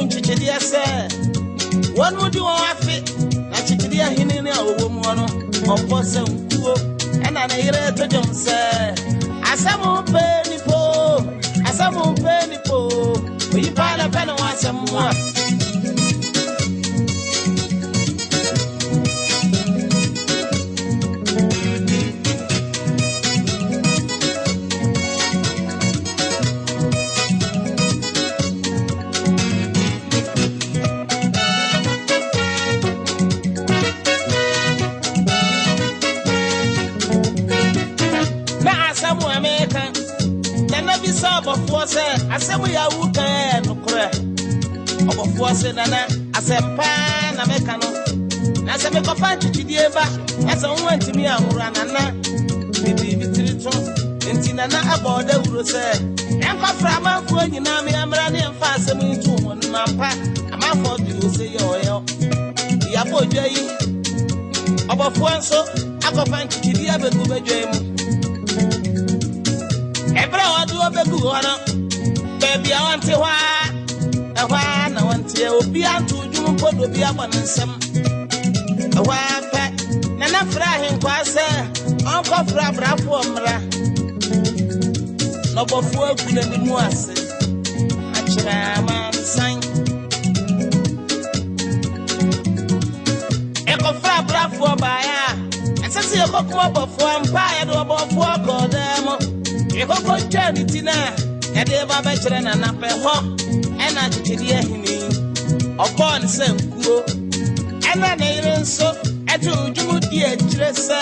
nkyekyedeɛ sɛ wɔn mu di wɔn afe na nkyekyedeɛ ahene ne a wɔwɔ mu no ɔbɔ sɛ nkuo ɛna ne yere to dwom sɛ asɛm mpɛ nipo asɛm mpɛ nipo oyi paa na pɛ ne ho asɛm a. Na asɛm a meka nana bisa ɔbɔfoɔ sɛ asɛm yɛ awu kan yɛ nokorɛ. Ɔbɔfoɔ se nana asɛm paa na meka no na sɛ mekɔfa ntwitwidie ba na sɛ wo antumi anwora nana mede bi tiri to nti nana ɛbɔ dawuro sɛ ɛnkɔfra amanfoɔ nyinaa meammra ne ɛmfa asɛm yi to wɔn no ampa amanfoɔ de wo sɛ yɛ ɔyɛ yɛabɔ dwa yi ɔbɔfoɔ nso akɔfa ntwitwidie abɛgu badwa yi mu ɛberɛ a wɔde wɔbɛgu hɔ no baabi a wɔnte hɔ a ɛhɔ a na wɔnteɛ obiara nto dwom mpo de obi abɔ ne nsam ɛhɔ a pɛ nana frɛ ahenkwaa sɛ ɔnkɔfrɛ abrafoɔ mmra na ɔbɔfoɔ agu n'anim ase akyerɛ amansan ɛkɔfrɛ abrafoɔ baeɛ a ɛsɛ sɛ yɛkɔko ɔbɔfoɔ mpa a yɛde ɔbɔfoɔ kɔɔ daa mu yɛkɔkɔ twaa ne ti no a yɛde ba bɛkyerɛ nanapɛ hɔ ɛna akyekyedeɛ ahene ɔbɔɔ ne sɛ nkuo ɛna ne yere nso ɛto dwom di akyire sɛ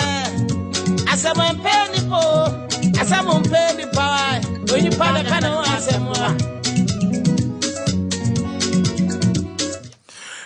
asɛm mpɛ nipa o asɛm mpɛ nipa a onipa na ka ne ho asɛm a.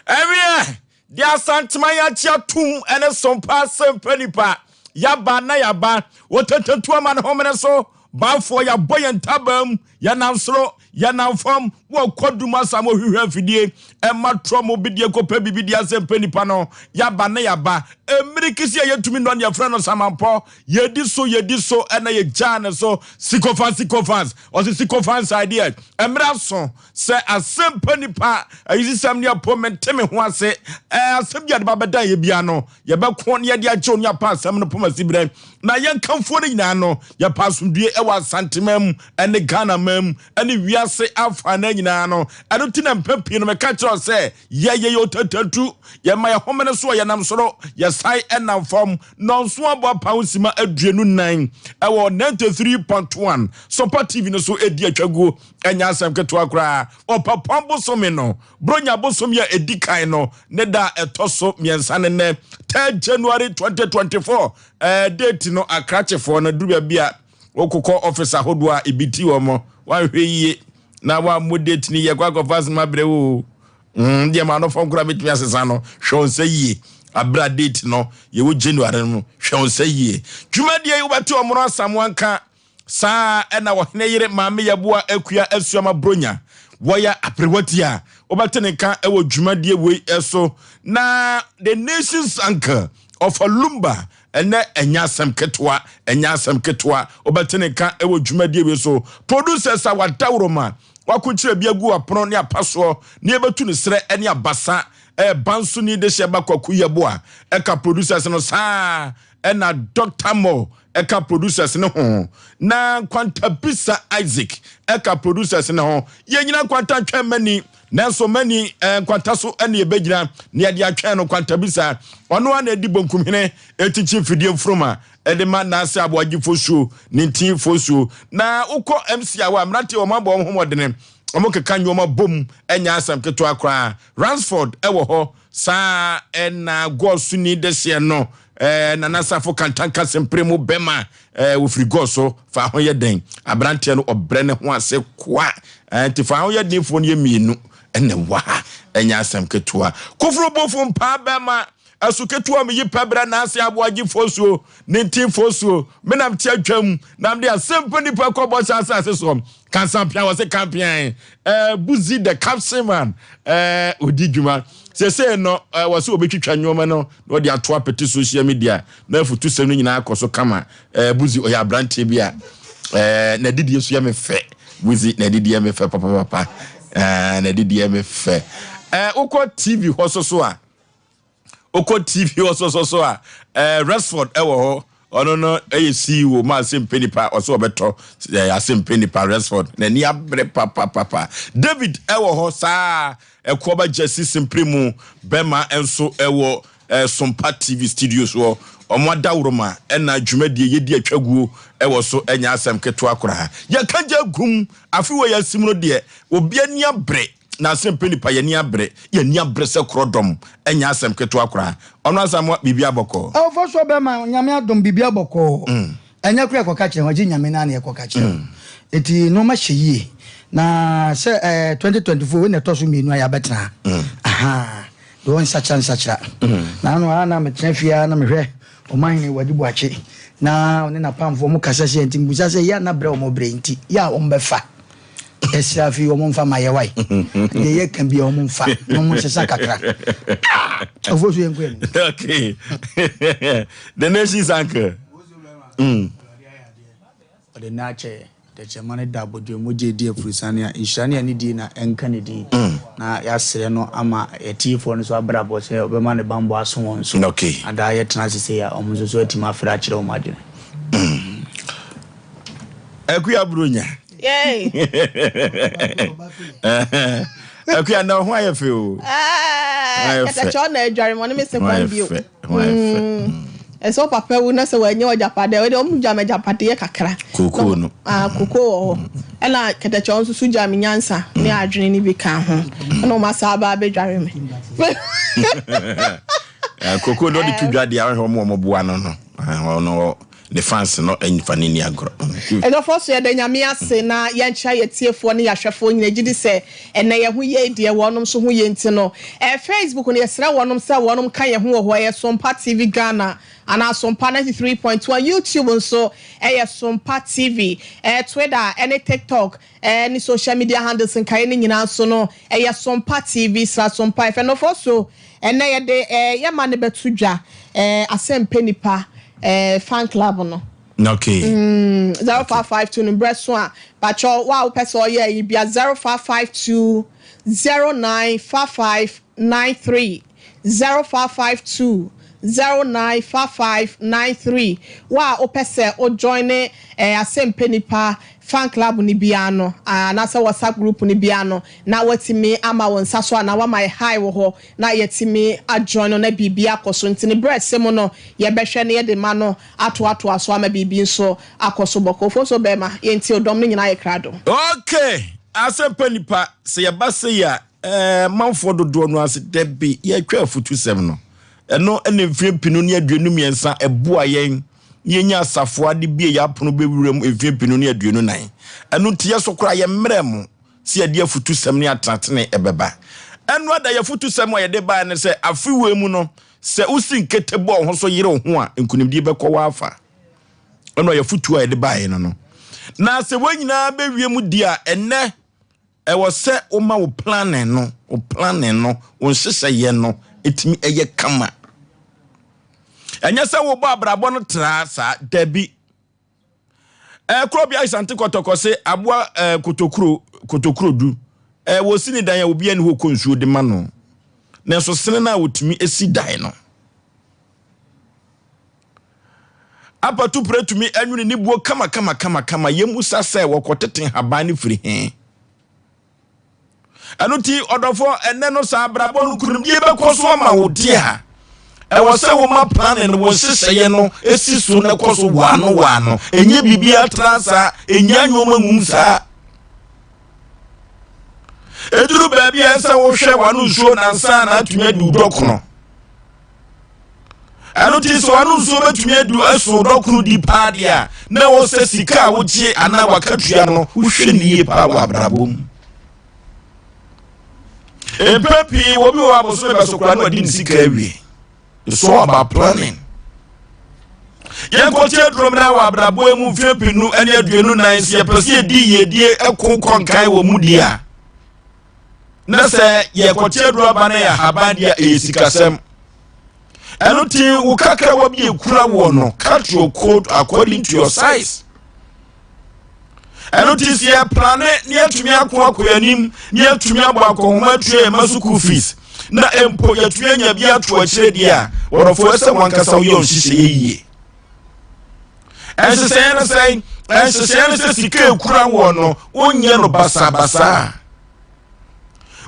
Ɛwiɛ de Asantema yɛakye atom ɛne sompa asɛmpa nipa yaba na yaba wɔtɛtɛtu ama ne homene so banfoɔ yɛabɔ yɛn ntabam yɛnam soro yɛnam fam wɔkɔ dum asa mo hwehwɛ afidie ɛma trɔ mo bidie kɔpɛ biribi di asɛmpa nipa no yaba na yaba mmiri kisi a yɛtumi nnɔ ne yɛfrɛ no samampɔ yɛdi so yɛdi so ɛna yɛgyaa ne so sycophants sycophants ɔse sycophants idea mmerɛ aso sɛ asɛmpa nipa ayisisɛm ne apo mente me ho ase asɛm bi a de ba bɛdan yɛ bia no yɛbɛko ne yɛde agye ne apa asɛm no poma siberɛ na yɛnkamfoɔ no nyinaa no yɛpa asomdue ɛwɔ Asantema mu ɛne Ghana ma mu ɛne wiase afa no nyinaa no. Ɛno ti na mpɛ pii no meka kyerɛ sɛ yɛyɛ yɛ otatatu yɛma yɛ homene so a yɛnam soro yɛsae ɛnam fam nɔnso abɔ apawo sima 24 ɛwɔ 93.1 Sɔpa TV no so ɛdi atwaguo ɛnyɛ asɛm ketewa koraa. Ɔpapɔn bosome no bronya bosome a ɛdi kan no ne da ɛtɔ so 3 ne nnɛ 3 January 2024 date no akrakyefoɔ no duru baabi a wokokɔ office ahodoɔ a ebi ti wɔn wanhwɛ yie na wammɔ date no yɛ kɔ akɔfa asɛm abrɛ wo deɛ ma no fam koraa bɛtumi asesa no hwɛ wo nsa yie abra date no yɛwɔ January no hwɛ wo nsa yie dwumadie yi wobɛte ɔmono asamoa nka saa ɛna wɔhene yere maame yɛboa akua asuama bronya wɔyɛ aperewati a wobɛte ne nka ɛwɔ dwumadie wei ɛso na the nation's uncle of Lumba ɛnɛ ɛnyɛ asɛm ketewa ɛnyɛ asɛm ketewa wobɛte ne nka ɛwɔ dwumadie wei so producers a wadaworo wakokyerɛ bi agu apono ne apasoɔ ne yɛbɛtu ne serɛ ɛne abasa ɛba ni de hyɛ ba kwaku yɛboa ɛka producers no saa ɛna Dr. Mo ɛka producers ne ho na Nkwantabisa Isaac ɛka producers ne ho yɛnyina nkwanta twɛn mani nanso mani nkwanta so ɛne yɛbɛgyina ne yɛde atwɛn no Nkwantabisa ɔno a na ɛdi bonkumhene ɛtikyi mfidie mfuruma ɛde ma naase aboagye fosuo ne ntin fosuo na wokɔ MC a wɔ mmeranteɛ wɔn abɔ wɔn ho mmɔdene wɔn keka nneɛma bom ɛnyɛ asɛm ketewa koraa. Ransford ɛwɔ hɔ saa ɛna gɔɔso ni deseɛ no Nana Safo Kantanka sempere mu bɛma wɔfiri gɔɔso fa ho yɛ den aberanteɛ no ɔbrɛ ne ho ase koa nti fa ho yɛ denfoɔ no yɛ mmienu ɛna wɔ ha ɛnyɛ asɛm ketewa. Koforo bofo mpaa bɛma ɛso ketewa mi yi pɛbrɛ n'ase aboagye fosuo ne ntin fosuo menam te atwam nam de asɛm pa nipa kɔ bɔ hyɛ asase so kansampia wɔ se kampian buzi the caption man odi dwuma sese no wɔ se obetwitwa nneɛma no na ɔde ato apete social media na afutu sɛm no nyinaa akɔ so kama. Buzi ɔyɛ aberanteɛ bi a na didie so yɛ me fɛ buzi na didie me fɛ papapapa. Na ɛde me fɛ. Wokɔ TV hɔ so so a, wokɔ TV hɔ so so so a, Resford ɛwɔ hɔ. Ɔno no ɛyɛ CEO ma Asɛmpɛ Nipa, ɔsɛ ɔbɛtɔ Asɛmpɛ Nipa. Resford n'ani abere papapapa. David ɛwɔ hɔ saa. Ɛkoɔba Jesse Simpere mu bɛma nso ɛwɔ Sompa TV studios hɔ. Ɔmo adaworoma ɛna dwumadie yɛdi atwaguo ɛwɔ so, ɛnyɛ asɛm ketewa koraa. Yɛka gya gum afe wɔ yɛasim no deɛ, obi ani abere na Asɛmpɛ Nipa yɛni abere, yɛni abere sɛ korɔ dɔm, ɛnyɛ asɛm ketewa koraa. Ɔno Asamoa, biribi abɔkɔ. Ɔfɔ so bɛma Nyame adom, biribi abɔkɔɔ. Ɛnyɛ kora ɛkɔka kyerɛ ho agye Nyame naa na ɛkɔka kyerɛ ho. Eti nneɛma hyɛ yie na sɛ 2024 wei na ɛtɔ so mmienu a yɛabɛtena ha. Aha deɛ ɔwɔ nsakyera nsakyera na ano a na metena fie a na mehwɛ Ɔmanhene Wadi Boakye na ɔne n'apamfoɔ mo kasa hyia, nti mbusa sɛ yɛ a na brɛ wɔn brɛ nti yɛ a wɔn bɛfa ɛsrɛ afei wɔn mfa ma yɛ wae deɛ yɛ ka bia wɔn mfa na wɔn nsesa kakra. Ɔfo so yɛn kɔ yɛn. Okay, the nation's uncle. Ɔde n'akyɛ tɛkyerɛma no da abɔdwe mogya edi afurusane a nhyira ne anidie na ɛnka ne din, na yɛasrɛ no ama yɛtiefoɔ no so abrabɔ sɛ ɔbɛma ne bambɔ aso wɔn so na daa yɛtena ase sei a, ɔmo nso so atumi afrɛ akyerɛ wɔn adwene. Akuya Buronya. Yay! Akuya na ho ayɛ fɛ o. Ah, kɛtɛkyɛ na adware mo ne me se Ho ayɛ kwan bio. fɛ. Ho ayɛ fɛ. Ɛsɛ wo papa wu na sɛ wanyɛ w'agyapadeɛ, wode ɔmo gya me agyapadeɛ kakra. Kookoo no. Ah, kookoo wɔ hɔ. Ɛna kɛtɛkyɛ nso so gya me nyansa ne adwene ne bi ka ho. Ɛna ɔmo asa aba abɛdware me. Kookoo no ɔde to dwa deɛ, ahwɛ ɔmo a ɔmo boa no. Ɔno ne fans no ɛnfa ne ni agorɔ. Ɛdɔfoɔ so, yɛda Nyame ase na yɛnkyerɛ yɛtiefoɔ ne yɛahwɛfoɔ nyina gye di sɛ ɛnɛ yɛ ho yie deɛ, wɔnom nso ho yie. Nti no Facebook no, yɛsrɛ wɔnom sɛ wɔnom ka yɛn ho wɔ hɔ. Ɛyɛ Sompa TV Ghana anaa Sompa 93.1. YouTube nso ɛyɛ Sompa TV. Twitter ɛne TikTok ne social media handles nkaeɛ no nyinaa nso no ɛyɛ Sompa TV sra Sompa ɛfɛ nɔfoɔ so. Ɛnɛ yɛde yɛma no bɛto dwa, Asɛmpɛ Nipa fan club no. 0552 no berɛ so a patwɛ wo a wopɛ sɛ ɔyɛ yi bia, 0552 095593, 0552 095593. Wo a wopɛ sɛ wo join ne Asɛmpɛ Nipa fan club no biara no anaasɛ WhatsApp group no biara no, na watumi ama wo nsa so anaa wama yɛ hi wɔ hɔ na yɛtumi ajoin no na biribi akɔ so. Nti ne berɛ sɛ mu no, yɛbɛhwɛ no, yɛde ma no atoatoa so ama biribi nso akɔ so bɔkɔ. So bɛrima, yɛnti ɔdɔm no nyinaa yɛ krado. Okay, Asɛmpa Nipa, sɛ yɛba se yi a, manfoɔ dodoɔ no ase dɛbi yɛtwa afutusɛm no, ɛno ɛne mfeɛ 2023 ɛboa yɛn yɛnya asafoa de bie yɛ apono bɛwura mu mfeɛ 2024. Ɛno nti yɛ so koraa yɛ mmerɛ mu sɛ yɛde afutusɛm ne atenatene ɛbɛba. Ɛno ada yɛ afutusɛm a yɛde baa ne sɛ afewe mu no, sɛ wosi nkete bɔɔ ho so yere wo ho a, nkonimdie bɛkɔ w'afa. Ɛno yɛ afutuo a yɛde baeɛ no. Na sɛ wɔn nyinaa bɛwie mu di a, ɛnnɛ ɛwɔ sɛ woma wo planning no, wo planning no, wo nhyehyɛeɛ no ɛtumi ɛyɛ kama. Ɛnyɛ sɛ wobɔ abrabɔ no traa saa, dabi. Ɛkoro bi Asante Kɔtɔkɔ se aboa kotokuro kotokuro du wɔsi ne dan a, obi ani hɔ kɔ nsuo de ma no, nanso sene no a wɔtumi esi dan no apatupere tumi anwene ne buo kama kama kama kama. Yɛmusa sɛ wɔkɔtete haban no firi he? Ɛno ti ɔdɔfoɔ, ɛnɛ no saa abrabɔ no nkonimdie bɛkɔ so ama wo deɛ a, ɛwɔ sɛ woma planning no, wo nhyehyɛeɛ no esi so na ɛkɔ so waano waano. Ɛnyɛ biribi atra saa, ɛnya nneɛma ngum saa. Ɛduru baabi a ɛsɛ wohwɛ wano nsuo nansa na atumi adi wo dɔkono. Ɛno ti sɛ wano nsuo bɛtumi adi ɛso dɔkono di paa deɛ a, na ɛwɔ sɛ sika a wogye anaa wakatua no, wohwɛ ne yie paa wɔ abrabɔ mu. Mpɛ pii wɔ bi wɔ abosome bɛso koraa na wadi ne sika awie. It's all about planning. Yɛnkɔte aduro mmra wɔ abrabɔ mu mfeɛ 2024. Sɛ yɛpɛ sɛ yɛdi yiedie ɛko kɔnkan wɔ mu deɛ a, na sɛ yɛkɔte aduro aba no yɛ ahaban deɛ a, ɛyɛ sikasɛm. Ɛno ti wo kakrawa bi ekura wɔ no, cut your coat according to your size. Ɛno nti sɛ yɛplane na yɛatumi ako akɔ yɛn anim na yɛatumi abɔ akɔnhoma atua yɛn mma sukuu fees na mpo yɛatumi anya bi ato akyire deɛ a, wɔdɔfoɔ ɛsɛ wɔn ankasa woyɛ wɔn nhyehyɛeɛ yie. Nhyehyɛeɛ no sɛn? Nhyehyɛeɛ no sɛ sika ekura wɔn no wonyɛ no basabasa.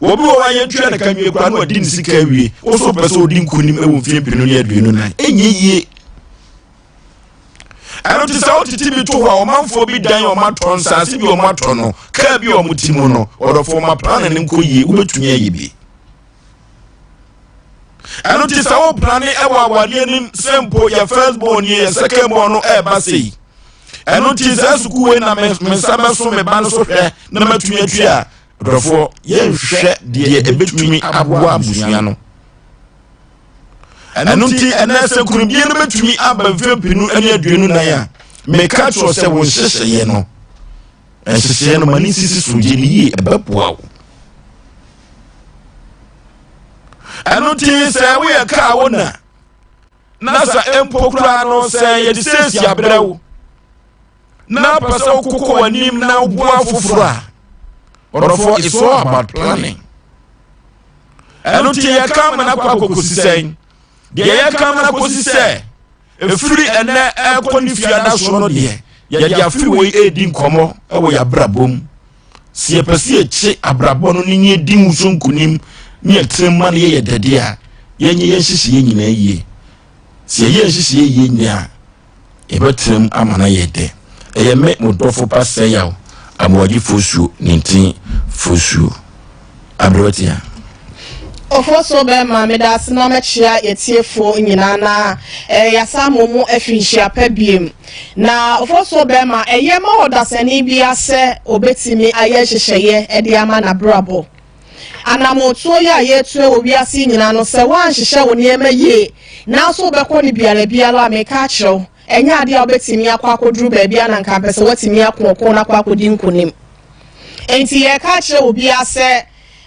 Obi wɔ hɔ a yɛntua ne ka nwie koraa na wadi ne sika awie. Wo so pɛ sɛ odi nkonim wɔ mfeɛ 2024. Ɛnyɛ yie. Ɛno nti sɛ wotete bi to hɔ a, ɔmanfoɔ bi dan a wɔatɔ, nsaase bi a wɔatɔ no, kaa bi a wɔte mu no, ɔdɔfoɔ ma plane no nkɔ yie, wobɛtumi ayɛ bi. Ɛno nti sɛ wo plane wɔ awadeɛ nim sɛ mpo yɛ first born nie, yɛ second born no ɛreba sei. Ɛno nti saa sukuu wei na me nsa bɛso me ba no so hwɛ na matumi atua. Ɔdɔfoɔ, yɛnhwɛ deɛ ɛbɛtumi aboa abusua no. Ɛno nti, ɛnɛ sɛ nkonimdie no bɛtumi aba mfeɛ 2024 a, meka kyerɛ sɛ wo nhyehyɛeɛ no, nhyehyɛeɛ no ma ne nsisi so, gye ne yie, ɛbɛboa wo. Ɛno nti sɛ woyɛ kaa wo na na sɛ mpo koraa no sɛ yɛde seesi abrɛ wo na pɛ sɛ wokokɔ w'anim na woboa foforɔ a, ɔdɔfoɔ, it's all about planning. Ɛno nti yɛka amena kɔ akɔkɔsi sɛn? Deɛ yɛka amena kɔsi sɛ ɛfiri ɛnɛ ɛkɔ ne fiada so no deɛ, yɛde afe wei ɛredi nkɔmmɔ wɔ yɛabrabɔ mu. Sɛ yɛpɛ sɛ yɛkye abrabɔ no ne yɛdi mu so nkonim ne yɛtena ma no yɛyɛ dɛdeɛ a, yɛnyɛ yɛn nhyehyɛeɛ nyinaa yie. Sɛ yɛyɛ nhyehyɛeɛ yie nyɛ a, Yɛbɛtena mu ama no ayɛ dɛ. Ɛyɛ me, mo dɔfo pa Sɛyaw Amoagye Fosuo Nintin Fosuo. Aberewatia. Ofosuo bɛɛma, meda ase na mɛkyea yɛtiefoɔ nyinaa na eh, yɛasan mo mu afi nhyia pa biem. Na Ofosuo bɛɛma, ɛyɛ ma ɔdasani biara sɛ ɔbɛtumi ayɛ nhyehyɛeɛ de ama n'abrabɔ. Anammɔntuo yi a yɛretu wɔ wiase yi nyinaa no, sɛ woanhyehyɛ wo nneɛma yie nanso wobɛkɔ no biara biara a, meka akyerɛ wo, ɛnyɛ adeɛ a wobɛtumi akɔ akɔduru baabi a na nka mpɛ sɛ woatumi ako ɔko no akɔ akɔdi nkonim. Enti yɛreka akyerɛ obiara sɛ,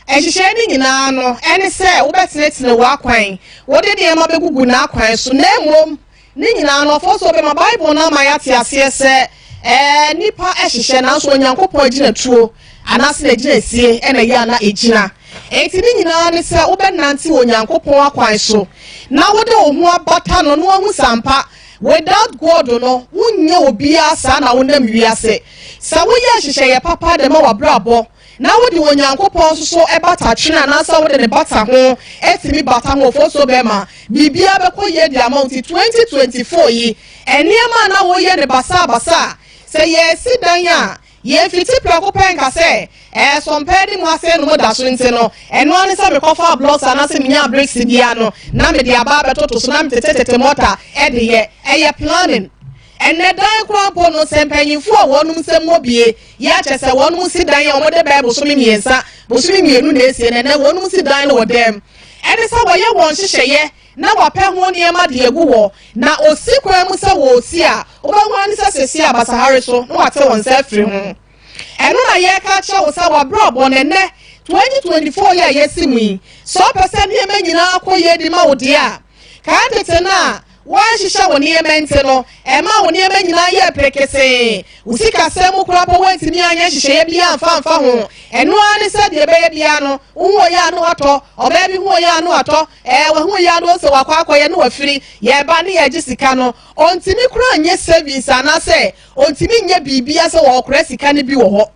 nhyehyɛeɛ no nyinaa no, ɛne sɛ wobɛtenetene w'akwan, wode nneɛma bɛgugu n'akwan so, na mmom Ne nyinaa no, ɔfo so bɛma Bible no ama yɛate aseɛ sɛ, ɛɛ, nnipa hyehyɛ, nanso Onyankopɔn agyinatuo anaasɛ n'agyinasie na ɛyɛ a na ɛgyina. Enti ne nyinaa ne sɛ wobɛnante wɔ Onyankopɔn akwan so na wode wo ho abata no na woahu sɛ ampa, without God no, wonyɛ obiara saa na wonam wiase. Sɛ woyɛ nhyehyɛeɛ papa de ma w'abrabɔ, Na wode Onyankopɔn nso so bata twene anaasɛ wode ne bata ho tumi bata ho ofosuo bɛma biribiara bɛkɔ yie de ama wo. Nti 2024 yi nneɛma a na woyɛ no basabasa a, sɛ yɛresi dan a, yɛmfiti prɛko pɛ nka sɛ ɛɛ sɔmpɛɛ de mu asɛe no mo da so nti no, ɛno ara ne sɛ mekɔfaa blocks anaasɛ menyaa bricks biara no na mede aba abɛtoto so na metetetete mɔta de yɛ. Ɛyɛ planning. Ɛnnɛ dan koraa mpo no, sɛ mpanyimfoɔ a wɔnom nsam wɔ bie yɛ a, kyerɛ sɛ wɔnom si dan a wɔde bɛyɛ bosome mmiɛnsa, bosome mmienu na esie no, ɛnnɛ wɔnom si dan no wɔ dan mu. Ɛne sɛ wɔyɛ wɔn nhyehyɛeɛ na wɔapɛ ho nneɛma de agu hɔ, na ɔsi kwan mu sɛ wɔresi a, wobɛhu ara ne sɛ seesei a basahare so na wɔate wɔn nsa afiri ho. Ɛno na yɛreka akyerɛ wo sɛ w'abrabɔ no ɛnnɛ 2024 yi a yɛasi mu yi, sɛ wopɛ sɛ nneɛma nyinaa kɔ yie de ma wo deɛ a, Kan tete no a woanhyehyɛ wo nneɛma nti no, ɛmaa wo nneɛma nyinaa yɛɛ perekesee. Wo sikasɛm mu koraa mpo woantumi anyɛ nhyehyɛeɛ biara amfa amfa ho. Ɛno ara ne sɛ deɛ ɛbɛyɛ biara no, wohu ɔyɛ a na woatɔ, ɔbaa bi hu ɔyɛ a na watɔ, ɛɛ wahu ɔyɛ a na ɔsɛ wakɔ akɔyɛ na wafiri, yɛreba ne yɛregye sika no. Ɔntumi koraa nyɛ savings anaasɛ ɔntumi nyɛ biribiara sɛ ɔrekora sika no bi wɔ hɔ.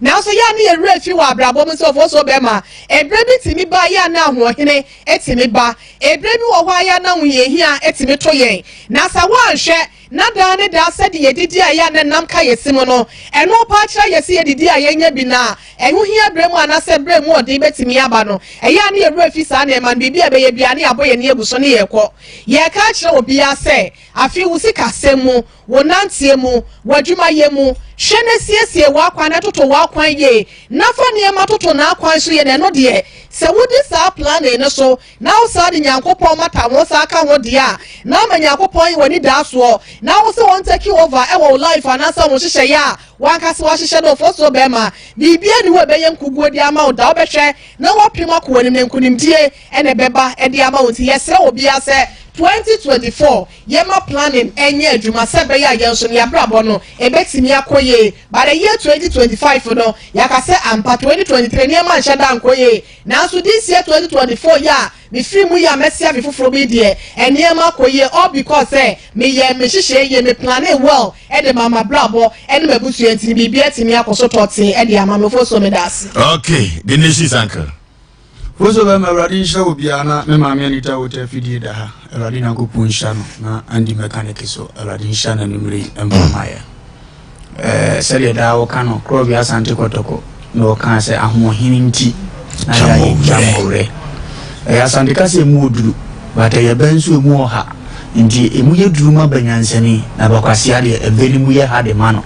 Nanso yɛ a na yɛn werɛ fi wɔ abrabɔ mu sɛ ɔfɔɔsoɔ bɛrima. Ɛberɛ bi tumi ba yɛ a na ahoɔhene tumi ba. Ɛberɛ bi wɔ hɔ a yɛ a na ahohiahia tumi to yɛn. Na sɛ woanhwɛ na daa ne daa sɛdeɛ yɛdidi a yɛ a na nam ka yɛn se mu no, ɛno paa kyerɛ yɛn sɛ yɛdidi a yɛnya bi na ɛho hia berɛ mu anaasɛ berɛ a emu ɔden bɛtumi aba no, ɛyɛ a na yɛn werɛ fi saa nneɛma no. Biribi a ɛbɛyɛ biara na yɛabɔ yɛn ani agu so ne yɛrekɔ. Yɛreka akyerɛ obiara sɛ, afei wo sikasɛm mu, wo nanteɛ mu, w'adwumayɛ mu, hwɛ na siesie w'akwan na toto w'akwan yie na fa nneɛma toto n'akwan so yie na ɛno deɛ sɛ wodi saa planning no so na wo saa de Nyankopɔn mata ho saa ka ho deɛ a na ama Nyankopɔn ayɛ w'anidaasoɔ na wo sɛ wɔn take over ɛwɔ wo life anaasɛ wo nhyehyɛeɛ a w'ankasa w'ahyehyɛ no ɔfɔsuo bɛrima biribiara nni hɔ a ɛbɛyɛ nkuguo de ama wo da wobɛhwɛ na wapem akɔ w'anim na nkunimdie na ɛbɛba de ama wo nti yɛsrɛ obiara sɛ. 2024 yɛma planning ɛnyɛ adwuma sɛ ɛbɛyɛ a yɛn nso no yɛabrabɔ no ɛbɛtumi akɔ yie. By the year 2025 no, yɛaka sɛ ampa 2023 nneɛma nhyɛ da nkɔ yie, nanso this year 2024 yi a mefiri mu yi a mɛsi afe foforɔ bi deɛ, nneɛma akɔ yie, all because sɛ meyɛ me hyehyɛ yie, me planning well ɛde ma ma brabɔ ɛne m'abusua, nti biribi atumi akɔ so tɔten ɛde ama me fo so. Me da ase. Okay, the nation's uncle. Foso bɛma Awurade nhyira wɔ biara na me maame Anita Wota afidie da ha. Awurade Nyankopɔn nhyira no na Andy mechanic so Awurade nhyira no anwummerɛ yi mfa ma yɛ. Sɛdeɛ daa wɔka no, Korɔbea Asante Kɔtɔkɔ na wɔkaa sɛ ahoɔhene nti na yɛayɛ gyammɔwerɛ. Ɛyɛ Asante kasa, emu wɔ duru, but ɛyɛ bɛ nso emu wɔ ha. Nti emu yɛ duru ma banyansani na bakwasea deɛ, ɛbɛ no mu yɛ ha de ma no.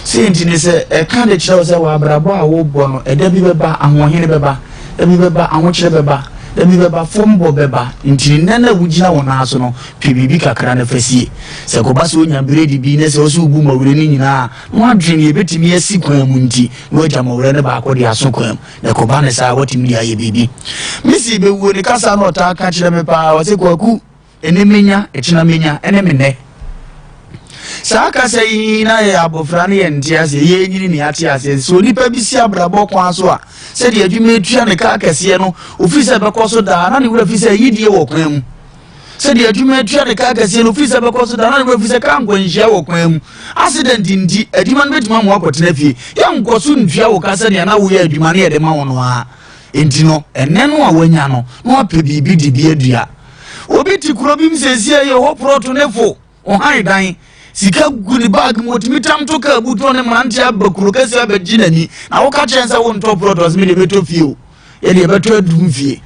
Sei nti ne sɛ ɛka de kyerɛ wo sɛ wɔ abrabɔ a wobɔ no, ɛda bi bɛba ahoɔhene bɛba, da bi bɛba ahokyerɛ bɛba, da bi bɛba fɔmbɔ bɛba. Nti nnɛ no a wogyina wo nan so no, pɛ biribi kakra no fa sie. Sɛ kɔba sɛ wonya biredi bi na sɛ wo sɛ wobu mmɔwerɛ no nyinaa na woadwene deɛ ɛbɛtumi asi kwan mu nti na woagya mmɔwerɛ no baako de aso kwan mu, na ɛkɔba ne saa, woatumi de ayɛ biribi. Mesi bɛwuo ne kasa na ɔtaa ka kyerɛ me paa, ɔse, "Kwaku, ɛnɛ menya, ɛkyena menya, ɛne me nnɛ." Saa kasa yi na yɛ abɔfra no yɛ nte aseɛ, yɛnyini ne ate aseɛ sɛ onipa bi si abrabɔ kwan so a, sɛdeɛ adwuma etua ne kaa kɛseɛ no, ofiri sɛ ɛbɛkɔ so daa, na ne wura fi sɛ yidie wɔ kwan mu. Sɛdeɛ adwuma etua ne kaa kɛseɛ no, ofiri sɛ ɛbɛkɔ so daa, na ne wura fi sɛ kaa nkwanhyia wɔ kwan mu, accident nti adwuma no bɛtumi ama akɔtena fie. Yɛnkɔ so ntua wo ka sɛdeɛ na woyɛ adwuma no yɛde ma wo no ara. Nti no ɛnɛ no a wanya no na wapɛ biribi de bi adua. Obi te kuro bi mu sɛsie yɛ hɔ, prɔto ne fo ɔhan dan, sika gu ne bag mu, otumi tam to kaa butuo ne mmeranteɛ aba kuro kɛseɛ abɛgye n'ani, na woka kyerɛ sɛ wontɔ prɔto, ɔsɛ mede bɛtɔ fie o, yɛde yɛbɛtɔ Adum fie,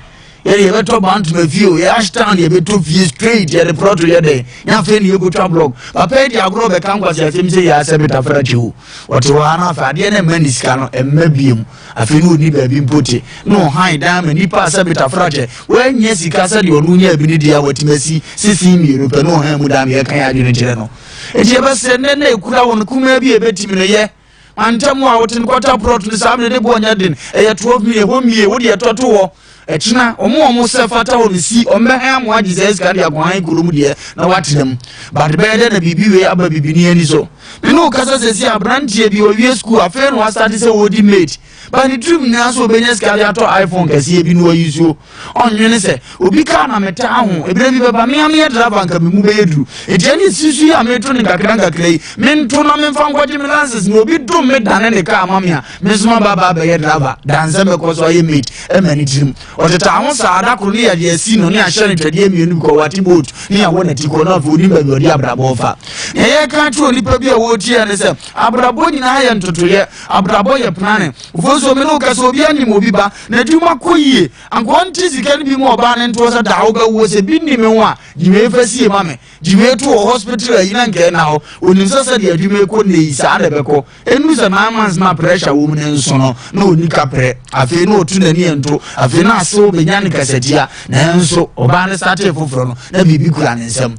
yɛde yɛbɛtɔ Bantoma fie o, yɛ Ashtown yɛbɛtɔ fie straight. Yɛde prɔto yɛ dɛn nya? Afei ne yɛkɔtwa block. Papa yi de agorɔ bɛka nkwasi asɛm sɛ yɛ asɛ betafra kyɛ o. Ɔte hɔ ara na afei adeɛ no ɛmma ne sika no ɛmma biem. Afei ne ɔni baabi mpo te na ɔhan dan ma nipa a sɛ betafra kyɛ wɔanya sika sɛdeɛ ɔno nya bi ne deɛ a watumi asi sisi mmienu pɛ na ɔhan mu dan. Yɛka yɛ adwene kyerɛ no. Enti yɛbɛsrɛ nnɛ na ɛkura wɔn kumaa bi a ɛbɛtumi no yɛ mantam a wote no, kɔta prɔt no saa mene ne boɔ nyɛ den, ɛyɛ 12 million hɔ mmie wode ɛtɔ to hɔ. Ɛkyena ɔmo sɛ fata wɔ no si ɔmbɛhan amo agye sɛ sika de akɔhan kurom deɛ na watena mu. But bɛyɛ dɛ na biribi wei aba bibini ani so. Me ne wo kasa sɛ si aberanteɛ bi ɔwie school, afei na wasate sɛ wɔdi mate ba ne tirim nyinaa sɛ ɔbɛnya sika de atɔ iPhone kɛseɛ bi na wayi suo. Ɔnwene sɛ obi kaa na metaa ho, ebire bi bɛba mea meyɛ driver nka me mu bɛyɛ duru. Enti ɛne sisu yi a meto ne nkakra nkakra yi, mento na memfa nkɔgye me license na obi dom me dane ne kaa ma me a, me nso maba aba abɛyɛ driver dansɛ mɛkɔ so ayɛ mate. Ɛma ne tirim ɔteta ho saa. Da koro ne yɛde asi no ne ahyɛ no twɛdeɛ mmienu bi kɔ wate boat ne yɛwɔ n'ati kɔ, na afei onim baabi ɔde abrabɔ fa. Na yɛka kyerɛ onipa bi a wɔretie ne sɛ abrabɔ nyinaa yɛ ntotoyɛ, abrabɔ yɛ planning. Ofosuo, me ne wo kasa, obi anim obi ba na adwuma kɔ yie, anka ɔnte sika no bi mu, ɔbaa ne ntoɔ sɛ daa wobɛwoɔ sɛ bi nni me ho a, gye wei fa sie ma me, gye wei to wɔ hospital ayi na nkɛɛ na hɔ. Onim sɛ sɛdeɛ adwuma kɔ nne yi saa na ɛbɛkɔ. Ɛnu sɛ 9 months na pressure wɔ mu ne nso no na ɔni kaprɛ. Afei na ɔtu n'ani ɛnto, afei na asew bɛnya ne kasatia. Nanso ɔbaa no startee foforɔ no na biribi kura ne nsam.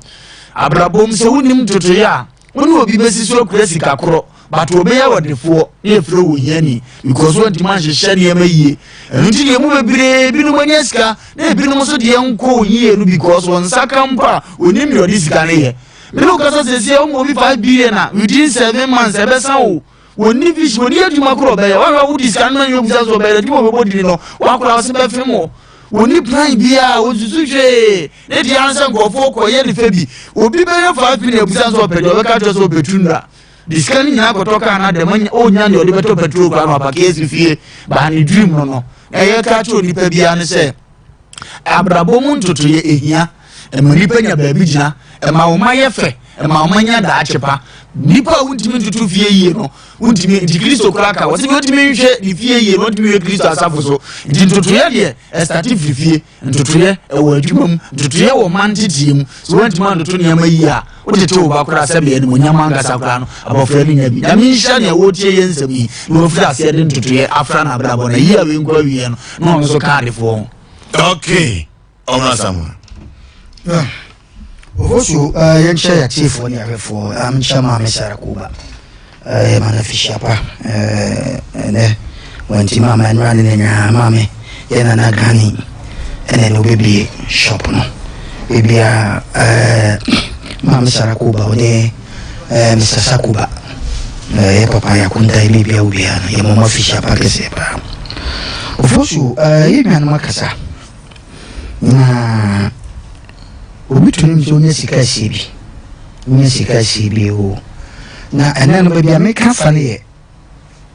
Abrabom, sɛ wonim ntotoeɛ a, wo ne obi bɛsi so akura sika korɔ, but obɛyɛ ɔdefoɔ na yɛfrɛ wɔ hiani because wɔntumi anhyehyɛ nneɛma yie. Ɛno nti deɛ mu bebree binom anya sika na ebinom nso deɛ nkɔ yie no because wɔn nsa ka mpo a, onim deɛ ɔde sika no yɛ. Mene wo kasa sɛsie, wɔn obi 5 billion a, within 7 months ɛbɛsa wo. Wɔnni vision, wɔnni adwuma korɔ ɔbɛyɛ. Wɔn a wodi sika no na yɛ obusa so ɔbɛyɛ adwuma, ɔbɛbɔ dini no wakora ɔse bɛfem wɔ. Wɔnni plan biara, wɔnsusu hwee. Ne deɛ ara sɛ nkurɔfoɔ kɔyɛ ne fɛ bi. Obi bɛyɛ 5 million, abusa sɛ ɔpɛ deɛ, ɔbɛka kyerɛ sɛ ɔbɛtu nnura de sika no nyinaa kɔtɔ kaa na dɛm ɔnya deɛ ɔde bɛtɔ petrol koraa na wapark asi fie. Baa ne dream no, ɛyɛ ka kyerɛ onipa biara ne sɛ abrabɔ mu ntotoyɛ ehia, ɛma nipa nya baabi gyina, ɛma wɔn ayɛ fɛ, ɛma wɔn anya daakye pa. Nipa a wontumi ntoto fie yie no, wontumi nti Kristo koraa ka wɔsɛ wontumi nhwɛ ne fie yie no, wontumi nhwɛ Kristo asafo so. Nti ntotoyɛ deɛ, ɛstart firi fie. Ntotoyɛ ɛwɔ adwuma mu, ntotoyɛ wɔ man teteɛ mu. Sɛ woantumi antoto nneɛma yie a, wotete wo ba koraa sɛ bɛyɛ animonyam ankasa koraa no, abɔfra no nya bi. Nyame nhyira nea wɔretie yɛ nsɛm yi na wɔafiri aseɛ de ntotoyɛ afra no abrabɔ na yi a wei nkɔ awieɛ no na ɔno nso ka adefoɔ ho. Okay, ɔmra Samuel. Ofosu, yɛnkyɛ yɛatiefoɔ ne ahwɛfoɔ, amkyɛ maame Sara Kuba, yɛma no afihyia pa. Ɛnɛ wantimi ama nnora ne ne nyinaa maame yɛ Nana Gani ɛna ɛne wobɛbie shop no. Baabi a ɛɛ Maame Sarah Koba ɔne ɛɛ Mr. Sakoba ɛɛ yɛ papa yɛ akonta yɛ baabi a obiara no yɛ mɔmɔ afihyia pa kɛseɛ paa. Ofosu ɛɛ yɛ nuanom akasa na obi tumi sɛ onya sika asie bi onya sika asie bi o na ɛnɛ no baabi a meka fa no yɛ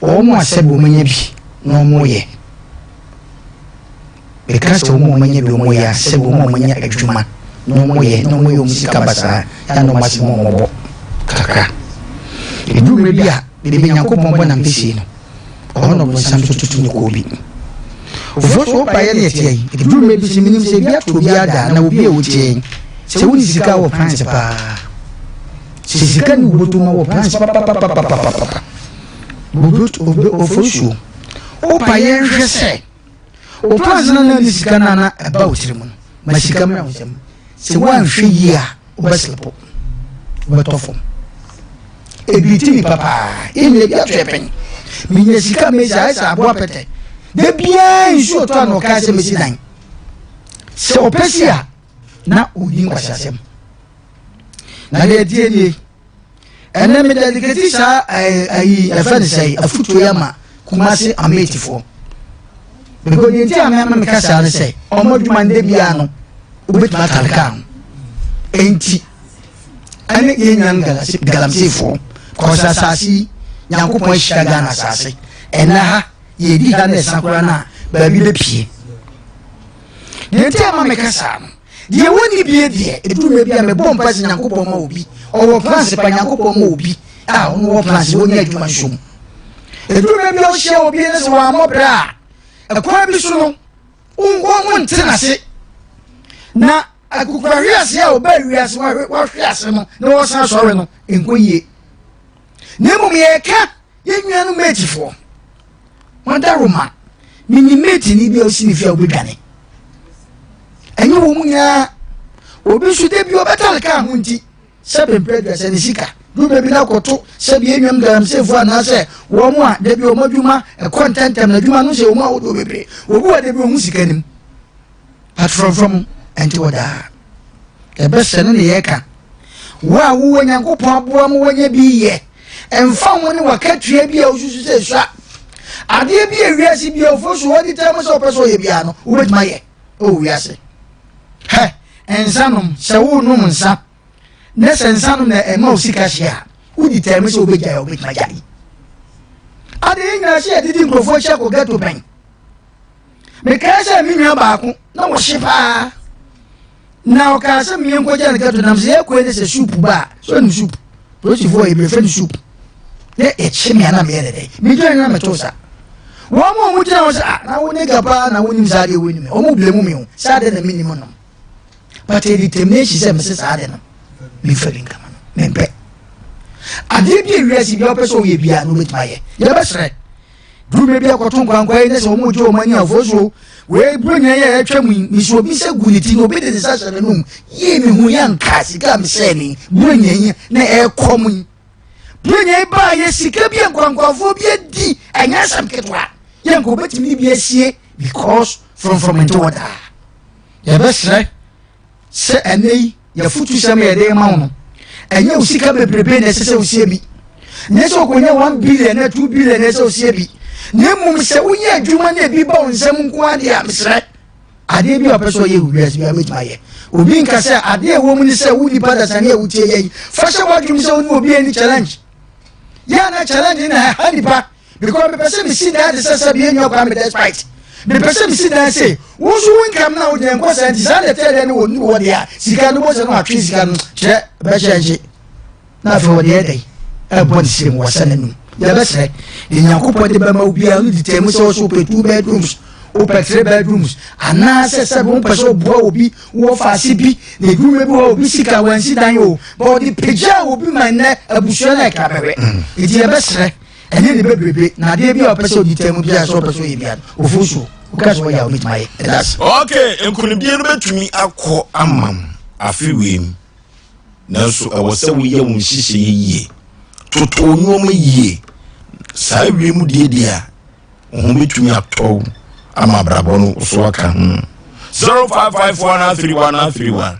wɔn a sɛbi wɔn anya bi na wɔn yɛ meka sɛ wɔn a wɔn anya bi wɔn yɛ a sɛbi wɔn a wɔn anya adwuma na wɔn yɛ na wɔn yɛ wɔn sika basaa ya na wɔn ase wɔn wɔbɔ kakra eduru mmerɛ bi a bebe Nyankopɔn bɔ nam pesie no ɔhɔ na ɔbɔnsam so tutu ne kɔɔ bi ofuo so ɔpa yɛ ne ɛteɛ yi eduru mmerɛ bi sɛ menim sɛ ebi ato obi ada na obi a ɔtie yi sɛ wone sika wɔ plans paa sɛ sika ne wobɔtɔ ma wɔ plans papapapapapapa ofosuo wopa yɛnhwɛ sɛ wo plans no na ne sika no ana ɛba wo tiri mu no ma sika mmra wo nsam sɛ woanhwɛ yie a wobɛslepo wobɛtɔ fam ebi ti nipa paa yɛnyina bi ato ɛpɛn menya sika mesi ayɛ sɛ aboa pɛtɛ da biara nsuo tɔ a na ɔkaa sɛ mesi dan sɛ ɔpɛ si a na ɔdi nkwaseasɛm na deɛ ɛteɛ nie ɛnɛ me dedicate saa ayi ɛfɛ ne sɛ afutuo yi ama Kumasi Ametifoɔ because deɛ nti a mɛma meka saa ne sɛ ɔmo adwuma no da biara no wobɛtumi atare kaa ho enti ɛne yɛn nuanom galamseyfoɔ kɔsɛ asase yi Nyankopɔn ahyira Ghana asase ɛnɛ ha yɛdi ha na ɛsa koraa no a baabi bɛpie deɛ nti a ma meka saa no deɛ wɔnni bie deɛ ɛduru mmerɛ bi a mebɔ mpa sɛ Nyankopɔn ma obi ɔwɔ plans pa Nyankopɔn ma obi a ɔno wɔ plans wɔnyɛ adwuma nso mu ɛduru mmerɛ bi a wohyia obi ne sɛ wɔammɔ berɛ a ɛkwan bi so no wonte n'ase na akukurahwe ase a ɔbaa wiase wahwe ase no na wɔsan sɔre no nkɔ yie na mmom yɛka yɛn nuanom matefoɔ wɔda roma menim mateni bi a ɔsi ne fie a wobɛdwane ɛnyɛ wɔ mu nyinaa obi nso da bi ɔbɛtale kaa ho nti sɛ pempere aduasa ne sika duru baabi no akɔto sɛ bi enwam galamseyfoɔ anaasɛ wɔn a da bi wɔn adwuma ɛkɔ ntɛntɛm na adwuma no sɛ wɔn ahodoɔ bebree obi wɔ da bi wɔn sika nim but frɔmfrɔm ɛnte wɔ daa ɛbɛsɛ no ne yɛka wo a wowɔ Nyankopɔn aboa ma wɔnyɛ bi yɛ ɛmfa ho ne wakatua bi a wosusu sɛ sua adeɛ bi a wiase bi a ofo so wɔde tɛ mo sɛ wɔpɛ sɛ ɔyɛ biara no wobɛtumi ayɛ ɛwɔ wiase hɛ nsa nom sɛ wonom nsa na sɛ nsa nom na ɛma wo sika hyɛ a wodi tɛ mo sɛ wobɛgyae a wobɛtumi agyae adeɛ nyinaa sɛ yɛdedi nkurɔfoɔ akyi akɔ ghetto bɛn mekae sɛ me nua baako na wɔhye paa na ɔkaa sɛ mmea nkɔgya no ghetto nam sɛ yɛkɔe ne sɛ soup ba a sɛ ɔnim soup polisifoɔ yɛ bɛfrɛ no soup ne ɛkye me a na meyɛ ne dɛn megyina ne na meto sa wɔn a wɔn gyina hɔ sɛ ah na wo nigga paa na wonim saa deɛ wonim wɔn blame me o saa deɛ na menim nom but a determination sɛ mese saa de no memfa bi nkama no mempɛ adeɛ bi a wiase bi a wopɛ sɛ woyɛ biara no wobɛtumi ayɛ yɛbɛserɛ Duru bi akɔto nkwankwa yi ne sɛ wɔn gye wɔn ani afoɔ so wei buro nyina yɛ ɛtwa mu yi mesɛ obi sɛ gu ne ti na obi de ne nsa hyɛ n'anum yie mehu yɛ nka sika a mesɛɛ ne buro nyina yi na ɛkɔ mu yi buro nyina yi baa yɛ sika bi a nkwankwafoɔ bi adi ɛnyɛ asɛm ketewa yɛ nka obɛtumi de bi asie because frɔmfrɔm nte wɔ daa yɛbɛsrɛ sɛ ɛnnɛ yi yɛafotusɛm a yɛde rema wo no, ɛnyɛ wo sika bebrebe na ɛsɛ sɛ wosie bi. Nyɛ sɛ okonya 1 billion na 2 billion na ɛsɛ sɛ wosie bi. Na mmom sɛ woyɛ adwuma na ebi ba wo nsam nko ara deɛ a, mesrɛ, adeɛ bi a ɔpɛ sɛ ɔyɛ wɔ wiase bi a wobɛtumi ayɛ. Obi nka sɛ adeɛ a ɛwɔ mu ne sɛ wo nipa dasani a wotie yɛ yi, fa hyɛ w'adwene mu sɛ wo ne obi ani challenge. Yɛ a na challenge na ɛha nipa. Because mepɛ sɛ mesi dan te sɛ sɛ bia nua Kwame Despite. Mepɛ sɛ mesi dan sei. Wo nso wo income na wogyina nkɔ saa nti saa na ɛtɛ dɛ ne wɔ nuru hɔ deɛ a sika no bɔ sɛ no atwe sika no kyerɛ bɛhyɛ nhye. Na afei wɔde yɛ dɛn ɛbɔ ne siri mu wɔsɛ n'anum. Yɛbɛsrɛ deɛ Nyankopɔn de bɛma wo biara no di mu sɛ wo so wopɛ two bedrooms wopɛ three bedrooms anaasɛ sɛ wopɛ sɛ woboa obi wɔ faase bi na edwuma bi wɔ obi sika wansi dan o ba ɔde pagya obi ma nnɛ abusua no ɛka bɛhwɛ nti yɛbɛsrɛ Ɛnyɛ ne bebrebe, na adeɛ bi a ɔpɛ sɛ ɔdi tɛn mu biara sɛ ɔpɛ sɛ ɔyɛ biara no, ofu so. Woka sɛ ɔyɛ a, ɔbɛtumi ayɛ. Ɛda ase. Ok, nkonimdie no bɛtumi akɔ ama wo afe wei mu, nanso ɛwɔ sɛ woyɛ wo nhyehyɛeɛ yie. Toto wo nneɛma yie. Saa wiem deɛ deɛ a, wo ho bɛtumi atɔ wo ama abrabɔ no so aka ho. 0554 931 931.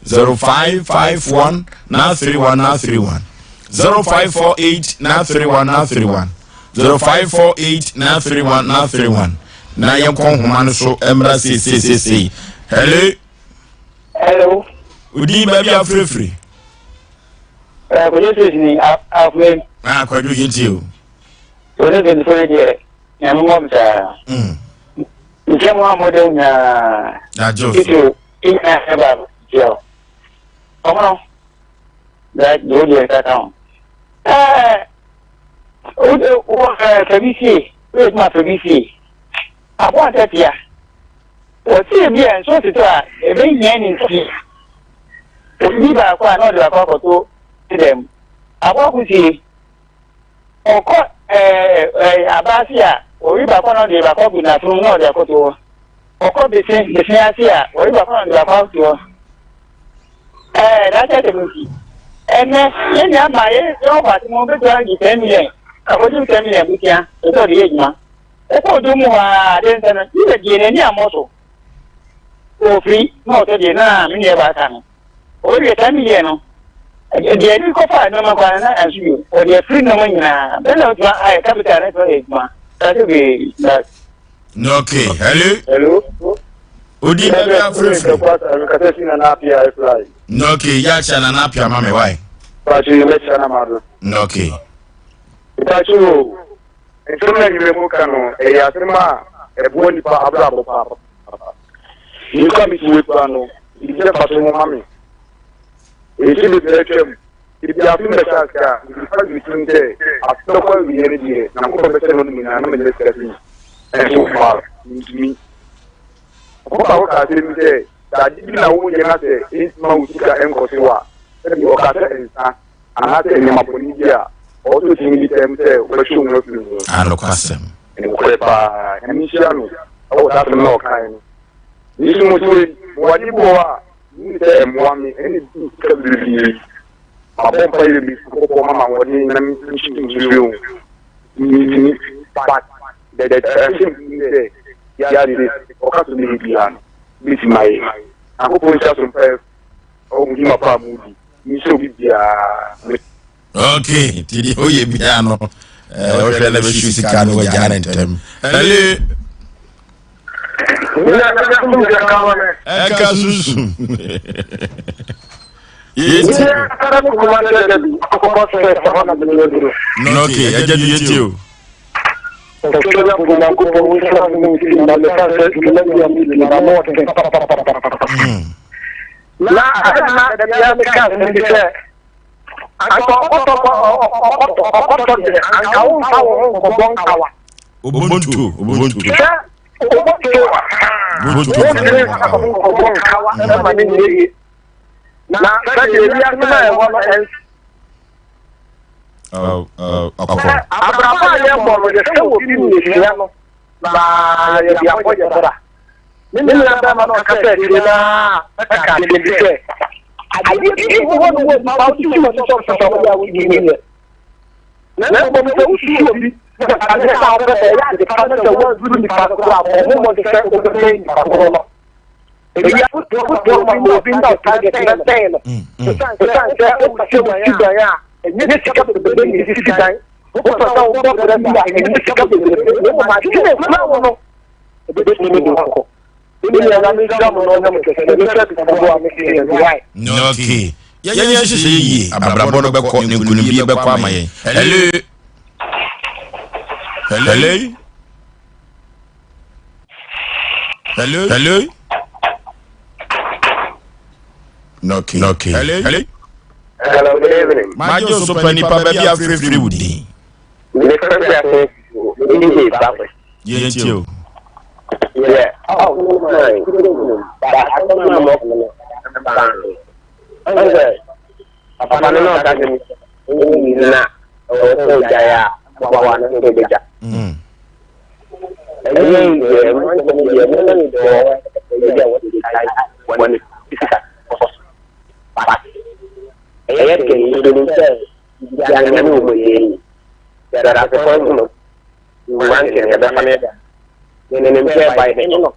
0551 931 931 0548 931 931 0548 931 931 na yɛnkɔ nhoma no so mmra seeseeseesei. Hello. Hello. Odin baabi afirifiri. Kwadwo State ni afei. Ah, Kwadwo yɛ tie o. 2024 deɛ Nyame mmɔ me saa. Nkyɛn mu a mo de nyinaa. Agye o so. Titiri nyinaa ɛba kyerɛ o. Ɔmo no da deɛ o deɛ kaka ho. Ɛɛ o de wɔ ɛɛ fɛbi fie o yɛ tuma fɛbi fie. Aboa ntɛtea wɔsi ebi a nsuo totɔ a ebe hia ne nti. Obi baako a na ɔde baako akɔto ne dɛm. Aboa kusie ɔkɔ ɛɛ ɛɛ abaase a ɔyi baako na ɔde baako agu n'asom na ɔde akɔto hɔ. Ɔkɔ bese bese ase a ɔyi baako na ɔde baako ato hɔ. Ɛɛ n'akyɛ sɛ nti ɛnɛ yɛn nua maa yɛ yɛn ɔbaase mu bɛtumi agye 10 million akɔgye 10 million busia ɛsɛ ɔde yɛ adwuma. Ɛkɔ ɔdɔ mu hɔ a ade nsɛ no yi bɛ deɛ n'ani amɔ so ofiri na ɔtɔ deɛ na me nua baaka no ɔyɛ 10 million no deɛ ɛde kɔfa nneɛma kwan na ɛnso bio ɔde afiri nneɛma nyinaa bɛn na ɔtuma ayɛ capital na ɛtuma yɛ adwuma kase bee na. Okay, hello. Hello. Odin baabi afirifiri. Kasa si Nana Apia Efrai. Okay, yɛ akyɛ Nana Apia ma me wae. Pacho yɛ bɛkyerɛ na ma do. Okay. Pacho nsɛm na enyimɛ mu ka no ɛyɛ asɛm a ɛboa nipa abrabɔ paapa. Nipa mi ti wɔ ekura no, ibi sɛ fa so ho ma me. Esi bebree atwam. Ebi afe mbɛhyɛ ase a, nipa bi tirim sɛ afe bɛkɔ awie no deɛ, Nyankopɔn bɛhyɛ no no nyinaa na manya sika fi. Ɛnso fa ntumi. Ɔkɔ baako ka asɛm bi sɛ, sɛ ade bi na wonyɛ na sɛ ɛntuma wo sika nkɔ so a, sɛbi ɔka sɛ nsa anaasɛ nneɛma bɔne bi a, ɔwɔ sɛ otumi bi tɛm sɛ wobɛhwɛ wo ho afiri ho. Anokwasɛm. Nokorɛ paa, Nyame nhyira no ɛwɔ saa asɛm no a ɔkae no. Me nso mo so yi, mewɔ ade bi wɔ hɔ a, mehu sɛ ɛmmoa me ɛne bi sika bebree. Mabɔ mpaeɛ bi Nyankopɔn ma ma ahoɔden na mentumi nsuo ho. Mentumi, but the ɛhyɛ me sɛ yɛade ɔka so meyɛ biara no, bɛtumi ayɛ. Nyankopɔn nhyira so mpaeɛ ɔwɔ mo dwuma pa a modi. Menhyɛ obi biara. Okay, nti deɛ woyɛ biara no wohwɛ na bɛhwe sika no wagyaa ne ntɛm. Hello. Ɛka susu. Yɛnti. Okay, ɛgya di yɛnti o. Na adena dabia meka asɛm bi sɛ anka ɔkɔtɔ ɔkɔtɔ ɔkɔtɔ deɛ anka womfa wo ho nkɔbɔ nkawa. Obontu obontu. Sɛ obontu wontumi mfa wo ho nkɔbɔ nkawa ɛma ne nyɛ yie. Na sɛdeɛ ewiase no a ɛwɔ no ɛns. Ɔkɔ. Abrabɔ a yɛbɔ no yɛsɛ wɔ bi mu yɛsua no na yɛde abɔ yɛ bra. Me nua bɛrima no ɔkasa akyire no ara ɛka asɛm bi sɛ adeɛ bi wɔ hɔ no wɔ nipa wosusu wɔ sɛ ɔsɛ sɛ ɔyɛ a wotumi yɛ. Na mmom sɛ wosusu obi na ade sɛ wopɛ sɛ ɛyɛ ade pa no sɛ woaduru nipa no koraa bɔ ho mmɔden sɛ wobɛbɛn nipa korɔ no. Ebi afotuo ma obi na target na bɛn no. Ɛsiane sɛ wopɛ sɛ wosi dan a ɛnyɛ sika bebrebe na ɛsisi dan. Wopɛ sɛ wobɔ bra bi a ɛnyɛ sika bebrebe na mmom adwene a ɛkura wo no ɛbɛtumi de wo akɔ. Okay. Yɛnyɛ nhyehyɛ yie abrabɔ no bɛkɔ ne nkunimdie bɛkɔ ama yɛn. Hello. Hello. Hello. Hello. Okay. Okay. Hello. Hello. Hello, good evening. Majo so pa nipa baabi afirifiri wo din. Yɛn ti o. Yeah. Oh, my. But I don't know more. Papa no na ɔka sɛ na ɛwɔ sɛ ɔgyae a boaboa no sɛ ɔbɛgya. Ɛnyɛ deɛ mmeranteɛ no deɛ mo ne deɛ ɛyɛ a wɔde gyae wɔne sika kɔ so. But ɛyɛ den nso nim sɛ biribiara Nyame wɔ mu ɛyɛ yi. There are the point no mmeranteɛ no yɛbɛfa no da. Ne nim sɛ by the end of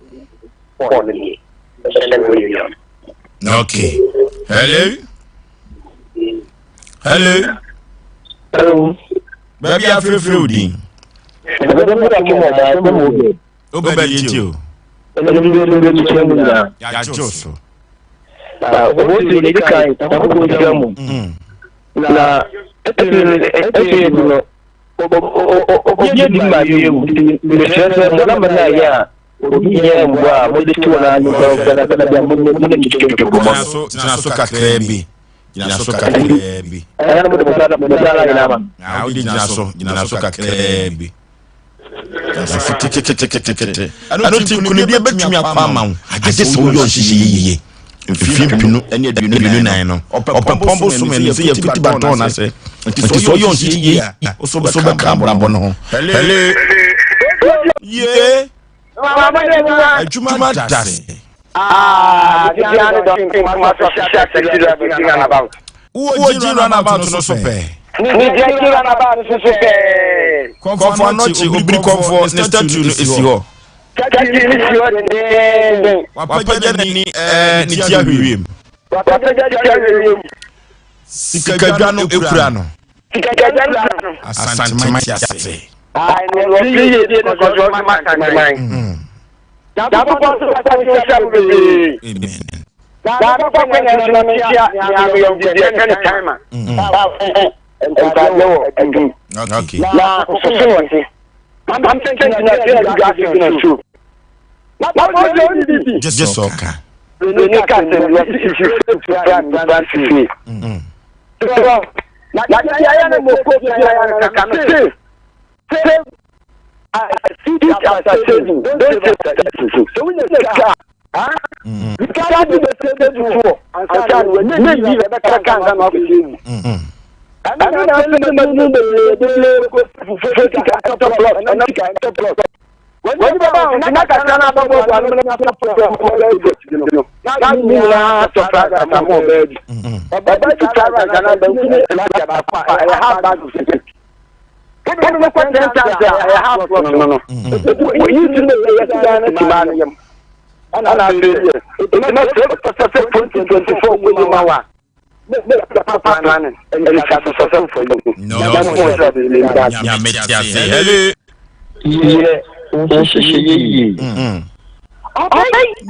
four no deɛ ɛhyɛ no wɔ yɛ. Okay. Hello. Hello. Hello. Baabi afirafira wo din. Wobɛ deɛ ti o. Yɛagye wo so. Ɔbɔsi ne kan ɛkɔkɔ nhyira mu. Na ɛsɛ no obi adi ma yɛ mu nti mesrɛ sɛ mo namba no ayɛ a obi yɛ mmoa a mode to no ano bɛbɛbɛ bi a mo ne twetwetwe nkɔmmɔ no. Gyina so kakraa bi. Gyina so kakraa bi. Ɛyɛ na mode mo sa la nyinaa ma. Na wode gyina so gyina so kakraa bi. Gyina so ketekete. Ɛno nti nkonimdie bɛtumi akɔ ama wo agye sɛ woyɛ ɔnhyehyɛ yie. Mfie 2024 no ɔpɛpɔn bosome no sɛ yɛfiti batɔn no ase nti sɛ ɔyɛ ɔnhyehyɛ yie a wo so bɛka abrabɔ no ho. Hello. Ye. Adwuma dase. Wowɔ gyi runabout no so pɛɛ. Kɔmfɔ anɔkye obiri kɔmfɔ ne statue no esi hɔ. Wapagya n'ani ɛɛ ne ti ahwɛ wiem. Sikadwa no ekura no. Asanteman te ase. Amen. Okay. Gye sɛ ɔka. Nyame te ase. Hello. Yɛ nhyehyɛ yie.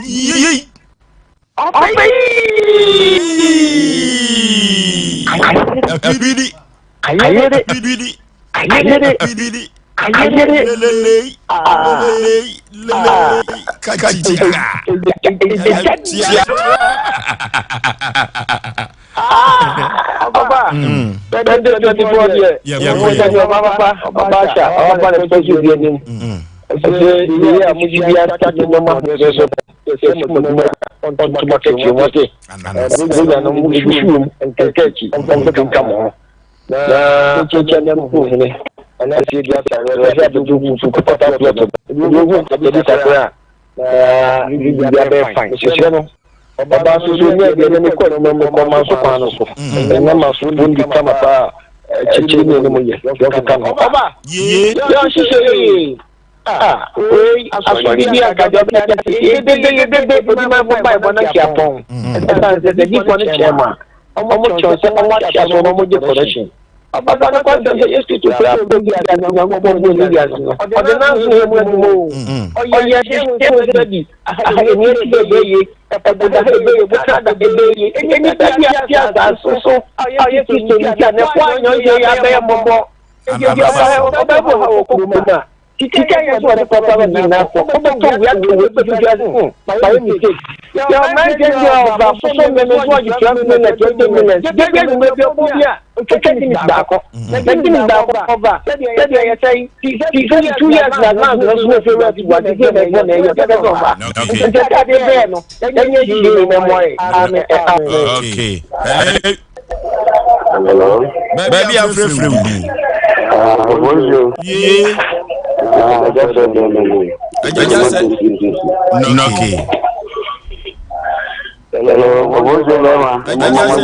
Yei. Apidi. Ayere. Apidi. Ayere. Apidi. Ayere. Lelelei. Lelelei. Lelelei. Kachika. Tia. Ọba. 2024 deɛ. Yɛ ọba papa ọba ahyà ọba ne special bi anim. Ɛsɛ yìí a mo gyi bi asate nneɛma ho so ɛsɛ mo mo ɔntoma kɛkɛ mo ase. Ɛbɛnya no mo ebi mu nkɛkɛ akyi ɔmo keka mo ho. Na kyɛkyɛ ne mo hene. Ɛna ɛsɛ bi asa ɛsɛ abɛgye gu pata plɔt. Ebi ogu ɛdi sakra na bibi abɛɛ fain. Mesrɛ no ɔbaa nso so ní ɛdeɛ ne kɔ ɛnum mu kɔ ɔma nso kwan no so ɛnna ma so wɔn di kama paa akyirikyiri ne ɛnum yɛ yɛn keka no ɔba Ye. yɛn hyehyɛ yie a wei asɔre bi akadwa bi ati yedede yedede obi ma bɔ ba ɛbɔ na nkyɛn apɔn ɛsan sɛ sɛ difoɔ no kyɛn mu a ɔmo kyɛn sɛ ɔmo akyɛ so na ɔmo gye correction ɔba no kwan sɛ yesu kristo fira bɔ bi adi nyankopɔn bɔ ne wiase no ɔde nanso yɛ mu anim o ɔyɛ hyehyɛ mu sɛ bi aha eni eti bɛ bɛ ye ɛbɛda ha ebe ye bɛka da ebe ye enipa bi ati asase so a ɔyɛ kristo ni ti a ne ko anyɔ yɛ yɛ abɛyɛ mmɔbɔ ebi ɔba ɔba bɔ ha wɔ koko mu a sika yɛ so ɔde papa bɛ nyinaa kɔ ɔbɛtɔ wia to wia bɛ fi ase ho mayɛ mistake yɛ ɔmɛnti bi a ɔba soso mɛmɛ so ɔgye 12 million 20 million debi enyimɛ bi ɔbɔ bi a otwetwe minutes baako na minutes baako ɔba sɛdeɛ yɛ sɛ ti sɛ 2 years na advance na so na efe wia ti bu ati sɛ ɛna ɛbɔ na ɛyɛ ɔbɛ sɛ ɔba nti ɛsɛ adeɛ bɛɛ no ɛnyɛ yie na ɛmɔ yɛ amen ɛ amen. Okay. Hello. Hello. Baabi afirafira wo din. Bonjour. Ye. Agya sɛ. Okay. Hello, bonjour bɛrima. Agya sɛ.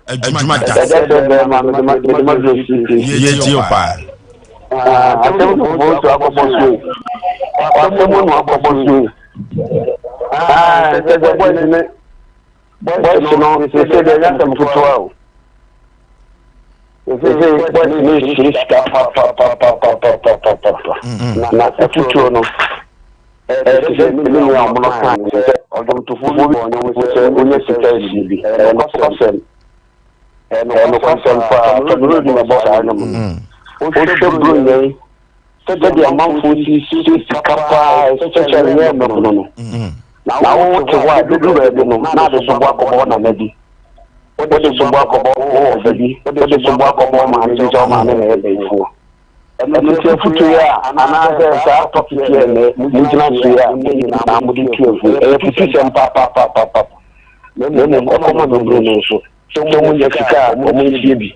Adwuma da. Agya sɛ bɛrima, mede ma duro sisi. Yɛ tie o paa. Asɛm fufuo so akɔbɔ so. Asɛm no akɔbɔ so. Sɛ sɛ boys ne. Boys no sese deɛ ɛnyɛ asɛm ketewa o. Sese boys no rehyere sika papapapapapapapa. Na afutuo no ɛte sɛ me nua a ɔmo kaa no sɛ ɔdwomtofoɔ bi bɔ nnwom sɛ onya sika asi bi. Ɛyɛ nokwasɛm. Ɛyɛ nokwasɛm paa. Tɔmmerɛ bi na ɛbɔ saa nnwom no. Wohwɛ Buronya yi sɛdeɛ amanfoɔ si siesie sika paa especially nyɛ mmabunu no na wote hɔ a bɛduru baabi no na ade so bo akɔbɔ nana bi wode so bo akɔbɔ wo wɔfa bi wode so bo akɔbɔ wo maame bi sɛ wo maame na ɛyɛ bayifoɔ ɛno nti afotuo yi a anaasɛ saa topic yi a ɛnɛ mogyina so yi a mo nyinaa mode tu afu ɛyɛ afutusɛm papaapapapa na mmom ɛkɔma mmabunu no nso sɛ wɔnya sika a wɔnsie bi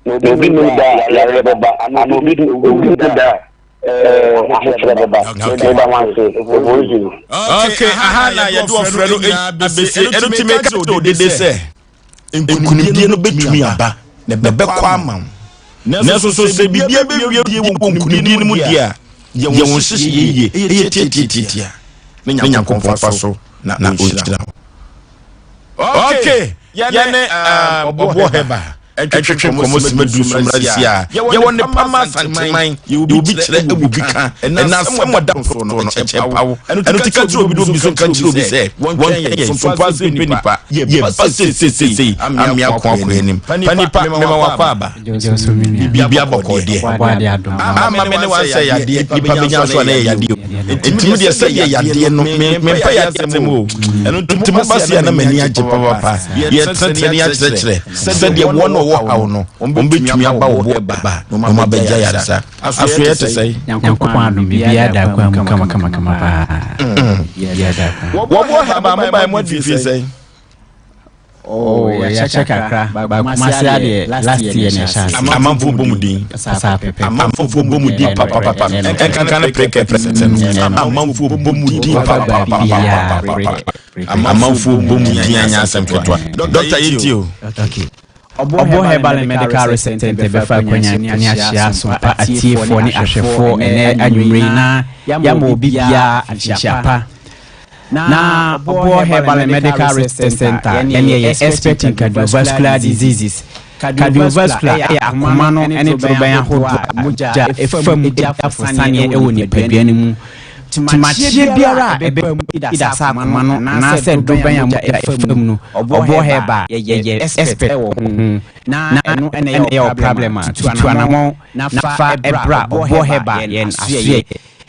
Na obi nnim da a yareɛ bɛba, anaa obi nnim da a ahokyerɛ bɛba. Meda mo ase, Evolution. Okay, aha na yɛde ɔfrɛ no abɛsi. Ɛno nti meka kyerɛ odede sɛ nkunimdie no bɛtumi aba na ɛbɛkɔ ama wo. Nanso so sɛ biribi abɛwie wɔ nkunimdie no mu deɛ a, yɛ wo nhyehyɛeɛ yie, ɛyɛ tiatiatiatia na Nyankopɔn fa so na ɔnhyira wo. Okay, yɛne ɔboɔ hɛba ɛtwetwe nkɔmmɔ sima du so mmara si a yɛwɔ ne pama asanteman yɛwɔ bi kyerɛ ɛwɔ bi ka ɛna asɛm ɔda so no ɛkyɛ pawo ɛno ti ka kyerɛ obi de obi so nka kyerɛ obi sɛ wɔntwɛn yɛn sompa ase mpɛ nipa yɛba seiseiseisei amea ko akɔ anim pa nipa mema wakɔ aba biribi abɔkɔɔ deɛ ama me ne wansɛ yadeɛ nipa bɛnya so a na yɛ yadeɛ o nti me deɛ sɛ yɛ yadeɛ no mempɛ yadeɛ asɛm o ɛno nti mo ba se a na m'ani agye papapa yɛtenetene ne akyerɛkyerɛ sɛdeɛ wɔn a wɔwɔ haw no wɔn bɛtumi aba wɔ boɔ ba na wɔn abɛgya yaresa asoɛ te sɛ Nyankopɔn adom biribiara da kwan mu kama kama kama paa biribiara da kwan wɔboɔ haba mo bae mo adifie sɛn Oh, yɛakyɛ kakra. Ba Kumasi adeɛ last year na ɛhyɛ ase. Amanfoɔ bɔ mu din. Saa pɛpɛ. Amanfoɔ bɔ mu din papapapa. Ɛnkanka ne prekɛ pɛsɛsɛ no. Amanfoɔ bɔ mu din papapapa. Amanfoɔ bɔ mu din anya asɛm ketewa. Dɔkta yɛ tie o. Okay. Ɔbɔ Herbal and Medical Research Center bɛfa akwanya ne ahyia asompa atiefoɔ ne ahwɛfoɔ ɛnɛ anwummerɛ yi na yɛama obi biara nhyia pa. Na Ɔboɔ Herbal and Medical Research Center ɛne ɛyɛ expert in cardiovascular diseases. Cardiovascular ɛyɛ akoma no ne torobɛn ahodoɔ a mogya ɛfa mu di afosaneɛ ɛwɔ nipadua no mu. Temakyeɛ biara a ɛbɛba mu either sɛ akoma no anaasɛ dorobɛn a mogya ɛfa mu no, Ɔboɔ Herbal yɛyɛ expert wɔ ho. Na ɛno na ɛyɛ wo problem a, tutu anamɔn na fa bra Ɔboɔ Herbal yɛn asoɛeɛ.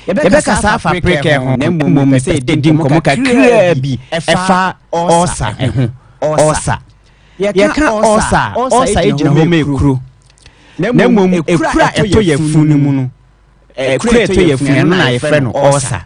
Yɛbɛkasa afa prekɛ ho, na mmom mepɛ sɛ yɛdi nkɔmmɔ kakraa bi ɛfa ɔɔsa ho. Ɔɔsa. Yɛka ɔɔsa a, ɔɔsa gyina hɔ ma ekuro. Na mmom ekuro a ɛtɔ yafunu no mu no, ekuro a ɛtɔ yafunu ɛno na yɛfrɛ no ɔɔsa.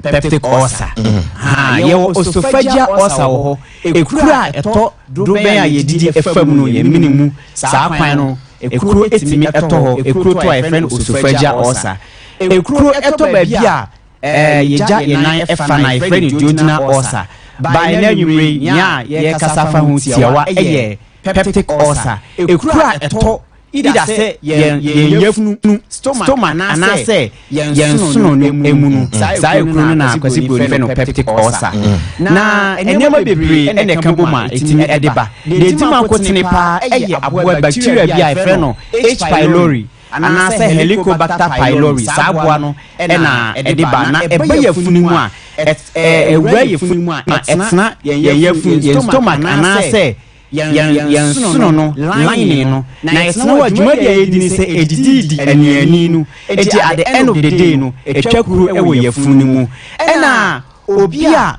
Peptic ulcer. Ha, yɛwɔ esophageal ulcer wɔ hɔ. Ekuro a ɛtɔ dorobɛn a yɛdidi fa mu no, yɛn mene mu, saa kwan no, ekuro tumi tɔ hɔ. Ekuro tɔ a yɛfrɛ no esophageal ulcer. Ekuro tɔ baabi a ɛɛ yɛgya yɛn nan fa no a yɛfrɛ no duodenal ulcer. By nnɛ anwummere yi, nea yɛrekasa afa ho tiawa yɛ peptic ulcer. Ekuro a ɛtɔ Either sɛ yɛn yɛn yafunu, stomach, anaasɛ yɛn nsono no mu no, saa ekuro no na Kwasi Broni frɛ no peptic ulcer. Na nneɛma bebree na ɛka bom a ɛtumi de ba. Deɛ ɛdi mu akotene paa yɛ aboa bacteria bi a yɛfrɛ no H. pylori anaasɛ Helicobacter pylori. Saa aboa no na ɛde ba, na ɛba yafunu mu a, ɛwura yafunu mu a, ɛtena yɛn yafunu, yɛn stomach anaasɛ yɛn yɛn sono no, lining no, na yɛtena hɔ a dwumadi a yɛdi ne sɛ ɛdididi aniani no, enti at the end of the day no, ɛtwa kuro wɔ yafunu no mu. Ɛna obi a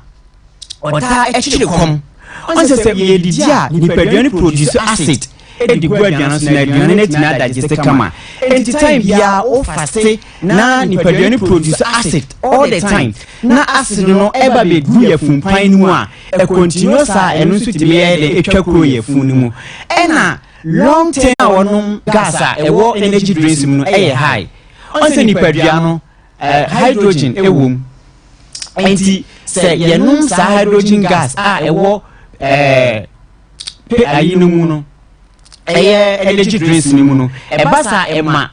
ɔtaa kyere kɔm, ɔn sɛ sɛ yɛdidi a nipadua no produce acid de gu aduane no so na aduane no atumi adigeste kama. Enti time biara wo faste na nipadua no produce acid all the time na acid no ɛba bɛgu yafumpan no mu a, ɛcontinue saa a ɛno nso tumi yɛ dɛn ɛtwa kuro yafunu no mu. Ɛna long term a wɔnom gas a ɛwɔ energy drinks mu no ɛyɛ high. Ɔn sɛ nipadua no hydrogen ɛwɔ mu. Enti sɛ yɛnom saa hydrogen gas a ɛwɔ ɛɛ pe ayi no mu no ɛyɛ energy drinks no mu no ɛba saa ɛma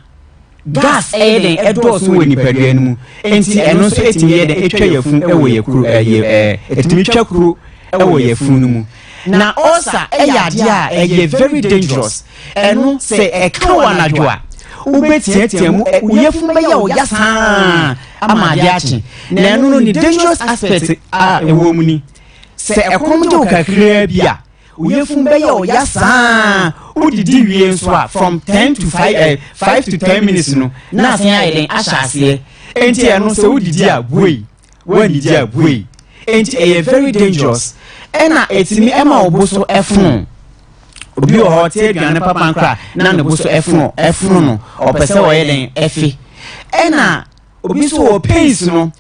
gas ɛyɛ dɛn ɛdɔɔso wɔ nipadua no mu nti ɛno nso ɛtumi yɛ dɛn ɛtwa yɛfun ɛwɔ yɛ kuro ɛyɛ ɛɛ ɛtumi twa kuro. wɔ yafunu no mu. Na ulcer yɛ adeɛ a ɛyɛ very dangerous. Ɛno sɛ ɛka wo anadwo a, wobɛtiatia mu, wo yafunu bɛyɛ wo ya saa ama adeɛ akye. Na ɛno no ne dangerous aspect a ɛwɔ mu ni. Sɛ ɛkɔm gye wo kakraa bi a, wo yafunu bɛyɛ wo ya saa. Wodidi wie nso a, from 10 to 5, 5 to 10 minutes no, na asan ayɛ den ahyɛ aseɛ. Enti ɛno sɛ wodidi a, buei. Woannidi a buei. Enti ɛyɛ very dangerous. Ɛna ɛtumi ɛma wo bo so ɛfono. Obi wɔ hɔ ɔte aduane papa nkora na ne bo so ɛfono, ɛfono no. Ɔpɛ sɛ ɔyɛ dɛn ɛfe. Ɛna obi nso wɔ pains no,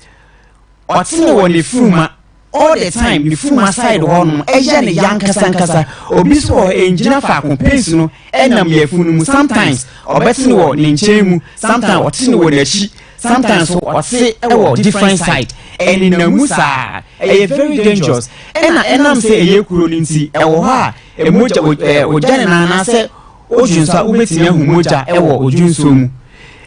ɔte no wɔ ne funuma all the time, ne funuma side hɔ nom ɛyɛ ne ya nkasa nkasa. Obi nso wɔ hɔ ɛngyina faako, pains no ɛnam yafunu mu. Sometimes ɔbɛte no wɔ ne nkyɛn mu, sometimes ɔte no wɔ n'akyi. Sometimes so ɔte wɔ different side, ɛnenam mu saa, ɛyɛ very dangerous. Ɛna ɛnam sɛ ɛyɛ kuro no nti, ɛwɔ hɔ a mogya ogya ne nan anaasɛ odwonso a wobɛtumi ahu mogya ɛwɔ odwonsuo mu.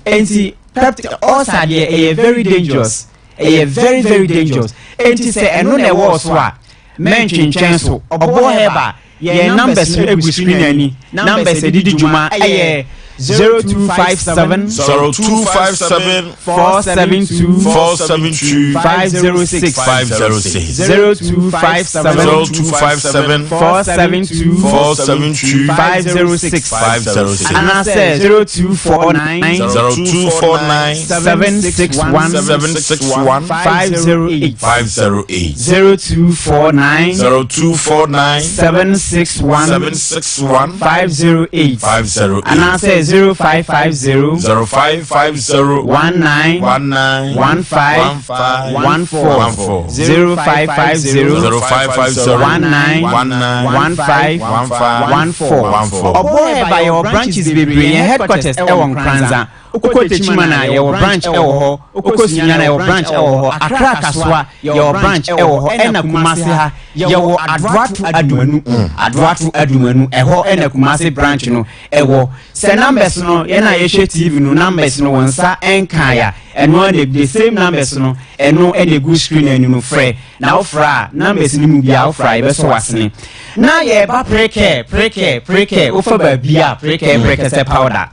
Enti peptic ulcer deɛ ɛyɛ very dangerous, ɛyɛ very very dangerous. Enti sɛ ɛno na ɛwɔ so a, mɛntwentwɛn so. Ɔbɔ hɛba. Yɛn numbers no gu screen ani. Numbers a ɛde di dwuma yɛ 0257 0257 472 472 506 506 0257 0257 472 472 506 506 anaasɛ 0249 0249 761 761 508 508 0249 0249 761 761 508 508 anaasɛ 0550 0550 19 19 15 15 14 0550 0550 19 19 15 15 14. 14. Ɔbɔ ɛba yɛwɔ branches bebree. Yɛn headquarters ɛwɔ Nkranza. Wokɔ Techiman a, yɛwɔ branch ɛwɔ hɔ. Wokɔ Sunyani a, yɛwɔ branch ɛwɔ hɔ. Accra Kasoa, yɛwɔ branch ɛwɔ hɔ. Ɛna Kumasi ha, yɛwɔ Adoato Adumanu. Adoato Adumanu, ɛhɔ ɛna Kumasi branch no ɛwɔ. Sɛ numbers no, yɛn a yɛhwɛ TV no, numbers no wɔn nsa nkae a, ɛno ara na the same numbers no, ɛno ɛna egu screen anim no, frɛ. Na wofrɛ a, numbers no mu biara wofrɛ a, yɛbɛsɔ w'asene. Na yɛreba prekɛ, prekɛ, prekɛ, wofa baabi a, prekɛ, prekɛ sɛ powder.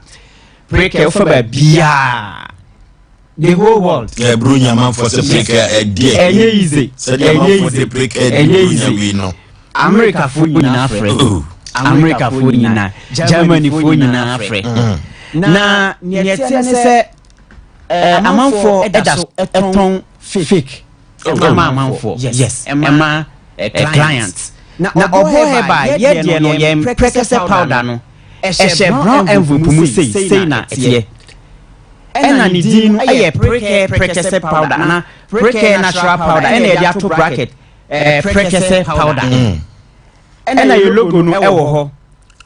Prekɛ, wofa baabiaa, the whole world. Yɛ bro nyamanfoɔ sɛ prekɛ ɛdeɛ. Ɛnyɛ easy. Sɛdeɛ Ɛnyɛ amanfoɔ easy. de prekɛ di Ɛnyɛ bro easy. nya wei no. Amerikafoɔ nyinaa frɛ. Oh. Amerikafoɔ nyinaa, Germanyfoɔ nyinaa frɛ. Na nea ɛteɛ ne sɛ amanfoɔ ɛda so ɛtɔn fake ɛma amanfoɔ. Yes, ɛma client. Na ɔbɔ hɛba yɛ deɛ no, yɛn prɛkɛsɛ powder no ɛhyɛ brown envelope mu sei sei na ɛteɛ. Ɛna ne din no ɛyɛ prekɛ prɛkɛsɛ powder ana prekɛ natural powder, ɛna yɛde ato bracket prɛkɛsɛ powder. Ɛna yɛ logo no ɛwɔ hɔ.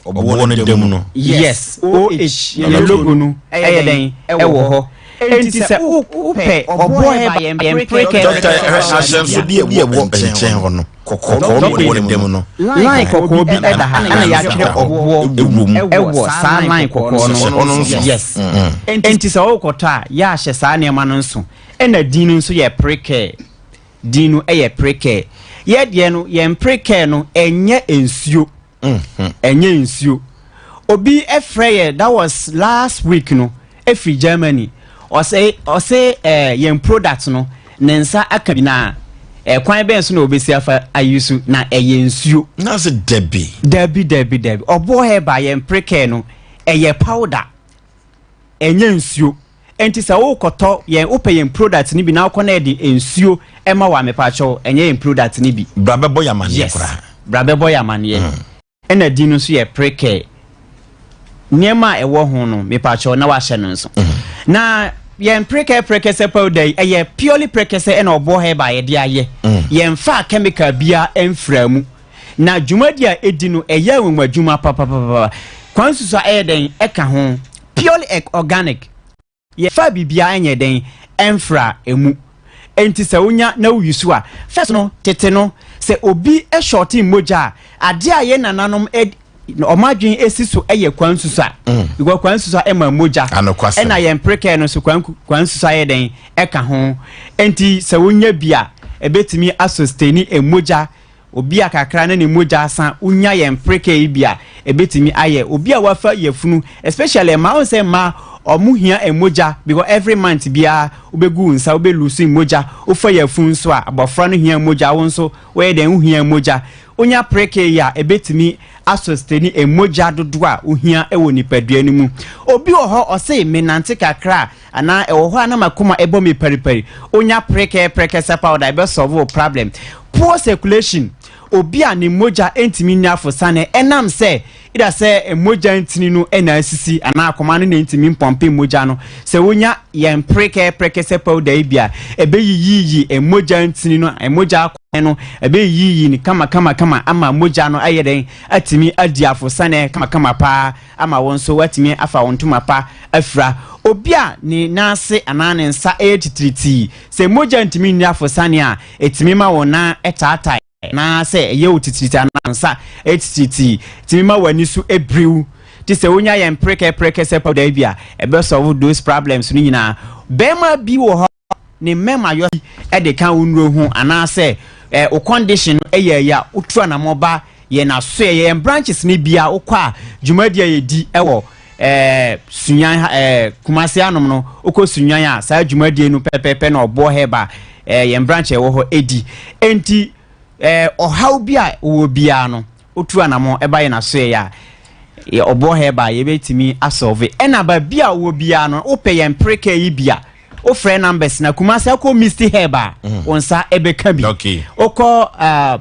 Ɔboɔ no da mu no. Yes, oh yɛ logo no ɛyɛ dɛn ɛwɔ hɔ. Enti sɛ wopɛ ɔbɔ hɛba yɛn prekɛ. Dɔkta, ɛhwɛ ahyɛnsodeɛ ɛwɔ nkyɛn hɔ no. Kɔkɔɔ no wɔ ne da mu no. Line kɔkɔɔ bi ɛda ha, ɛna yɛatwerɛ ɔboɔ ɛwɔ mu. Ɛwɔ saa line kɔkɔɔ Hyɛ no. hɔ no nso. Yes. Enti sɛ wokɔtɔ a, yɛahyɛ saa nneɛma no nso. Ɛna din no nso yɛ prekɛ. Din no ɛyɛ prekɛ. Yɛ deɛ no, yɛn prekɛ no ɛnyɛ nsuo. Ɛnyɛ nsuo. Obi ɛfrɛ yɛ, that was last week no, ɛfiri Germany. Ɔsɛ yɛn product no ne nsa aka bi na ɛkwan bɛn so na obesi afa ayi so na ɛyɛ nsuo. Na sɛ dabi. Dabi, dabi, dabi. Ɔbɔ hɛba yɛn prekɛ no ɛyɛ powder, ɛnyɛ nsuo. Nti sɛ wokɔtɔ yɛn, wopɛ yɛn product no bi na wokɔ na yɛde nsuo ɛma wɔ amepakyɛw, ɛnyɛ yɛn product no bi. Bra bɛbɔ yɛ amaneɛ koraa. Bra bɛbɔ yɛ amaneɛ. Ɛna din no nso yɛ prekɛ. Nneɛma a ɛwɔ ho no, mepakyɛw na wahyɛ no nso. Na yɛn prekɛ prɛkɛsɛ powder yi ɛyɛ purely prɛkɛsɛ ɛna ɔbɔ hɛba a yɛde ayɛ. Yɛmfa chemical biara ɛmfra mu. Na dwumadi a ɛdi no ɛyɛ anwanwa dwuma papapapa. Kwan susu a ɛyɛ dɛn ɛka ho, purely organic. Yɛfa biribiara ɛnyɛ dɛn ɛmfra emu. Enti sɛ wonya na woyi so a, first no, tete no, sɛ obi shorte mogya a, adeɛ a yɛn nananom ɔmo adwene esi so yɛ kwan susu a, because kwan susu a ɛma mogya. Anokwasɛm. Ɛna yɛn prekɛ no nso kwan susu ayɛ dɛn ɛka ho. Enti sɛ wonya bi a, ɛbɛtumi asosteni mogya. Obi a kakra na ne mogya asa, wonya yɛn mpreka yi bi a, ɛbɛtumi ayɛ. Obi a wafa yafunu, especially mmaa, wohu sɛ mmaa ɔmo hia mogya because every month biara wobɛgu wo nsa, wobɛ lose mogya. Wofa yafunu nso a, abɔfra no hia mogya, wo nso woyɛ dɛn wohia mogya. Wonya preka yi a, ɛbɛtumi asosteni mogya dodoɔ a wohia wɔ nipadua no mu. Obi wɔ hɔ ɔse menante kakra a, Anaa ɛwɔ hɔ a na makoma ɛbɔ me paripari. Onya prekɛ prɛkɛsɛ powder ɛbɛ solve wo problem. Poor circulation, obi a ne mogya ntumi nni afosane ɛnam sɛ either sɛ mogya ntini no na asisi anaa akoma no na ntumi mpɔmpe mogya no. Sɛ wonya yɛn prekɛ prɛkɛsɛ powder yi bi a, ɛbɛyiyiyi mogya ntini no, mogya akwan no, ɛbɛyiyiyi no kama kama kama ama mogya no ayɛ dɛn atumi adi afosane kama kama paa. ama wo nso woatumi afa wo ntoma pa afira. Obi a ne nan ase anaa ne nsa yɛ titiritii, sɛ mogya ntumi nni afosane a, ɛtumi ma wo nan taatae anaasɛ ɛyɛ wo titiritii anaa wo nsa yɛ titiritii, ɛtumi ma w'ani so biriw. Nti sɛ wonya yɛn prekɛprɛkɛ sɛ powder bi a, ɛbɛ solve those problems no nyinaa. Barima bi wɔ hɔ. ne mmɛmayɔ de ka wo nnuro ho anaasɛ eh, wo condition no yɛ ayi a wotu anamɔ ba yɛn asoɛ yɛn branches no bia wokɔ a dwumadi a yɛdi wɔ eh, Sunyan ha eh, Kumasi anom no wokɔ Sunyan a saa dwumadie no pɛpɛpɛ na ɔboɔ hɛba eh, yɛn branch a ɛwɔ hɔ ɛdi enti eh, ɔhaw bi a wowɔ biara no wotu anamɔ ɛba yɛn asoɛ a yɛ ɔboɔ hɛba yɛbɛtumi asɔlve ɛna baabi a wowɔ biara no wopɛ yɛn preka yi bi a wofrɛ numbers na Kumasi akɔ Misty Herb a mm. wo nsa ɛbɛka bi wokɔ uh,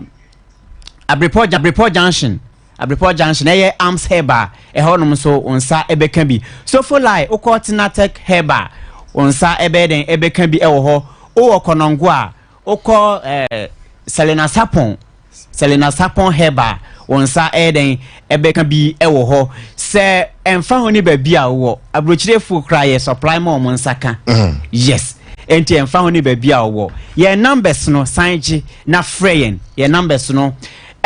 Abrepɔ Abrepɔ Junction Abrepɔ Junction ɛyɛ Arms Herb a ɛhɔnom nso wo nsa ɛbɛka bi Sofolai wokɔ Tenatek Herb a wo nsa ɛbɛyɛ dɛn ɛbɛka bi ɛwɔ hɔ wowɔ Kɔnɔngo a Wokɔ eh, Selina Sarpong, Selina Sarpong Herbal, wo nsa ɛyɛ dɛn ɛbɛka bi ɛwɔ hɔ. Sɛ ɛmfa ho ne baabi a wowɔ, aburokyirefo koraa yɛ supply ma wɔn nsa ka. Mm. Yes. Enti ɛmfa ho ne baabi a wowɔ. Yɛn numbers no san gye na frɛ yɛn. Yɛn numbers no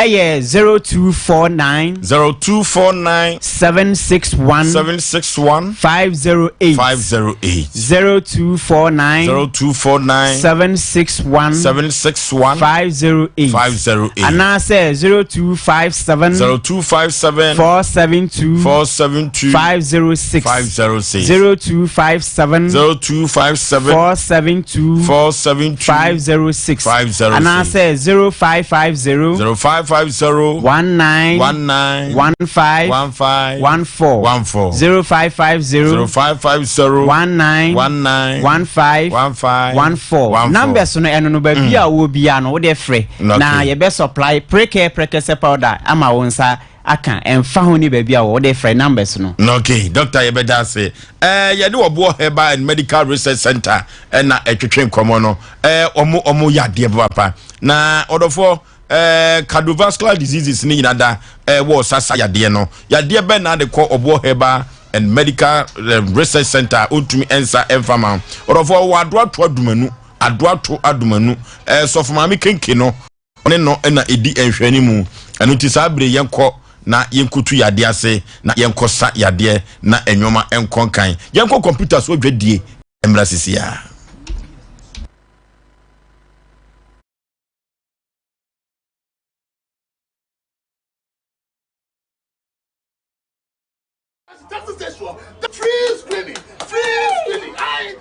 ɛyɛ 0249. 0249. 761. 761. 508. 508. 0249. 0249. 761. 761. 508. 508. Anaasɛ 0257. 0257. 472. 472. 506. 506. 0257. 0257. 472. 472. 506. 506. Anaasɛ 0550. 0550. 19. 19. 15. 15. 14. 14. 0550. 0550. 19. 19. 15. 15. 14. 14. Numbers no ɛno no baabi a wɔ biara no wode frɛ na yɛbɛ supply prekɛ prɛkɛsɛ powder ama wo nsa aka ɛmfa ho ne baabi a wɔ wode frɛ numbers no. Okay, doctor yɛbɛda ase. Ɛɛ yɛne ɔboɔ Herbal and Medical Research Center ɛna ɛtwetwe nkɔmɔ no. Ɛɛ ɔmo ɔmo yɛ adeɛ papa. Na ɔdɔfoɔ ɛɛ cardiovascular diseases ne nyina da ɛɛ wɔ sasa yadeɛ no. Yadeɛ bɛn na de kɔ ɔboɔ Herbal and Medical eh, Research Center ɔntumi ɛnsa ɛnfa ma. Ɔdɔfoɔ wɔ adoato adumanu adoato adumanu ɛɛ sɔfo maame kenke no. Ɔne no na ɛdi nhwɛanimu. Ɛno nti saa bere yɛnkɔ na yɛnkɔtu yadeɛ ase na yɛnkɔsa yadeɛ na nnoɔma nkɔ nkan. Yɛnkɔ kɔmputa so adwadie mmra sisi ara. Free screening, free screening. Ayi.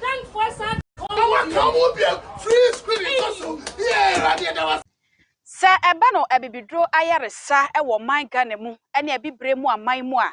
Sɛ ɛba no abibiduro ayaresa wɔ ɔman Ghana mu ne abibire mu aman mu a,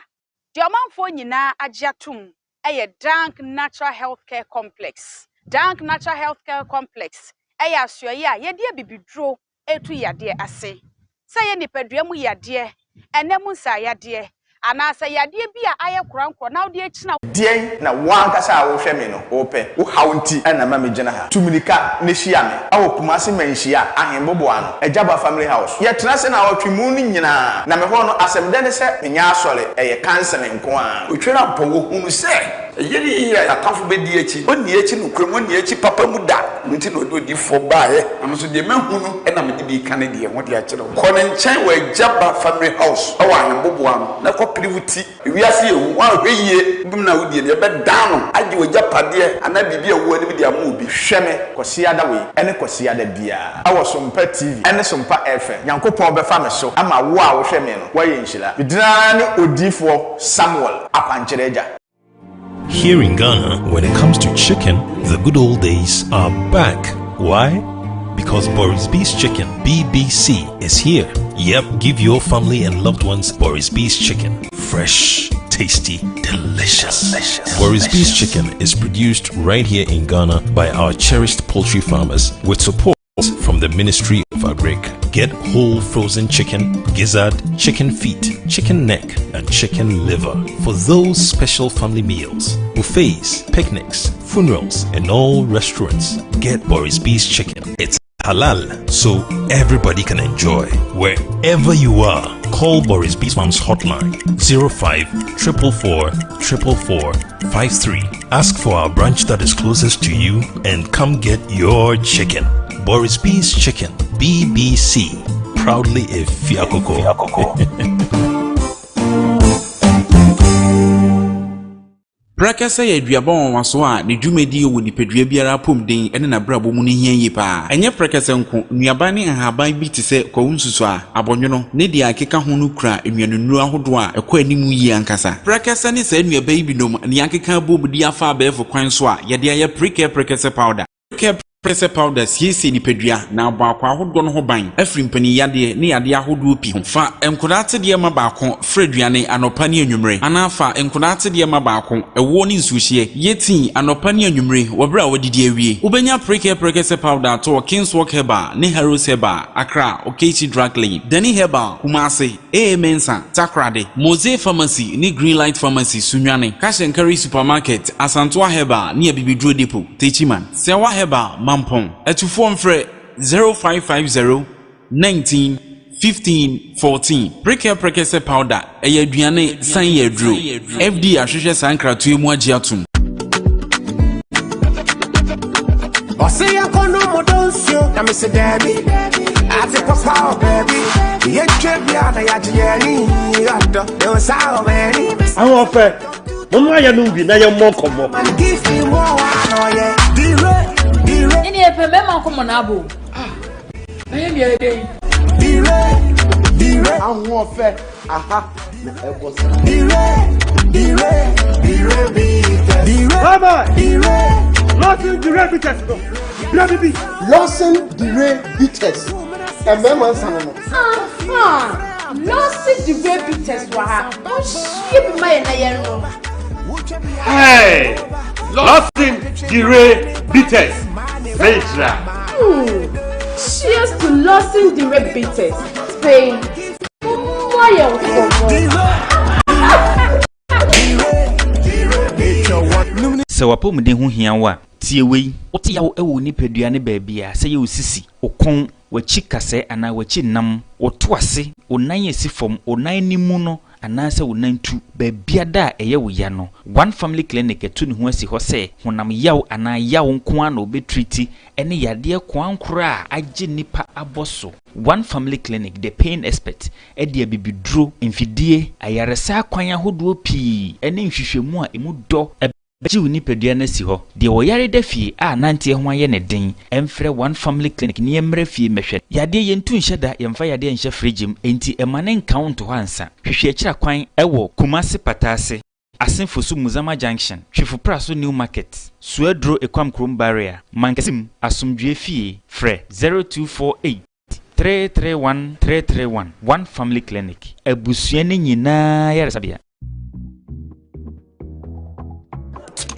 deɛ ɔmanfoɔ nyinaa agye atom yɛ Dank Natural Health Care Complex. Dank Natural Health Care Complex yɛ asoɛeɛ a yɛde abibiduro retu yadeɛ ase. Sɛ ɛyɛ nipadua mu yadeɛ, ɛnɛ mu nsaayadeɛ, anaasɛ yadeɛ bi a ayɛ korankorɔ na wode akyina Deɛn na wo ankasa a worehwɛ me no worepɛ? Wo haw nti na ɛma megyina ha. Tu mmirika na hyia me wɔ Kumasi Manhyia Ahenboboano, Agyaba Family House. Yɛtena ase naawɔtwe mu no nyinaa, na me hɔ no asɛmdɛ ne sɛ menyɛ asɔre, ɛyɛ counseling nko ara. Otwerampɔn, wɔhunu sɛ. Ɛyɛ ne yie a yɛn atamfo bɛdi akyi. Ɔnni akyi nokorɛ mu, ɔnni akyi papa mu da. Ɛno nti na ɔde odiyifoɔ baeɛ. Na me nso deɛ mahu no na mede bi reka ne deɛ ho de akyerɛ wo. Kɔ ne nkyɛn wɔ Agya Ba Family House wɔ Ahemboboa ano na kɔpere wo ti. Ewiase yɛ hu, woanhwɛ yie bem na wodie no, yɛbɛdan no agye w'agyapadeɛ anaa biribi a ɛwɔ w'anim de ama obi. Hwɛ me Kwasiada wei ne Kwasiada biara wɔ Sompa TV ne Sompa FM. Nyankopɔn bɛfa me so ama wo a wohwɛ me no woayɛ nhyira. Me din ara ne Odiyifoɔ Samuel Akwankyerɛ Agya. Here in Ghana, when it comes to chicken, the good old days are back. Why? Because Boris B's Chicken, BBC, is here. Yep, give your family and loved ones Boris B's Chicken. Fresh, tasty, delicious. delicious. Boris B's Chicken is produced right here in Ghana by our cherished poultry farmers with support from the Ministry of Agric. Get whole frozen chicken, gizzard, chicken feet, chicken neck, and chicken liver for those special family meals, buffets, picnics, funerals, and all restaurants. Get Boris B's chicken. It's halal, so everybody can enjoy. Wherever you are, call Boris B. Farms hotline 05 444 444 53. Ask for our branch that is closest to you and come get your chicken. Boris B's Chicken, BBC. Proudly a Fiakoko. Prɛkɛsɛ yɛ aduaba nwanwaso a ne dwumadi wɔ nipadua biara apɔmuden ne n'abrabɔ mu no hia yie paa. Ɛnyɛ prɛkɛsɛ nko, nnuaba ne nhaban bi te sɛ kwawu nsusuaa, abɔnwono, ne deɛ ɛkeka ho no kura nnuanennuro ahodoɔ a ɛkɔ anim yie ankasa. Prɛkɛsɛ ne saa nnuaba yi binom na yɛakeka abom de afa abɛɛfo kwan so a yɛde ayɛ Prekɛ Prɛkɛsɛ Powder. Prekɛ Prɛkɛsɛ Powder siesie nipadua na abɔ akwaa ahodoɔ no ho ban afiri mpaninyadeɛ ne yadeɛ ahodoɔ pii ho. Fa nkwadaa atedeɛ ma baako fra aduane anɔpa ne anwummere anaa fa nkwadaa atedeɛ ma baako, ɛwoɔ ne nsuohyeɛ, yɛ tii anɔpa ne anwummere wɔ berɛ a woadidi awie. Wobɛnya Prekɛ Prɛkɛsɛ Powder atɔ wɔ Kingswalk Herbal ne Harrows Herbal, Accra, Okaishie Drug Lane, Dani Herbal, Kumasi, AA Mensah, Takoradi, Mose Pharmacy ne Greenlight Pharmacy, Sunyani, Cash and Carry Supermarket, Asantoa Herbal ne Abibiduro Depot, Techiman, Sewa Herbal, Mampong. Atufoɔ mfrɛ 0550 19 15 14. Prekɛ Prekɛsɛ Powder, ɛyɛ aduane san yɛ aduro. FDA ahwehwɛ saa nkratoɔ yi mu agye atom. Ɔse yɛnkɔ no mu dɔ nsuo na mese daabi ate papa wɔ baabi yɛntwa bia na yɛagye yɛni ɔdɔ ɛwɔ saa wɔ m'ani Ahoɔfɛ, momma yɛnom bi na yɛmmɔ nkɔmmɔ. Give me more na ɔyɛ dire dire Ɛne yɛpɛ mmarima nkɔmmɔ na abo. Ah, na yɛn deɛ yɛ dɛn? dire dire Ahoɔfɛ, aha na ɛbɔ saa. dire dire dire bitters dire Bye-bye. dire Lawson Dire Bitters no, bra bi bi. Lawson Dire Bitters, mmarima nsa no no. Aha! Lawson Dire Bitters wɔ ha. Monhyie bi ma yɛn na yɛnnom. Hey! Lawson Dire Bitters, Menhyira. Hmm. Cheers to Lawson Dire Bitters. Spain. Mommoa yɛn nkɔmmɔ. Sɛ w'apɔmuden ho hia wo a, tie wei. Wote yaw wɔ wo nipadua no baabi a, sɛ ɛyɛ wo sisi, wo kɔn, w'akyi kasɛɛ anaa w'akyi nam, wo to ase, wo nan a ɛsi fam, wo nan no mu no anaasɛ wo nan tu, baabiada a ɛyɛ wo ya no, One Family Clinic atu ne ho asi hɔ sɛ honam yaw anaa yaw nko ara na wɔbɛtriti ne yadeɛ koankorɔ a agye nnipa abɔ so. One Family Clinic, The Pain Expert, de abibiduro, mfidie, ayaresa akwan ahodoɔ pii ne nhwehwɛmu a ɛmu dɔ bɛgye wo nipadua no asi hɔ. Deɛ ɔyare da fie a nanteɛ ho ayɛ no den, mfrɛ One Family Clinic na yɛmmra fie mmɛhwɛ no. Yadeɛ yɛntu nhyɛ da, yɛmfa yadeɛ nhyɛ fridge mu, enti mma no nka wo nto hɔ ansa. Hwehwɛ akyiri akwan wɔ Kumasi Pataase, Asenfosu Muzama Junction, Twifo Praso New Market, Suaduro Ekwam Kurom Barrier, Mankasim, Asomdwoeɛ Fie, frɛ 0248 331 331, One Family Clinic, abusua no nyinaa yaresabea.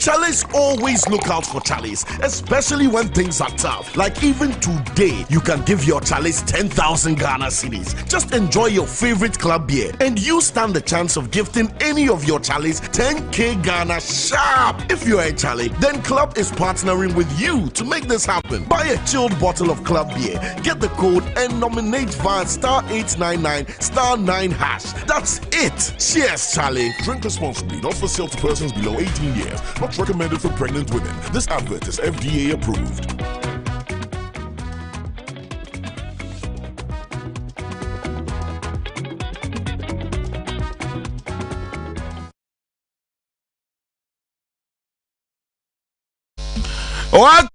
Charlies always look out for Charlies, especially when things are tough. Like even today, you can give your Charlies 10,000 Ghana cedis. Just enjoy your favorite club beer, and you stand the chance of gifting any of your Charlies 10k Ghana sharp. If you're a Charlie, then Club is partnering with you to make this happen. Buy a chilled bottle of Club beer, get the code, and nominate via star 899 star 9 hash. That's it. Cheers, Charlie. Drink responsibly, not for sale to persons below 18 years. Not recommended for pregnant women. This advert is FDA approved. What?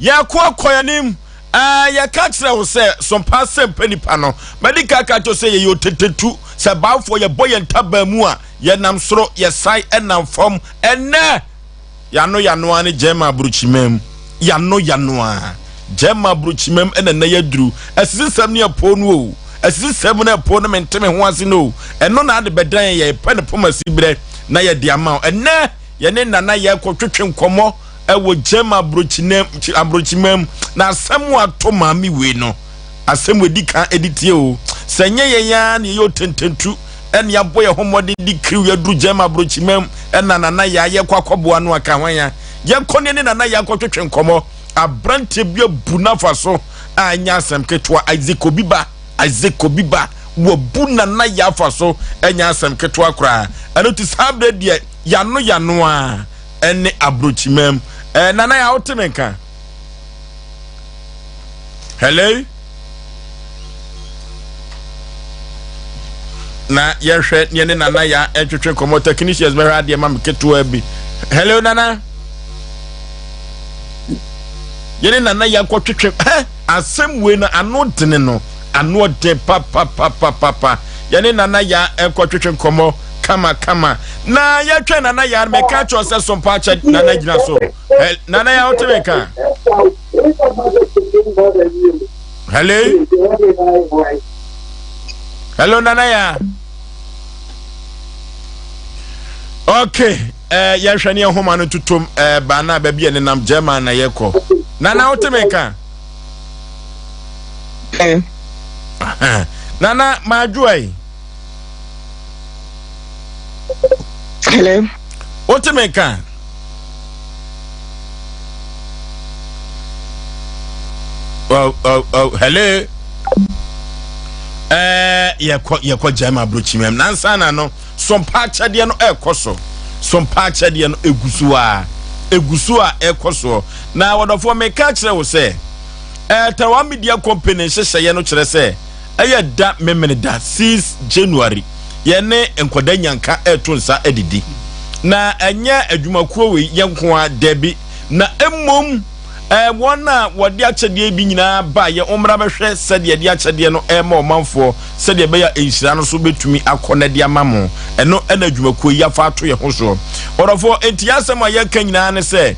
Yɛko akɔ yɛn anim. Ɛɛ yɛka kyerɛ wo sɛ sompa sɛ mpɛ nipa no. Mɛdi ka ka kyerɛ sɛ yɛyɛ otetetu sɛ baafoɔ yɛbɔ yɛn ntaban mu a yɛnam soro yɛsan ɛnam fam ɛnɛ yano yanoa ne gyɛma aburokyima mu yano yanoa gyɛma aburokyima mu ɛna ɛnɛ yɛduru asisisɛm ne ɛpo no o asisisɛm ne ɛpo no mente me ho ase no o ɛno na ade bɛdan yɛ pɛ ne poma si berɛ na yɛde ama wo ɛnɛ yɛne nana yɛkɔtwetwe nkɔmmɔ ɛwɔ gyɛm aburokyima mu na asɛm ato maame wei no asɛm edi kan edi tie o sɛ nyɛ yɛn ara na yɛyɛ otententu ɛne abɔ yɛn ho mmɔden de kiriw yɛduru gyɛm aburokyima mu ɛna nana yɛ ayɛ kɔ akɔboa no aka hwan ya yɛkɔ ne ne nana yɛ akɔtwetwe nkɔmmɔ aberanteɛ bi abu n'afa so a ɛnyɛ asɛm ketewa Isaac obi ba Isaac obi ba wabu nana yɛ afa so ɛnyɛ asɛm ketewa koraa ɛno ti saa berɛ deɛ yano yano a ɛne aburokyimam ɛɛ nana yɛ awote me nka hello na yɛhwɛ neɛ ne nana yɛ ɛtwetwe nkɔmmɔ technicians bɛhwɛ adeɛ ma me ketewa bi hello nana yɛne nana yɛ akɔtwetwe hɛ asɛm wei no ano dene no ano den papapapapapa yɛne nana yɛ ɛkɔtwetwe nkɔmmɔ kama kama na yɛtwɛn nana yɛ mɛka kyerɛ sɛ so mpa akyɛ nana gyina so nana yɛ wote me ka hello hello nana yɛ okay eh, yɛhwɛ ne yɛhoma no totom eh, baa na baabi a nenam german na yɛkɔ nana wote me ka nana maadwoa yi Hello. Wote me nka? Oh, oh, oh, hello. Eh, yɛkɔ yɛkɔ gyama aburokyimɛm nansa na no sompa akyɛdeɛ no ɛrekɔ so sompa akyɛdeɛ no egu so a egu so a ɛrekɔ soɔ na wɔdɔfoɔ meka kyerɛ wo sɛ ɛɛ tawa media company nhyehyɛeɛ no kyerɛ sɛ Ɛyɛ da Memeneda 6 January yɛne nkwadaa nyanka reto nsa adidi. Na ɛnyɛ adwumakuo wei yɛ nko ara, dabi, na mmom eh, wɔn a wɔde akyɛdeɛ bi nyinaa ba yɛ wɔmmra bɛhwɛ sɛdeɛ yɛde akyɛdeɛ no rema ɔmanfoɔ sɛdeɛ ɛbɛyɛ a nhyira no so bɛtumi akɔ na de ama mo. Ɛno ɛna adwumakuo yi afa ato yɛn ho soɔ. Ɔdɔfoɔ, enti yɛn asɛm a yɛreka nyinaa ne sɛ,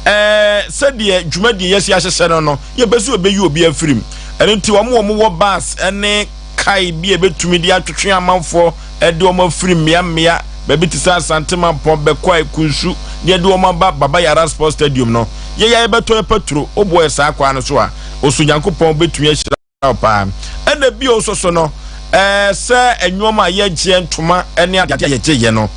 eh, sɛdeɛ dwumadie yɛasi ahyehyɛ no no, yɛpɛ sɛ wɔbɛyi obi afiri mu. Ɛno nti wɔn a wɔwɔ bus ne kae bi a ɛbɛtumi de atwetwe amanfoɔ de wɔn afiri mmeammea baabi te sɛ Asante Mampɔn, Bɛkwae, Kunsu ne yɛde wɔn aba Baba Yara Sports Stadium no, yɛyɛ a yɛbɛtɔ yɛ paturo. Woboa yɛ saa kwan no so a, oso Nyankopɔn bɛtumi ahyira wo paa. Ɛna bio nso so no, ɛɛ sɛ nneɛma a yɛgyeɛ ntoma ne adeade a yɛgyeeɛ no,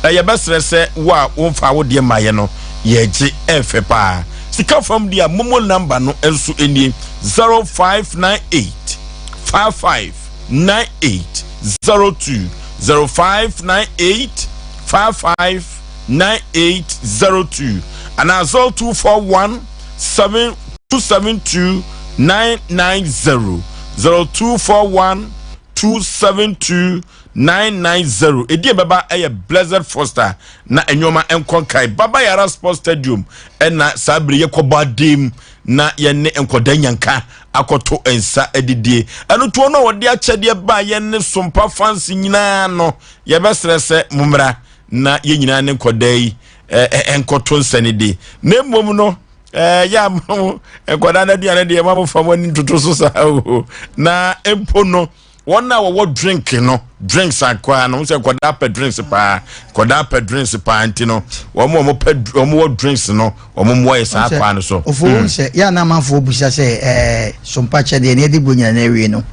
yɛbɛsrɛ sɛ wo a womfaa wo deɛ mmaeɛ no, yɛgye ɛfɛ paa. Sika fam deɛ a, momo number no nso nie, 0598 55 98 02, 0598 55 98 02, anaa 0241 7 272 990, 0241 272 990. Ɛdi ɛbɛba ɛyɛ Blessed Foster na nneɛma nkɔ nkae. Baba Yara Sports Stadium ɛna saa bere yɛkɔbɔ adeem na yɛne nkɔda nyanka akɔto nsa adidie. Ɛno toɔ no a wɔde akyɛdeɛ baa yɛne sompa fans nyinaa no, yɛbɛsrɛ sɛ mommra na yɛn nyinaa ne nkɔda yi nkɔto nsa no di. Na mmom no, yɛ ama mo nkɔda no aduane deɛ ma mofa mo ani ntoto so saa o. Na mpo no, Wɔn a wɔwɔ drink no, drinks akoa no, sɛ nkɔdaa pɛ drinks paa, nkɔdaa pɛ drinks paa nti no, wɔn a wɔpɛ wɔn wɔ drinks no, wɔn mmoa yɛ saa akoa no so. Ofo mm. sɛ yɛ anam amanfoɔ busa sɛ ɛɛ sompa kyɛ deɛ ne yɛde buro nyina na awie no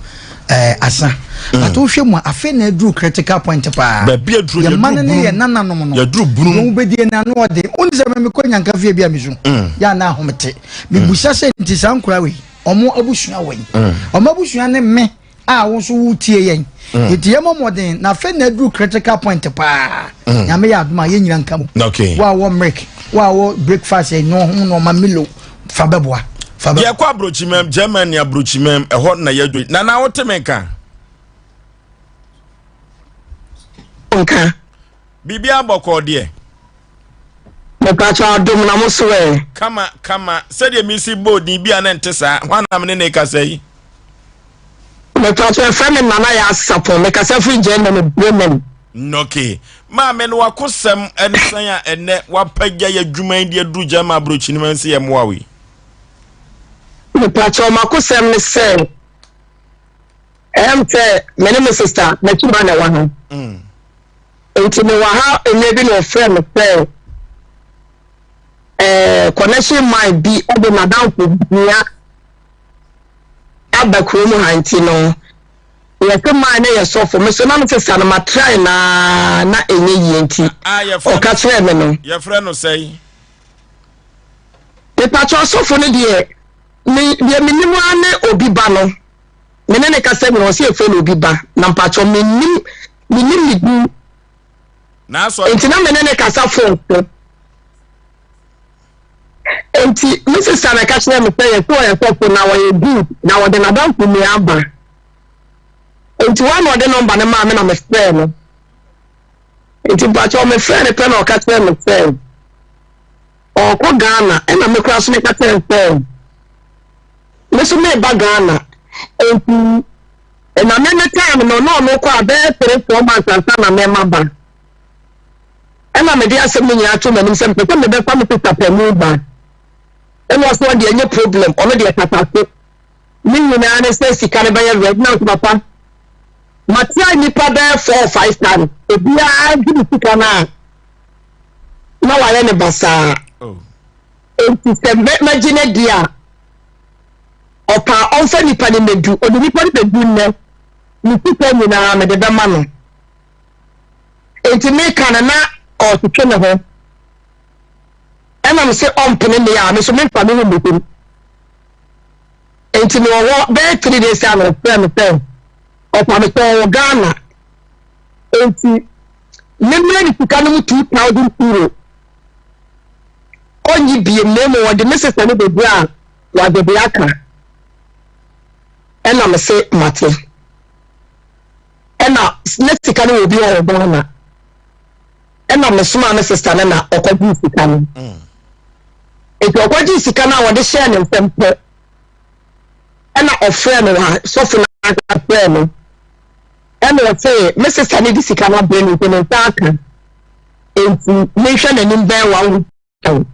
ɛɛ asa. Mm. But wohwɛ mu a afei na aduru critical point paa. Baabi aduru yɛ mma no ne yɛ nananom no. Yɛduru bunu. Wɔn bɛdie na ano ɔde. Wọ́n sɛ mɛmɛ kɔ nyanka fie bi a mi so. Mm. Yɛ anan ahomete. Mibusa sɛ nti saa nkura wei. Wɔn abusua wɔ yi. Wɔn abusua ne me a wo nso wotie yɛn. Mm. Nti yɛmmɔ mmɔden na afei na aduru critical point paa. Mm. Nyame yɛ adom a yɛn nyina nka mu. Okay. Wo a wɔ milk, wo a wɔ breakfast ɛnyɛ ho nneɛma Milo fa bɛboa. Fa bɛboa. Yɛkɔ aburokyimam, Germany aburokyimam, ɛhɔ na yɛadu. Nana wote me nka? Nka. Biribiara bɔkɔɔ deɛ. Mepakyɛ adom na mo so ɛ. Kama kama sɛdeɛ mesi bɔɔ din bi a na ɛnte saa hwan na me ne ne kasa yi. Mepakyɛ yɛfrɛ me Nana Yaa Sapon mekasa firi Germany Bremen. Okay maame no wakosɛm ɛne sɛn a ɛnɛ wapagya yɛ adwuma yi de aduru German aburokyini ma nsi yɛ mmoa wo yi. Mepakyɛ makosɛm ne sɛ ɛyɛ sɛ me ne me sista m'akyi ba na ɛwɔ ha. Mm. Nti mewɔ ha mmerɛ bi na ɔfrɛ me sɛ ɛɛ connection man bi de n'adamfo bia aba kurom ha nti no yɛsɛ man no yɛ sɔfo me so na me sesa no matrae naa na ɛnyɛ yie nti ɔka kyerɛɛ me no. Yɛfrɛ no sɛn? Mepakyɛ ɔsɔfo no deɛ me deɛ menim ara ne obi ba no. Me ne ne kasa nyina ɔsɛ yɛfrɛ no obi ba na mpakyɛ menim menim ne din nti na me ne ne kasa phone so nti me sista na ɛka kyerɛ me sɛ yɛsɛ ɔyɛ sɔfo na ɔyɛ good na ɔde n'adamfo nua aba nti wɔn na ɔde nɔmba no maa me na mefrɛ no nti mpakyɛ mefrɛ no pɛ na ɔka kyerɛ me sɛ ɔrekɔ Ghana ɛna me koraa so meka kyerɛ no sɛ me so meba Ghana nti na me me time no na ɔno kɔ a bɛyɛ 3 4 months ansa na mɛma ba ɛna mede asɛm no nyinaa to m'anim sɛ mepɛ sɛ mebɛfa me sista panin ba ɛna ɔsɛ ɔno deɛ ɛnyɛ problem ɔno deɛ kasa so ne nyinaa ne sɛ sika no bɛyɛ red na nso papa matea nnipa bɛyɛ 4 or 5 times obiara gye ne sika no a na wayɛ no basaa. Oh. Enti sɛ mɛgye no adi a, ɔpɛ a ɔmfa nipa no mmɛdu. Ɔde nipa no bɛdu nnɛ, ne sika nyinaa mede bɛma no. Enti meka no na ɔretwetwe ne ho. Ɛna me se ɔmpene me a, me so memfa me ho mmɛdum. Enti mewɔ hɔ bɛyɛ 3 days a na ɔfrɛ me sɛ ɔpa me sɛ ɔwɔ Ghana. Enti memmrɛ no sika no mu 2000 euro. Ɔnnye biem na mmom ɔde me sesa no bɛduru a wagye de aka. Ɛna me se mate. Ɛna na sika no wɔ obi hɔ wɔ Ghana. Ɛna mesomaa me sista no na ɔkɔgyee sika no. Enti ɔkɔgyee sika no a ɔde hyɛɛ ne nsam pɛ ɛna ɔfrɛɛ me wɔ ha, sɔfo no ankasa frɛɛ me. Ɛna ɔse me sista no de sika no abrɛ no nti ne nsa aka nti menhwɛ n'anim bɛyɛ one week time.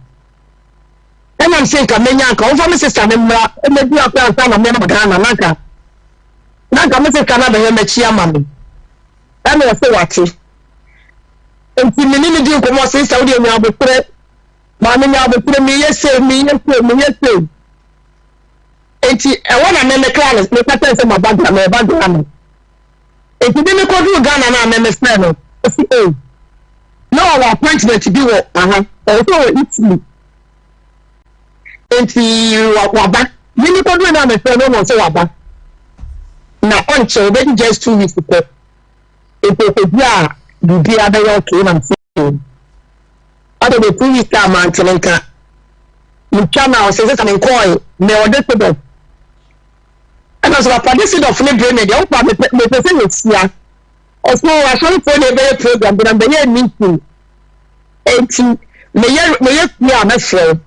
Ɛna mese nka menya nka ɔmfa me sista no mmra ɔmmɛdi akɔ ansa na mɛma Ghana na nka na nka me sista no abɛhwɛ m'akyi ama me. Ɛna ɔse wate. Nti me ne no di nkɔmmɔ ɔse sista wodeɛ nya aboterɛ maame nya aboterɛ meyɛ sei meyɛ sei meyɛ sei. Enti ɛhɔ na me mekra no, meka kyerɛ no sɛ maba Ghana, mereba Ghana. Enti me mekɔduruu Ghana no a me mefrɛ no, ɔsi ei, na ɔwɔ appointment bi wɔ aha, ɔwɔ sɛ ɔwɔ Italy. Enti waba. Me mekɔduruu no a mefrɛ no na ɔsɛ waba. Na ɔnkyɛ, ɔbɛdi just 2 weeks pɛ. Enti ɔkɔdu a biribiara bɛyɛ okay na mese Afei de 2 weeks a mante ne nka. Metwa na ɔsɛ sɛ menkɔe, mewɔ Düsseldorf. Ɛna ɔsɛ papa Düsseldorf ne Bremen deɛ wopa mepɛ mepɛ sɛ yɛhyia. Ɔsɛ o asɔrefoɔ na ɛbɛyɛ program bi na mebɛyɛ meeting. Enti meyɛ meyɛ fie a mɛfrɛ wo.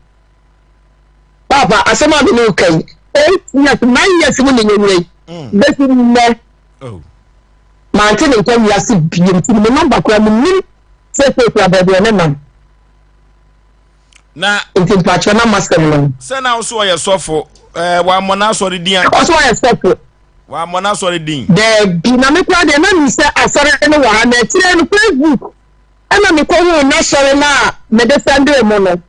Papa asɛm a me ne wo ka yi 8 years 9 years mu ne yɛwura yi bɛsi nnɛ. Oh. Mante ne nka wiase biem nti me nɔmba koraa mennim seesei koraa baabi a ɔne nam. Na nti mpakyɛ na masɛm no. Sɛ na ɔso ɔyɛ sɔfo ɛɛ wammɔ n'asɔre din a. Ɔso ɔyɛ sɔfo. Wammɔ n'asɔre din. Daabi, na me koraa deɛ na nim sɛ asɔre no wɔ ha, na akyire no Facebook ɛna mekɔhuu n'asɔre no a mede sɛndee mo no.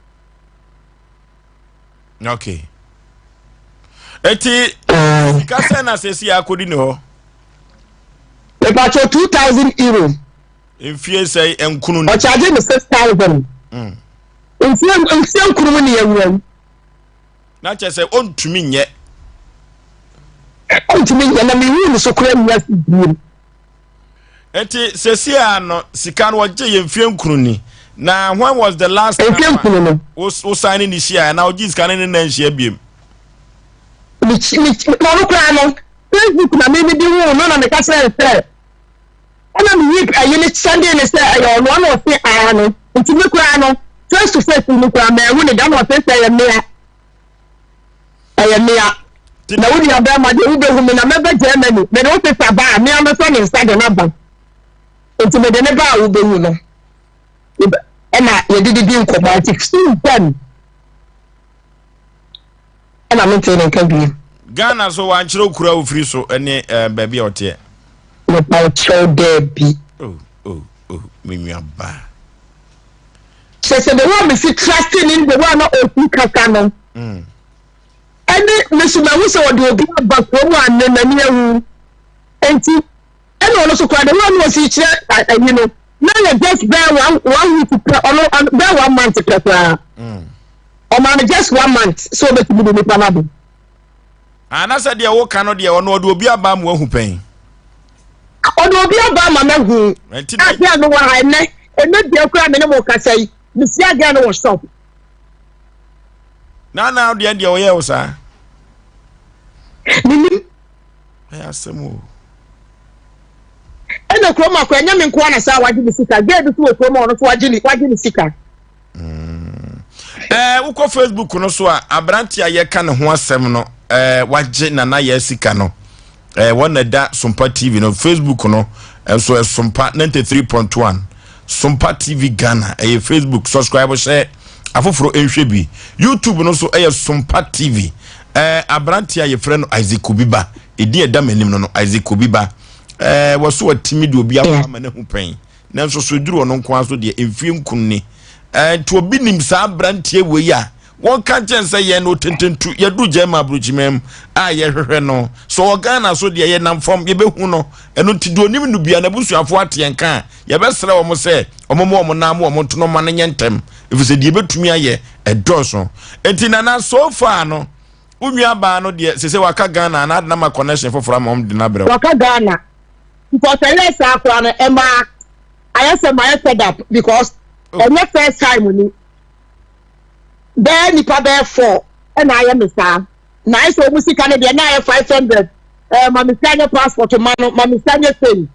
Okay. Eti sika sɛn na sɛsi akɔdi ne hɔ? Mepatwɛ 2000 euro. Mfie sɛe nkunu ni. Ɔkyagye me 6000. Mfie mfie nkunu mu ne yɛwura mu. Na kyerɛ sɛ ɔntumi nyɛ. Ɔntumi nyɛ na mehu ne so koraa nni ase biem. Nti sɛsi a no sika no wɔgye yɛ mfie nkunu ni. Na when was the last time mfie nkunu no wo san ne ne hyia na ɔgye sika no ne na nhyia biem? Na ɔno koraa no Facebook na me mede huu no na meka kyerɛ no sɛ ɛna meyi ayi ne sɛnde ne sɛ ɛyɛ ɔno ɛna ɔse aane nti me koraa no face to face no koraa manhu ne da na ɔse sɛ ɛyɛ mmea ɛyɛ mmea na wo nua bɛrima deɛ wobɛhu me na mɛbɛ Germany mede wo sesa ba a mmea mɛsɔ ne nsa de no aba nti mede ne ba a wobɛhu no ɛna yɛde didi nkɔmmɔ nti since then ɛna mentee ne nka bio. Ghana so wankyerɛ okura ofiri so ne eh, baabi a ɔteɛ. Mepa wo kyɛw daabi. Oh oh oh me nua ba. Kyerɛ sɛ the way a mesi trust ne the way a na ɔsi kasa no. Mm. Ɛne me so mahu sɛ ɔde obi aba kurom a ne n'ani awu. Enti ɛna ɔno so koraa the way a na ɔsi kyerɛ ayi no na yɛ just bɛɛ one one week pɛ ɔno bɛɛ one month pɛ koraa. Mm. Ɔmaa no just one month sɛ ɔbɛtumi de nipa no aba. Anasɛ deɛ woka no deɛ ɔno ɔde obi aba ama wahu pɛn. Ɔde obi aba ama mahu. Adeɛ no wɔ ha ɛnɛ ɛnɛ deɛ koraa me ne mo kasa yi mesia adeɛ no wɔ shop. Na na deɛ deɛ ɔyɛ wo saa. Menim. Ɛyɛ asɛm o. Ɛna kurom akɔ ɛnyɛ me nkoa na saa wagye ne sika girl bi so wɔ kurom a ɔno so wagye ne wagye ne sika. Mm. Eh, wokɔ Facebook no so a aberante a yɛka ne ho asɛm no eh, wagye nana yɛ sika no eh, wɔn na ɛda Sompa TV no Facebook no nso eh, Sompa 93.1 Sompa TV Ghana ɛyɛ Facebook subscribe hyɛ afoforɔ nhwɛ bi YouTube no so ɛyɛ Sompa TV eh, aberante a yɛfrɛ no Isaac Obiba ɛdin ɛda m'anim no no Isaac Obiba eh, wɔso watumi de obi akɔ ama no ahu pɛn Nanso so eduru ɔno nko ara so deɛ, mfie nkron ni. Ɛɛ, nti obi nim saa aberanteɛ wei a, wɔnka nkyɛn sɛ yɛn no tententu, yɛduru German aburokyiman mu a yɛhwehwɛ no. So wɔ Ghana so deɛ, yɛnam fam, yɛbɛhu no. Ɛno nti deɛ onim no bia, n'abusuafoɔ ate yɛn ka a, yɛbɛsrɛ wɔn sɛ wɔn wɔn nan mu wɔn nto no ma no nyɛ ntɛm, ɛfiri sɛ deɛ yɛbɛtumi ayɛ ɛdɔɔso. Nti Nana, so far no, wo nuabaa no deɛ, sese waka Ghana anaa ade no ama connection foforɔ ama wɔn de no abrɛ wo? Waka Ghana. Because ɛyɛ saa koraa no ɛma ayɛ sɛ mayɛ fed up because oh. ɛnyɛ first time ni bɛyɛ nipa bɛyɛ four ɛna ayɛ me saa na ayɛ sɛ ɔmo sika no deɛ na ayɛ 500 ɛɛ ma me sika nyɛ passport ma no ma me sika nyɛ sɛyi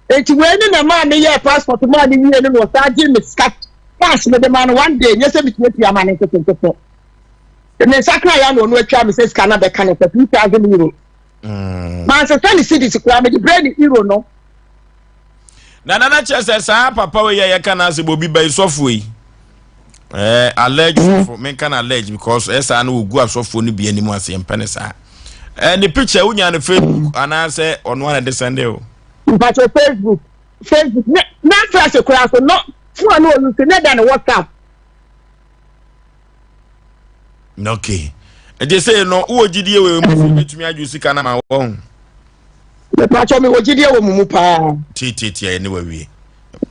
eti wei ne na maa me yɛ passport maa ne wie no na ɔsan gye me sika cash me de ma no one day nyɛ sɛ me tuatua ma no nketenkete me nsa kan ya na ɔno atwa me sɛ sika na bɛka no sɛ €2,000. Mansesa ne cedis koraa mede brɛ ne euro no. Na nana kyerɛ sɛ saa papa wei a yɛka no ase bɔ obi ba yi sɔfoɔ yi eh, allege mm. sɔfo menka no allege because ɛyɛ saa no wɔgu asɔfoɔ no bi anim ase yɛmpɛ ne saa eh, ne picture wonya no facebook anaasɛ ɔno ana de sɛnde o mpakyɛ facebook facebook ne na afra se koraa so no fo a na ɔyi so ne da ne whatsapp Okay. Nti sɛ no wowɔ gyidie wɔ mu sɛ bɛtumi adwo sika no ma wɔn. Mepatwɔ mewɔ gyidie wɔ mu mu paa. Tietietie ɛne wawie.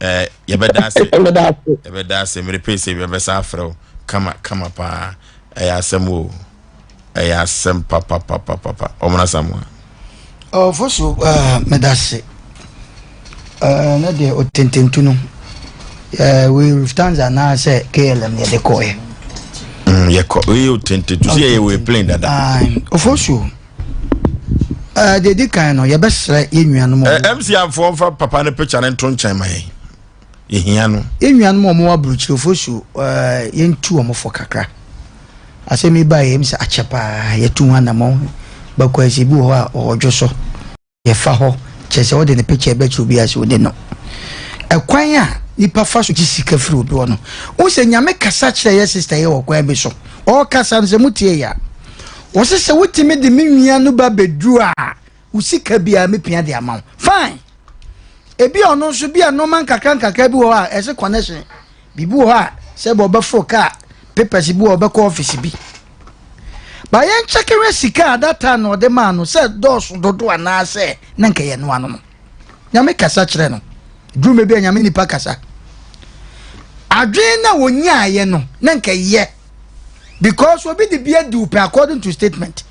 Eh, yɛbɛda ase. Yɛbɛda ase. Mmerɛ pɛ sɛ yɛbɛsa afrɛ wo kama kama paa. Ɛyɛ asɛm o. Ɛyɛ asɛm papapapapa. Ɔmona Samoa. Ɔfo so meda ase. Na deɛ ɔtententu no wei Lufthansa anaasɛ KLM yɛde kɔɛ. Mm, yɛkɔ wei ɔtententu sɛ yɛyɛ wei plane dada. Ɔfo so deɛ di kan no yɛbɛsrɛ yɛn nuanom. MC amfoɔ mfa papa no picture no nto nkyɛn ma yɛn. Yɛhia no. Yɛn nuanom a wɔwɔ aburokyire ɔfo so yɛntu wɔn fo kakra. Asɛm yi baeɛ yɛm sɛ akyɛ paa yɛtu ho anamɔn bɛkɔ ɛsɛ bi wɔ hɔ a ɔdwo so yɛfa hɔ kyerɛ sɛ wode ne picture bɛkyerɛ obi a sɛ ɔni no ɛkwan a nipa fa so gye sika firi obi hɔ no wo sɛ nyame kasa kyerɛ yɛ sister yɛ wɔ kwan bi so ɔkasa no sɛ motie yɛ a wɔse sɛ wotumi de me nua no ba bɛduru a. wo sika biara mepia de ama wo. Fine. Ebi a ɔno nso bi a nneɛma nkakra nkakra bi wɔ hɔ a ɛsɛ connection. Biribi wɔ hɔ a sɛ bɛ ɔbɛforo kaa, papers bi wɔ ɔbɛkɔ office bi. Ba yɛn kyɛkɛrɛ sika a that time na ɔde maa no sɛ dɔɔso dodo anaasɛ na nka yɛ noa no no. Nyame kasa kyerɛ no. Duru bi a nyame nipa kasa. Adwene na wɔnyaayɛ no na nka yɛ because obi de bi adi wo pɛ according to statement.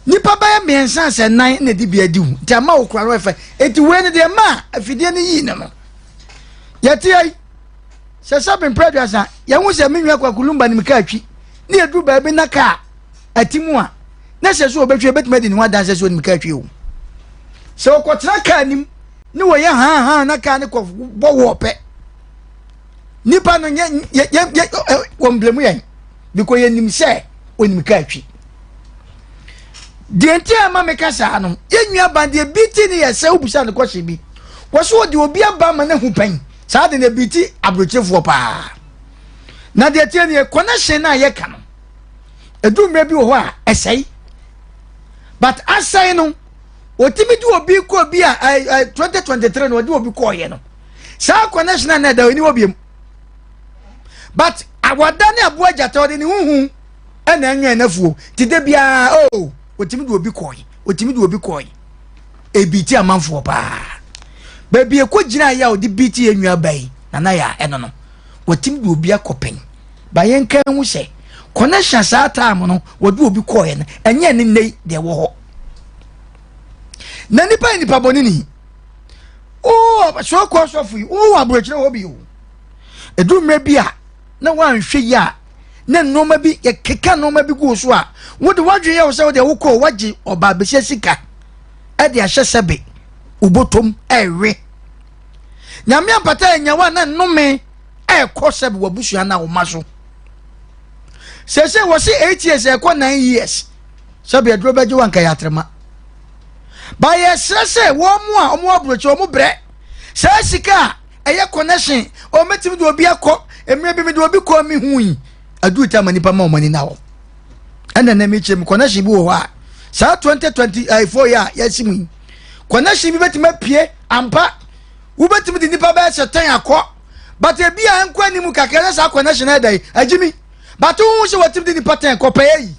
Nipa bɛyɛ mmiɛnsa sɛ nan na ɛde bi adi wo nti ama wo kora no ɛfɛ. Eti wei no deɛ ma afidie no yii no no. Yɛte ayi sɛ sɛ mprɛ aduasa yɛho sɛ me nua kwakulumba nim kaa twi ne yɛduru baabi na kaa ati mu a na sɛ so wɔbɛtwi ɛbɛtumi adi ne ho adanse sɛ ɔnim kaa twi o. Sɛ ɔkɔtena kaa nim ne wɔyɛ haa na kaa ne kɔ bɔ wɔ pɛ nipa no yɛ yɛ yɛ yɛ wɔn blame yɛn because yɛnim sɛ onim kaa twi. Deɛ nti a ɛma meka saa no, yɛn nua ban deɛ bi ti ne yɛ sɛ wobusa no kɔhye bi. Wɔ so wɔde obi aba ama no ahu pɛn. Saa de na bi ti aburokyefoɔ paa. Na deɛ tie ne yɛ connection no a yɛka no, ɛdu mmerɛ bi wɔ hɔ a ɛsɛe. But asɛe no, wɔtumi de obi kɔ bi a 2023 no wɔde obi kɔɔyɛ no. Saa connection a na ɛda hɔ ɛni hɔ biom. But awada ne aboa gyata ɔde ne ho hu. ɛna ɛnwɛn n'afuo te da biara o oh, otumi de obi kɔe otumi de obi kɔe ebi ti amanfoɔ paa baabi ekɔ gyina yɛ a ɔde bi ti yɛ nua ba yi nana yɛ a ɛno no wɔtumi de obi akɔ pɛn ba yɛn kan ho sɛ connection saa time no wɔde obi kɔɛ no ɛnyɛ ne nnɛ deɛ ɛwɔ hɔ na nipa yɛ nipa bɔ ne ni oo so kɔ sɔfo yi oo aburokyerɛ hɔ bi o edu mmerɛ bi a na wɔanhwɛ yi a. na nneɛma bi yɛkeka nneɛma bi gu so a wode w'adwene yɛ wo sɛ wode wokɔ wagye ɔbaa bɛhyɛ sika ɛde ahyɛ sɛbe wobɔtɔm ɛwe nyame ampata anyawa na nnome ɛkɔ sɛbe wabusua na woma so sɛsɛ wɔ se 8 years ɛkɔ 9 years sɛbe aduro bɛgye wanka yɛ atrema ba yɛsrɛ sɛ wɔn mu a wɔn aburokyi wɔn brɛ saa sika a ɛyɛ connection o mɛtumi de obi akɔ mmerɛ bi mede obi kɔ me hu yi aduru ta ma nipa ma wɔn ani na hɔ ɛna na mekyerɛ mu connection bi wɔ hɔ a saa 2024 yi a yɛasi mu yi connection bi bɛtumi apue ampa wobɛtumi de nipa bɛyɛ sɛ tɛn akɔ but ebi a nkɔ anim kakra na saa connection ɛda yi agyi mi but wohu sɛ wɔtumi de nipa tɛn kɔ pɛyɛ yi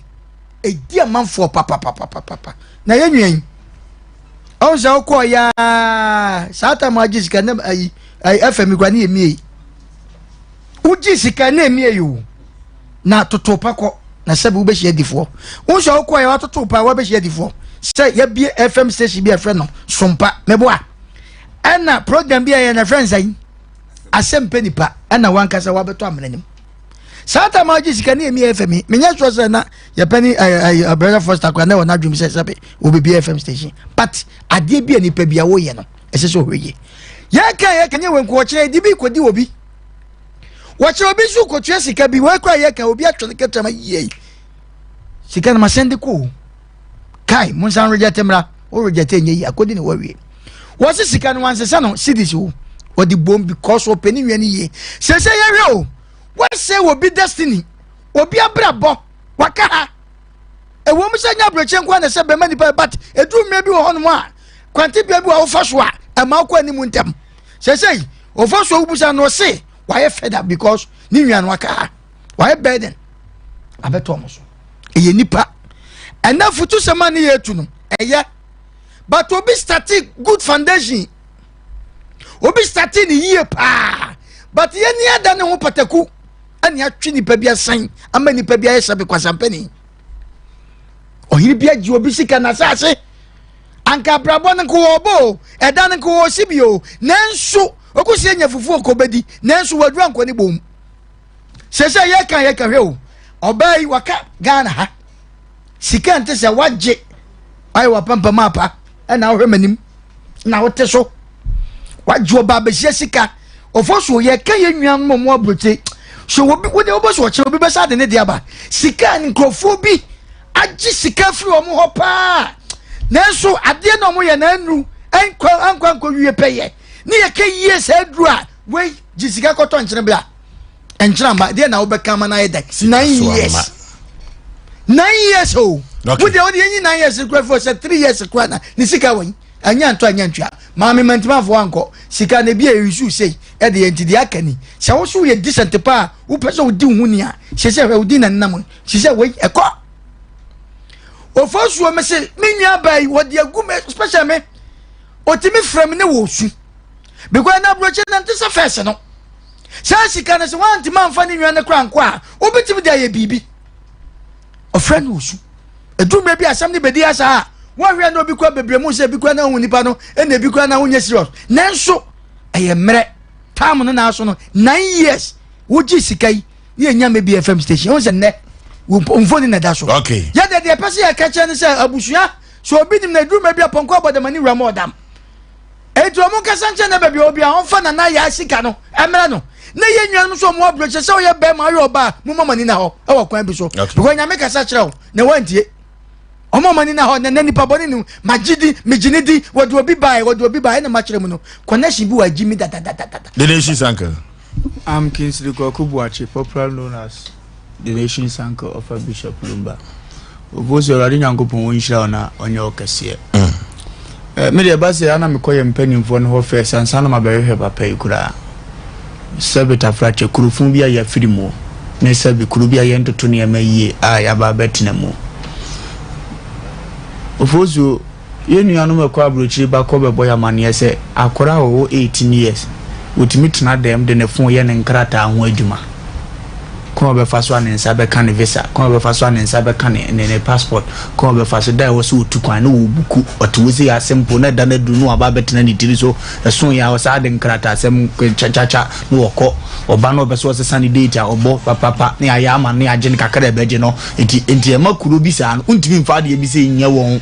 ɛdi amanfoɔ papapapapapa na yɛ nua yi ɔn sɛ wokɔɔ yaa saa tam agye sika na ayi ayi fm kura ne yɛ mie wogye sika na emie yi o na toto pa kɔ na sɛbi wobɛhyia adifoɔ wo sɛ wokɔɔ yɛ watoto pa wabɛhyia adifoɔ sɛ yɛbie fm station bi a ɛfrɛ no sompa meboa ɛna program bi a yɛ na ɛfrɛ nsɛn asɛmpɛ nipa ɛna wankasa wabɛtɔ amena nim saa tam a wogye sika ne ɛmi fm yi menyɛ sure sɛ na yɛpɛ ne brother foster kora na ɛwɔ n'adwom sɛ sɛbe wɔbɛbi fm station but adeɛ bi a nipa bi a woyɛ no ɛsɛ sɛ ɔhwɛ yie yɛka yɛka nyɛ wɔ nko wɔkyerɛ de bi kɔdi wɔ bi wɔkyerɛ obi nso kɔtua sika bi wɔakora yɛka obi atwe no kɛtɛma yie sika no masɛn de kɔ o kai mo nsan reject mmra wo reject nyɛ yi akɔdi ne wɔawie wɔse sika no wansesa no cedis o wɔde bom because ɔpɛ ne nwa no yie sɛ sɛ yɛhwɛ o wɔsɛ obi destiny obi abrabɔ waka ha ɛwɔ mu sɛ nyɛ aburokyi nko na sɛ bɛma nipa but ɛduru mmerɛ bi wɔ hɔnom a kwantebea bi wɔ wofa so a ɛma wokɔ anim ntɛm sɛ sɛ ɔfa so wobusa no ɔse wayɛ fed up because ne nua no aka ha wayɛ burden abɛtɔ ɔmo so ɛyɛ nipa ɛnɛ futusɛm a ne yɛ etu no ɛyɛ but obi starte good foundation obi starte ne yie paa but yɛn ni ada ne ho pataku ɛne atwe nipa bi asan ama nipa bi ayɛ sɛbe kwasampani ɔhene bi agye obi sika na asase anka abrabɔ no nko wɔ ɔbɔ o ɛda no nko wɔ si bi o nanso okosi anya fufuo nko bɛdi nanso wadura nkɔ ne bom sɛ sɛ yɛka yɛka hwɛ o ɔbaa yi waka ghana ha sika nte sɛ wagye ayɛ wapampam apa ɛna wohwɛ m'anim na wote so wagye ɔbaa bɛhyia sika ɔfɔ so yɛka yɛ nnuanom ɔmo aburokye so obi wode wobɛ so ɔkyerɛ obi bɛsa de ne de aba sika nkurɔfoɔ bi agye sika firi ɔmo hɔ paa nanso adeɛ na ɔmo yɛ na anu nkɔ ankɔ ankɔ wie pɛyɛ ne yɛka yie saa aduru a wei gye sika kɔtɔ nkyene bla nkyene amba deɛ na wobɛka ama no ayɛ dɛ nine years nine years o. Wo deɛ wode yɛnyi 9 years kora fi sɛ 3 years kora na ne sika wɔ yi anya nto anya ntua. Maame mantimafoɔ ankɔ sika na ebi a ɛyusu sei ɛde yɛ nti deɛ aka ni. Sɛ wo so woyɛ decent paa wopɛ sɛ wodi wo ho ni a hyɛ sɛ hwɛ wodi na nenam hyɛ sɛ wei ɛkɔ. Ofosuo me se me nua baa yi wɔde agu me special me otimi frɛ me ne wɔ su because na aburokyi nante sɛ fɛs no. Saa sika no sɛ woantumi amfa ne nua no kora nkɔ a wobɛtumi de ayɛ biribi. Ɔfrɛ no osu. Ɛduru mmerɛ bi asɛm no bɛdi asa a wɔhwɛ na obi kora bebree mu sɛ ebi kora na ohu nipa no ɛna ebi kora na wonyɛ serious. Nanso ɛyɛ mmerɛ time no na aso no 9 years wogye sika yi ne yɛnya maybe FM station ɛhu sɛ nnɛ mfoni na ɛda so. Okay. Yɛde deɛ ɛpɛ sɛ yɛka kyerɛ ne sɛ abusua sɛ obi nim na ɛduru mmerɛ bi apɔnkɔ abɔdamani wura mu ɔdam. Enti wɔn nkasa nkyɛn na baabi a obi a ɔmfa nana yaa sika no mmerɛ no na yɛ nuanom nso wɔn aburokyɛ sɛ ɔyɛ bɛrima ɔyɛ ɔbaa mo mama ni na hɔ ɛwɔ kwan bi so because nyame kasa kyerɛ wo na wantie wɔn mama ni na hɔ na na nipa bɔne ni ma gye di me gye ne di wɔde obi bae wɔde obi bae ɛna ma kyerɛ mu no connection bi wɔ agyi mi dadadadada. The Nation's Uncle. I'm Kingsley Kwaku Boakye, popularly known as The Nation's Uncle Ɔfa Bishop Lumba. Ofosu Awurade Nyankopɔn ɔnhyira wo na ɔnyɛ wo kɛseɛ. Eh, me deɛ ɛba sɛ ana mekɔ yɛ mpanimfoɔ no hɔ first ansa na mabɛhwehwɛ papa yi koraa. Sɛbe tafrakyɛ kurofo bi a yɛafiri mu ne sɛbe kuro bi a yɛntoto nneɛma yie a yɛaba abɛtena mu. Ofosu Yɛn nuanom a ɛkɔ abrokyire ba kɔ bɛbɔ yɛn amaneɛ sɛ akwadaa a ɔwɔ 18 years ɔtumi tena dɛm de ne phone yɛ ne nkrataa ho adwuma. Kwan a ɔbɛfa so a ne nsa bɛka ne visa, kwan a ɔbɛfa so a ne nsa bɛka ne ne ne passport, kwan a ɔbɛfa so da a ɛwɔ sɛ ɔtu kwan na ɔbuku ɔte hɔ sei ase mpo na ɛda no aduru na waba abɛtena ne tiri so ɛso yɛ a ɔsaa de nkrataasɛm kyakya na ɔkɔ ɔba na ɔpɛ sɛ ɔsesa ne date a ɔbɔ papapa na yɛayɛ ama no na yɛagye no kakra a ɛbɛgye no nti nti ɛma kuro bi saa no wontumi mfa adeɛ bi sɛ nyɛ wɔn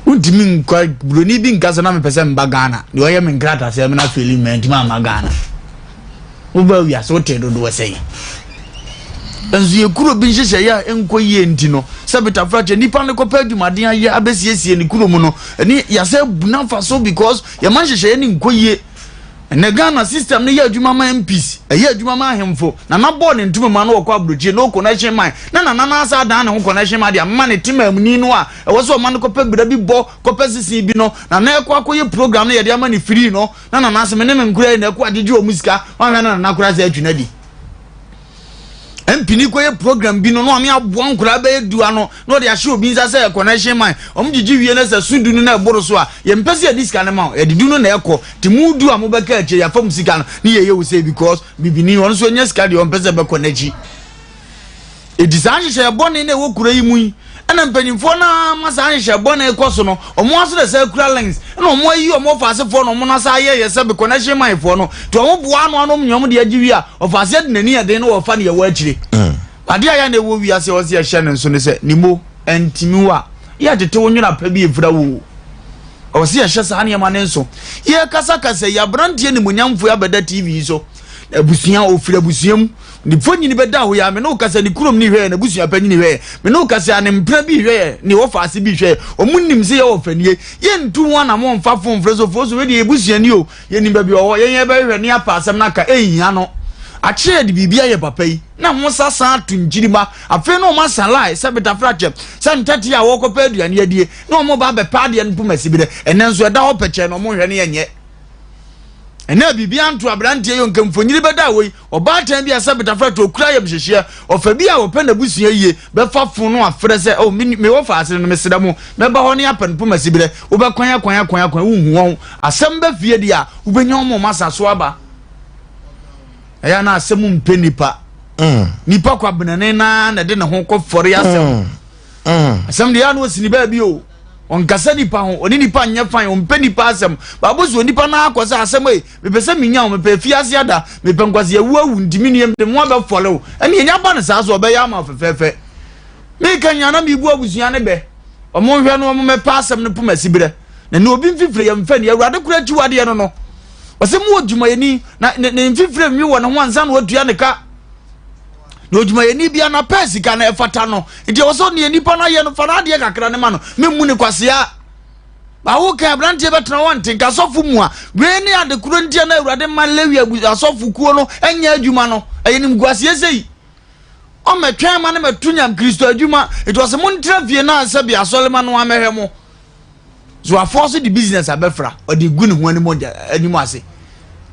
wontumi nkɔ buroni bi nka sɛ na mepɛ sɛ mba Ghana deɛ ɔyɛ me nkratasɛm na afei ma ntumi ama Ghana woba wiase wote dodoɔ sɛn nso yɛ kuro bi nhyehyɛeɛ a ɛnkɔ yie nti no sɛ betafra kyɛ nipa no kɔpɛ adwumaden ayɛ abɛsiesie ne kuro mu no ɛne yɛasɛ bu no afa so because yɛma nhyehyɛeɛ no nkɔ yie Ɛnɛ Ghana system no yɛ adwuma ma MPs, ɛyɛ adwuma ma ahemfo. Nana bɔɔ ne ntoma mu ano ɔkɔ aburokyire, no connection man. Na nana no asa adan ne ho connection man de ama ne temamuni no a ɛwɔ sɛ ɔma no kɔpɛ bra bi bɔ, kɔpɛ sese bi no. Nana ɛkɔ akɔyɛ program no yɛde ama no free no, na nana ase me ne me nkora yi na ɛkɔ agyegye wɔn sika, wanhwɛ na nana koraa sɛ atwi no adi. MP ni kɔyɛ program bi no na ɔme aboa nkoraa bɛyɛ du ano na ɔde ahyɛ obi nsa sɛ connection man ɔmo gyegye wie na sɛ so du no na ɛboro so a yɛmpɛ sɛ yɛde sika no ma wo yɛde du no na ɛkɔ nti mo du a mobɛka akyire yɛafa mo sika no ne yɛyɛ wo sɛ because bibini ɔno nso anya sika deɛ ɔmpɛ sɛ ɛbɛkɔ n'akyi ɛdi saa nhyehyɛ bɔne na ɛwɔ kuro yi mu yi ɛna mpanimfoɔ no ama saa nhyehyɛ bɔne kɔ so no ɔmo aso na sɛ kura links ɛna ɔmo ayi ɔmo ɔfaasefoɔ na ɔmo nasa ayɛ yɛ sɛ connection man foɔ no nti ɔmo boa ano ano nyɛ ɔmo de agye wie a ɔfaase de n'ani ɛden na wɔfa ne ɛwɔ akyire mm. adeɛ a yɛ na ɛwɔ wiase a ɔsɛ yɛhyɛ ne nso ne sɛ ne mo ɛntumi wa yɛ tete wo nwera pa bi efura wo ɔsɛ yɛhyɛ saa nneɛma ne nso yɛkasakasa yi aberanteɛ ne monyamfoɔ abɛda tv yi so abusua ofiri abusua mu Ne mfonini bɛda hɔ yi a, me ne wo kasa, ne kurom ni hwɛɛ, n'abusua panyin hwɛɛ, me ne wo kasa, ne mpena bi hwɛɛ, ne wɔfaase bi hwɛɛ. Wɔn nim sɛ yɛwɔ fanie. Yɛntu ho anamɔ mfa fon mfrɛ so, fo so, wei deɛ yɛ busuani o, yɛnim baabi ɔwɔ, yɛn yɛbɛhwehwɛ ne yɛapɛ asɛm no aka, ɛnhia no. Akyerɛ yɛde biribi ayɛ papa yi, na ho sa san ato nkyirimma. Afei na wɔn asa line sɛ betafrakyɛ, sɛ ntɛte a wɔrekɔpɛ aduane adie, na wɔn ba abɛpɛ adeɛ no poma siberɛ. Ɛnnɛ nso ɛda hɔ pɛkyɛɛ na wɔn nhwɛ ne yɛnyɛ. Ɛnna biribi anto aberanteɛ yi nka mfonyini bɛda hɔ yi ɔbaatan bi a sɛ betafra to okura ayamhyehyeɛ ɔfa bi a ɔpɛ n'abusua yie bɛfa fon no afrɛ sɛ oh me mewɔ faase no mesrɛ mo mɛba hɔ ne apɛ no poma siberɛ wobɛkwan akwan akwan akwan wonhu wɔn asɛm bɛ fie deɛ a wobɛnya wɔn wɔn asa so aba ɛyɛ na asɛm mpɛ nipa mm. nipa kwabenane naa na ɛde ne ho kɔfɔre asɛm mm. Mm. Asɛm deɛ ano osini baabi o. Ɔnkasa nipa ho, ɔne nipa nyɛ fan, ɔmpɛ nipa asɛm. Baabo so nipa no akɔ sɛ asɛm ei, mepɛ sɛ menya wo, mepɛ afiase ada, mepɛ nkwasi awu awu, nti me nua mede mo abɛfɔre wo. Ɛne ɛnya ba no saa so ɔbɛyɛ ama fɛfɛɛfɛ. Meka nyina na mebu abusua ne bɛ. Ɔmo nhwɛ no ɔmo mɛpɛ asɛm no poma siberɛ. Na ne obi mfifire yɛ mfɛ ne awurade kora akyiwadeɛ no no. Ɔsɛ mu odwumayɛni na ne mfifire nwi wɔ ne ho ansa na watua ne ka. Na odwumayɛni bia na pɛ sika no ɛfata no nti ɛwɔ sɛ ɔneɛ nipa no ayɛ no fa no adeɛ kakra no ma no memmu ne kwasea bawo kan aberanteɛ bɛtena hɔ nte nka asɔfo mu a wei ne ade koro ntia na awurade ma lewi asɔfo kuo no ɛnyɛ adwuma no ɛyɛ nimguaseɛ sɛi. Ɔmmɛtwɛn ma no mɛto nyam Kristo adwuma. Nti ɔse montra fie na ansa bi asɔre ma no amɛhwɛ mo. So wafoɔ so de business abɛfra, ɔde gu ne ho anim anim ase.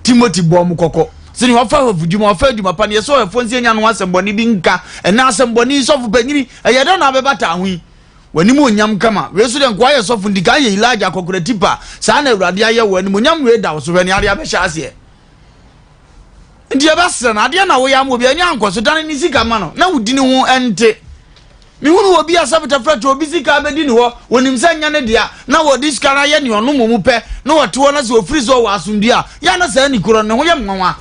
Timothy bɔɔ mo kɔkɔ sɛ nea ɔfa ahwɛfo dwuma, ɔfa adwuma pa no, yɛsɛ ɔhwɛfoɔ nsi anya no ho asɛmbɔne bi nka. Ɛnɛ asɛmbɔne yi sɔfo panyini, ɛyɛ dɛn na abɛbata ho yi? W'anim onyam kama. Wei so deɛ nkoa yɛ sɔfo nti kan yɛ Elijah akɔkora tipa. Saa na Awurade ayɛ wo animonyam wei da wo so hwɛ nea ade abɛhyɛ aseɛ. Nti yɛbɛsrɛ no adeɛ na woyɛ ama obi ani ankɔ so dane ne sika ma no na wodi ne ho nte. Mehunu obi a sɛfetɛfrɛ to obi sika abɛdi ne hɔ wɔnim sɛ nyɛ ne dea na wɔde sika no ayɛ nea ɔno mmom pɛ na wɔte hɔ na sɛ ɔfiri sɛ ɔwɔ asomdue a yɛ na saa ni korɔ ne ho yɛ nwanwa.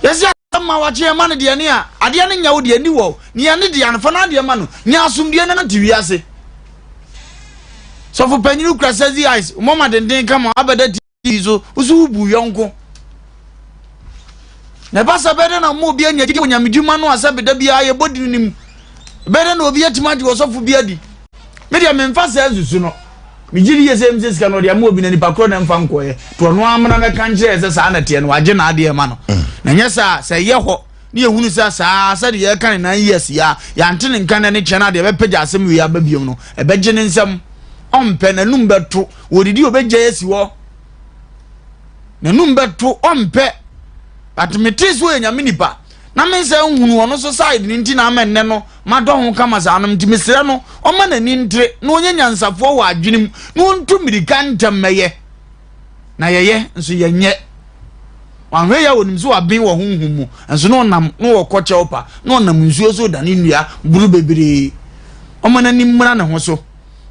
Yɛsi ma wakye yɛn ma no deɛ ne a adeɛ no nyɛ wo deɛ ni wɔ nea ne deɛ no fa no adeɛ ma no nya asomdue na nante wiase. Sɔfo panyin kura sɛzi ice mɔma denden kama abɛda ti so woso wobu yɔnko na ɛba sɛ bɛdɛ na ɔma obi anya gyidi wɔ nyamedwuma no a sɛ beda biara yɛbɔ din no mu bɛdɛ na obi atumi agye ɔsɔfo bi adi me deɛ memfa saa nsusu no megye di yɛ sɛ ɛm sɛ sika no ɔde ama obi na nipa korɔ na mfa nkɔɛ to ɔno amena mɛka nkyerɛ sɛ saa na teɛ no wagye n'adeɛ ma no mm. na nyɛ saa sɛ ɛyɛ hɔ ne yɛhunu sɛ saa sɛde yɛka ne nan years yi a yɛante ne nka na ne kyɛn adeɛ ɛbɛpɛgya asɛm wei aba biom no ɛbɛgye ne nsɛm ɔmpɛ n'anum bɛto wɔdidi ɔbɛgyae asi hɔ n'anum bɛto ɔmpɛ but mete so yɛ nyame nipa na me nsa nhunu ɔno so side no nti na ama nnɛ no madɔ ho kama saa no nti mesrɛ no ɔma n'ani ntere na ɔnyɛ nyansafoɔ wɔ adwene mu na ɔntu mmirika ntɛm mɛyɛ na yɛyɛ nso yɛnyɛ wanhwɛ yɛ a ɔnim sɛ waben wɔ honhom mu nso na ɔnam na ɔkɔ kyɛw pa na ɔnam nsuo so dane nnua buru bebree ɔma n'ani mmra ne ho so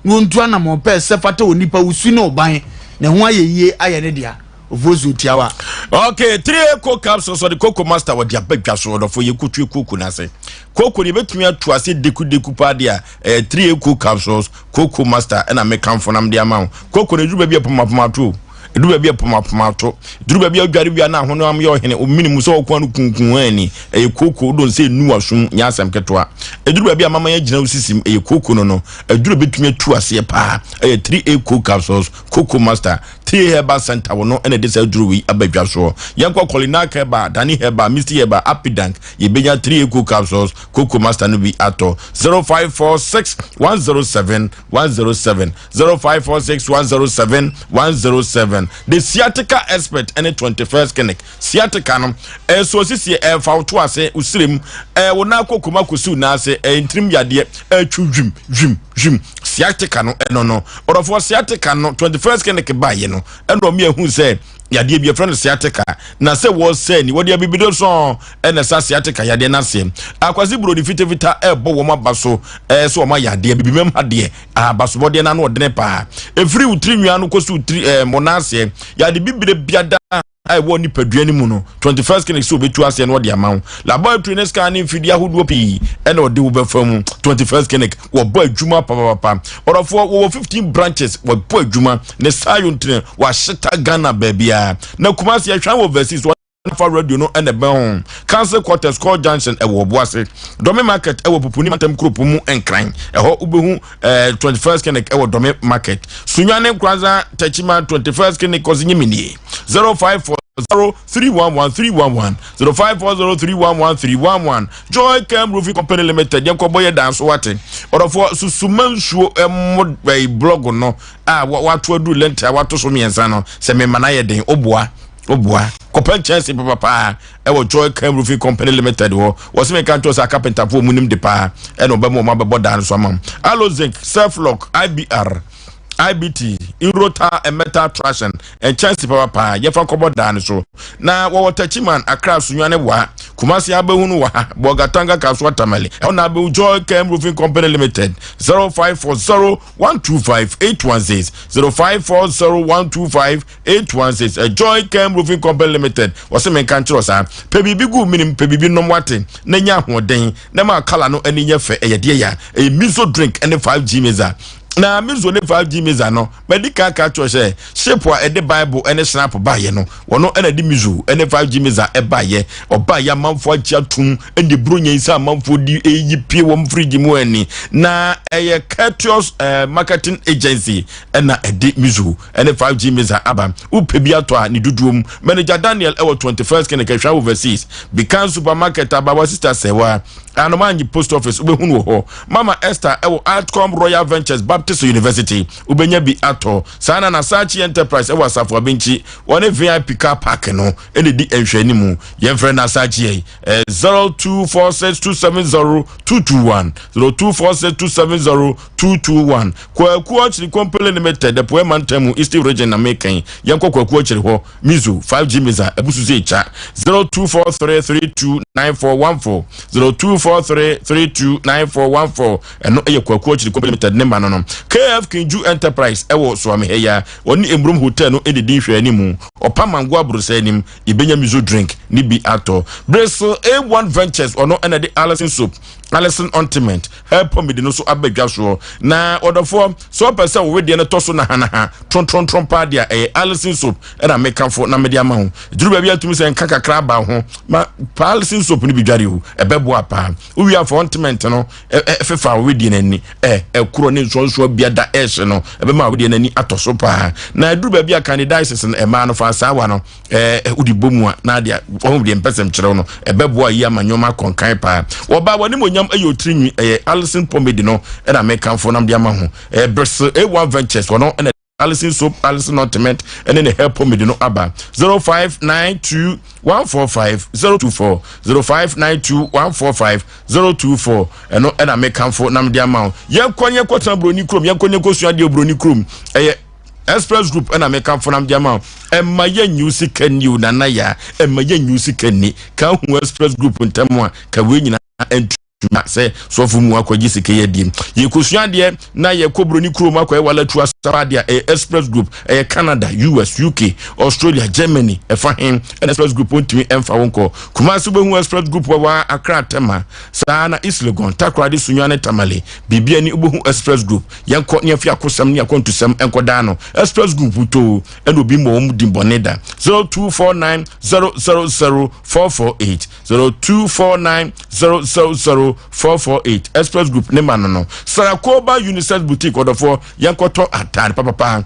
na ɔntu anammɔn pɛ sɛ fata onipa wo su ne ɔban na ɛho ayɛyie ayɛ ne dea ofosuo tiawa. Okay, three eco capsules ɔde coco master wɔde aba dwa so ɔdɔfo yɛ kutu koko n'ase koko ne ebetumi atu ase deku deku paa de a ɛyɛ three eco capsules coco master ɛna mekanfo nam de ama wo koko no eduru baabi a pɔmapɔma ato o eduru baabi a pɔmapɔma ato eduru baabi a odware wia na ahono am yɛ ɔhene omini mu sɛ ɔko ano kunkun ani ɛyɛ koko wodɔ nsɛ enu wasum nyɛ asɛm ketewa eduru baabi a mama yɛ gyina osisi ɛyɛ koko no no aduru betumi atu aseɛ paa ɛyɛ 3A cold capsules coco master 3A herbal center wɔ no ɛna ɛde saa aduru wei aba dwa soɔ yɛnkɔ Kolinak herbal Dani herbal Misty herbal Apidank yɛbɛnya 3A cold capsules coco master no bi atɔ 0546 107 107 0546 107 107 the sciatica expert ɛne 21st clinic Sciatica no, ɛso osisie, ɛfa wo to ase, wo srɛ mu, ɛɛ wo nan kɔ kɔm akɔsi wo nan ase, ɛyɛ ntirim yadeɛ, ɛtwi hwim hwim hwim. Sciatica no ɛno no, ɔdɔfoɔ sciatica no, 21st clinic baeɛ no, ɛna ɔmo yɛhu sɛ yadeɛ bi yɛfrɛ no sciatica, na sɛ wɔsɛ ni wɔde abibido sɔn ɛna sa sciatica yadeɛ no aseɛ. Akwasi buroni fitafita ɛbɔ wɔn aba so ɛɛ sɛ wɔn ayɛ adeɛ bibimam ha deɛ abasobɔdeɛ no ano ɔdene paa. Ɛfiri wo tiri nwia no kɔsi wo tiri ɛɛ mo nan aseɛ, yade bibire biada a ɛwɔ nipadua no mu no 21st clinic sɛ obetu aseɛ na ɔde ama wo laboratory ne scan ne mfidie ahodoɔ pii ɛna ɔde wo bɛfa mu 21st clinic wɔbɔ adwuma papapapa ɔdɔfoɔ wɔwɔ 15 branches wɔbɔ adwuma ne saa yɛ ntene wɔahyeta Ghana baabiara na Kumasi ɛhwan wɔ overseas fa radio no ɛna ɛbɛn ho council quarters call junction ɛwɔ ɔboase dɔme market ɛwɔ pupuni mantam kuropɔn mu nkran ɛhɔ wobɛhu eh, 21st clinic ɛwɔ dɔme market sunyane nkranza tachima 21st clinic kɔsi nyiminie 054 0311 311 0540 311 311 Joy Cam Roofing Company Limited yɛn kɔbɔ yɛ dan so wate ɔdɔfoɔ susuma nsuo ɛmo ɛyi blɔg no a wato aduru lɛnta a wato so mmiɛnsa no sɛ mema no ayɛ den oboa oboa kɔpɛ nkyɛnse papapaa ɛwɔ Joy Cam Roofing Company Limited hɔ. Wɔsi mi ka nkyɛn sɛ akapentafoɔ mu nim de paa ɛna ɔbɛma wɔn abɛbɔ dan no so ama mu. Alo Zinc, Self-Lock, IBR, IBT, Eurota and Metal Traction, nkyɛnse papapaa yɛfa nkɔbɔ dan no so. Na wɔwɔ Techiman, Accra, Sunyani, Wa, Kumasi abɛhunu wɔ ha, Bolgatanga, Kasoa, Tamale. Ɛhɔ na abɛhu Joy Cam Roofing Company Limited, 0540 125 816, 0540 125 816 A Joy Cam Roofing Company Limited wɔse menka nkyerɛ saa pɛ biribi gu menim pɛ biribi nom wate na nya ahoɔden na ma kala no ani nyɛ fɛ ɛyɛ deɛ ya ɛyɛ miso drink ɛne 5G meza Na Mizo ne 5G Miza no, madi kan ka kyerɛ sɛ ship a ɛde Bible ne Snap baeɛ no, wɔno ɛna de Mizo ne 5G Miza ɛbaeɛ. Ɔbaeɛ amanfoɔ agye atum ɛne buronya yi sɛ amanfoɔ di ɛyi pie wɔn fridge mu ani. Na ɛyɛ Courteous eh, Marketing Agency ɛna ɛde Mizo ne 5G Miza aba. Wopɛ bi atɔ a ne dodoɔ mu. Manager Daniel ɛwɔ 21st Clinic Ahwea Overseas. Bikan Supermarket Abawa Sister Sɛwa. Anomanyi Post Office wobɛhunu wɔ hɔ. Mama Esther ɛwɔ Artcom Royal Ventures Baptist University wobɛnya bi atɔ. Saa na Nasachi Enterprise ɛwɔ Asafo Abinkyi wɔne VIP Car Park no ɛna ɛdi nhwɛanimu. Yɛmfrɛ Nasachi ɛ 0246270221 0246270221. Kwaku Ɔkyere Company Limited Apueɛ Mantam mu Eastern Region na meka yi. Yɛnkɔ Kwaku Ɔkyere hɔ. Mizo 5G Miza abusu sɛ kya 0243329414 0243329414 ɛno ɛyɛ Kwaku Akyiri Company Limited ne ma no no. KF Kinju Enterprise ɛwɔ Soame ha yi a wɔne Emurom Hotel no ɛdidi nhwɛ anim ɔpa mango abrosɛ anim yɛbɛnya Mizo drink ne bi atɔ. Bresel A1 Ventures ɔno ɛna de Allison Soap Allison Ointment Hair Pomade no so aba dwa soɔ. Na ɔdɔfoɔ sɛ ɔpɛ sɛ wo wedeɛ no tɔ so nahanaha trontrontron paa deɛ a ɛyɛ Allison Soap ɛna mekamfo na mede ama wo. Duru baabi a tumi sɛ nka kakra aba ho ma paa Allison Soap no bi dware o, ɛbɛboa paa. Wowie afa ointment no fefa wo wedeɛ no ani, ɛ ɛkorɔ ne nsonsoɔ bia da ɛhye no, ɛbɛma wo wedeɛ no ani atɔ so paa. Na ɛduru baabi a candidiasis no ɛmaa no fa saa wa no ɛɛ wode bɔ mu a na adeɛ wɔn deɛ mpɛsɛm kyerɛw no ɛbɛboa yi ama nneɛma akɔnkan paa. Wɔbaa wɔn animonyam ɛyɛ otiri nwi ɛyɛ Allison pomade no ɛna mekamfo nam de ama ho. Ɛyɛ Bristol A1 Ventures wɔn ɛna Allison soap, Allison ointment, ɛne ne hair pomade no aba. 0592 145 024 0592 145 024 ɛno ɛna mekamfo na mede ama wo. Yɛnkɔ ne yɛnkɔtena buroni kurom, yɛnkɔ ne yɛnkɔsua adeɛ buroni kurom. Ɛyɛ Express Group ɛna mekamfo na mede ama wo. Ɛma yɛnyi wo sika ni o nana ya, ɛma yɛnyi wo sika ni. Ka hu Express Group ntɛm a, ka wei nyinaa ntu. Na sɛ sɔfo mu akɔgye sika yi adie. Yɛkɔsua adeɛ na yɛkɔ buroni kurom akɔyɛ walatu asaba adeɛ a ɛyɛ Express Group, ɛyɛ Canada, US, UK, Australia, Germany, ɛfa he ɛna Express Group ntumi ɛmfa wo nkɔ. Kumasi wobɛhu Express Group wɔ hɔ a, Accra, Tema, saa na East Legon, Takoradi, Sunyani ne Tamale. Biribi ani wobɛhu Express Group. Yɛnkɔ ne yɛmfa akosɛm ne akwantusɛm nkɔdaa no. Express Group too ɛna obi mmɔ wɔn din bɔne da. 0249 000 448. 0249 000 448 Express Group ne ma no no. Sarakoba Unisex Boutique ɔdɔfoɔ yɛnkɔtɔ ataade papapa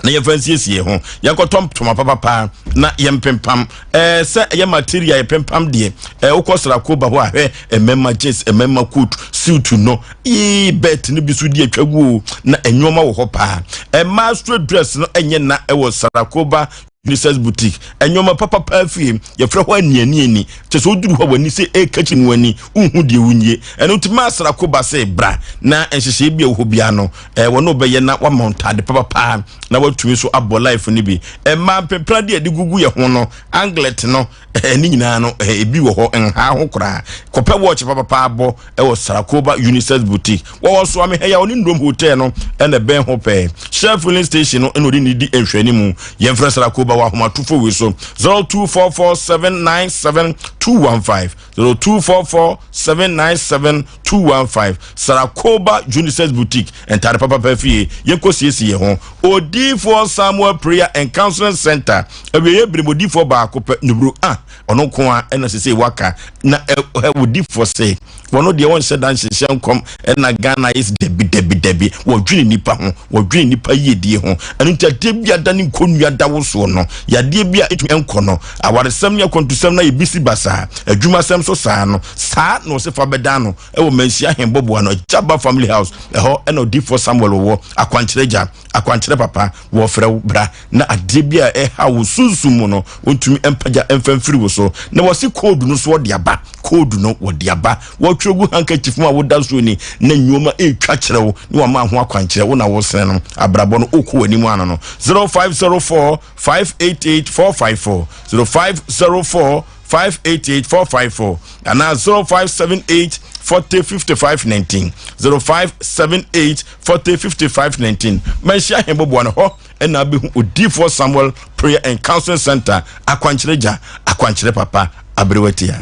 na yɛmfa nsiesie ho, yɛnkɔtɔ ntoma papapa na yɛmpempam. Ɛɛ sɛ ɛyɛ material yɛpempam deɛ, ɛɛ wokɔ Sarakoba hɔ a hwɛ mmarima jeans, mmarima coat, suit no, yee belt no bi so di atwa gu o, na nneɛma wɔ hɔ paa. Mmaa straight dress no ɛnyɛ na ɛwɔ Sarakoba Unisex Boutique, nneɛma papapa fie, yɛfrɛ hɔ anianiani, kyɛ sɛ woduru hɔ a w'ani sɛ ɛrekakyi no ani, wonhu deɛ wonyie. Ɛno nti maa Srako ba sɛ bra na nhyehyɛeɛ bi a ɛwɔ hɔ biara no, eh, wɔne wobɛyɛ na wama wo ntaade papapa na watumi so abɔ life no bi. Mmaa mpempena deɛ yɛde gugu yɛ ho no, anglet no, eh, ne nyinaa no, eh, ebi wɔ hɔ, nhaa ho koraa. Kɔpɛ watch papapa bɔ ɛwɔ Sarakoba Unisex Boutique. Wɔwɔ Soame ha yi a ɔne Ndom Hotel no ɛna ɛbɛn ho pɛɛ. Shell filling station no ɛna ɔde ne di nhwɛani mu. Yɛmfrɛ Sarakoba wɔ ahomatofo wei so 0244797215 0244797215 Sarakoba Unisex Boutique ntade papapa fie. Yɛnkɔ siesie yɛn ho. Odiyifoɔ Samuel Prayer and Counseling Center awieeɛ bere mu odiyifoɔ baako pɛ Nubru ah ɔno nko ara ɛna sese waka na odifoɔ sɛ wɔn deɛ wɔnhyɛ da nhyehyɛ nkɔm ɛna Ghana ayɛ sɛ dabi dabi dabi wɔdwene nipa ho wɔdwene nipa yiedie ho ɛno nti adeɛ bi ada ne nkonnua da wo soɔ no yadeɛ bi a ɛtumi nkɔ no awaresɛm ne akwantusɛm no ayɛ bisi basaa adwumasɛm so saa no saa na ɔsɛ fa bɛda no ɛwɔ Manhyia Ahembɔboa no Agyaba Family House ɛhɔ ɛna odifoɔ Samuel wɔ akwankyerɛ gya akwankyerɛ papa wɔfrɛ wo bra na adeɛ bi a ɛha wo sunsum mu no wɔntumi mpagya mfa mfiri wo so na wɔse koodu no so wɔde aba koodu no wɔde aba wɔtwerɛ gu handkerchief mu a woda so ni na nneɛma ɛretwa kyerɛ wo na wɔama ho akwankyerɛ wo na wosene no abrabɔ no wokɔ w'anim ano no 0504 588 454 0504 588 454 anaa 0578 40 55 19 0578 40 55 19 Manhyia Ahemboboa no hɔ ɛna abɛhu Odiyifoɔ Samuel Prayer and Counseling Center akwankyerɛ gya akwankyerɛ papa aberewatia.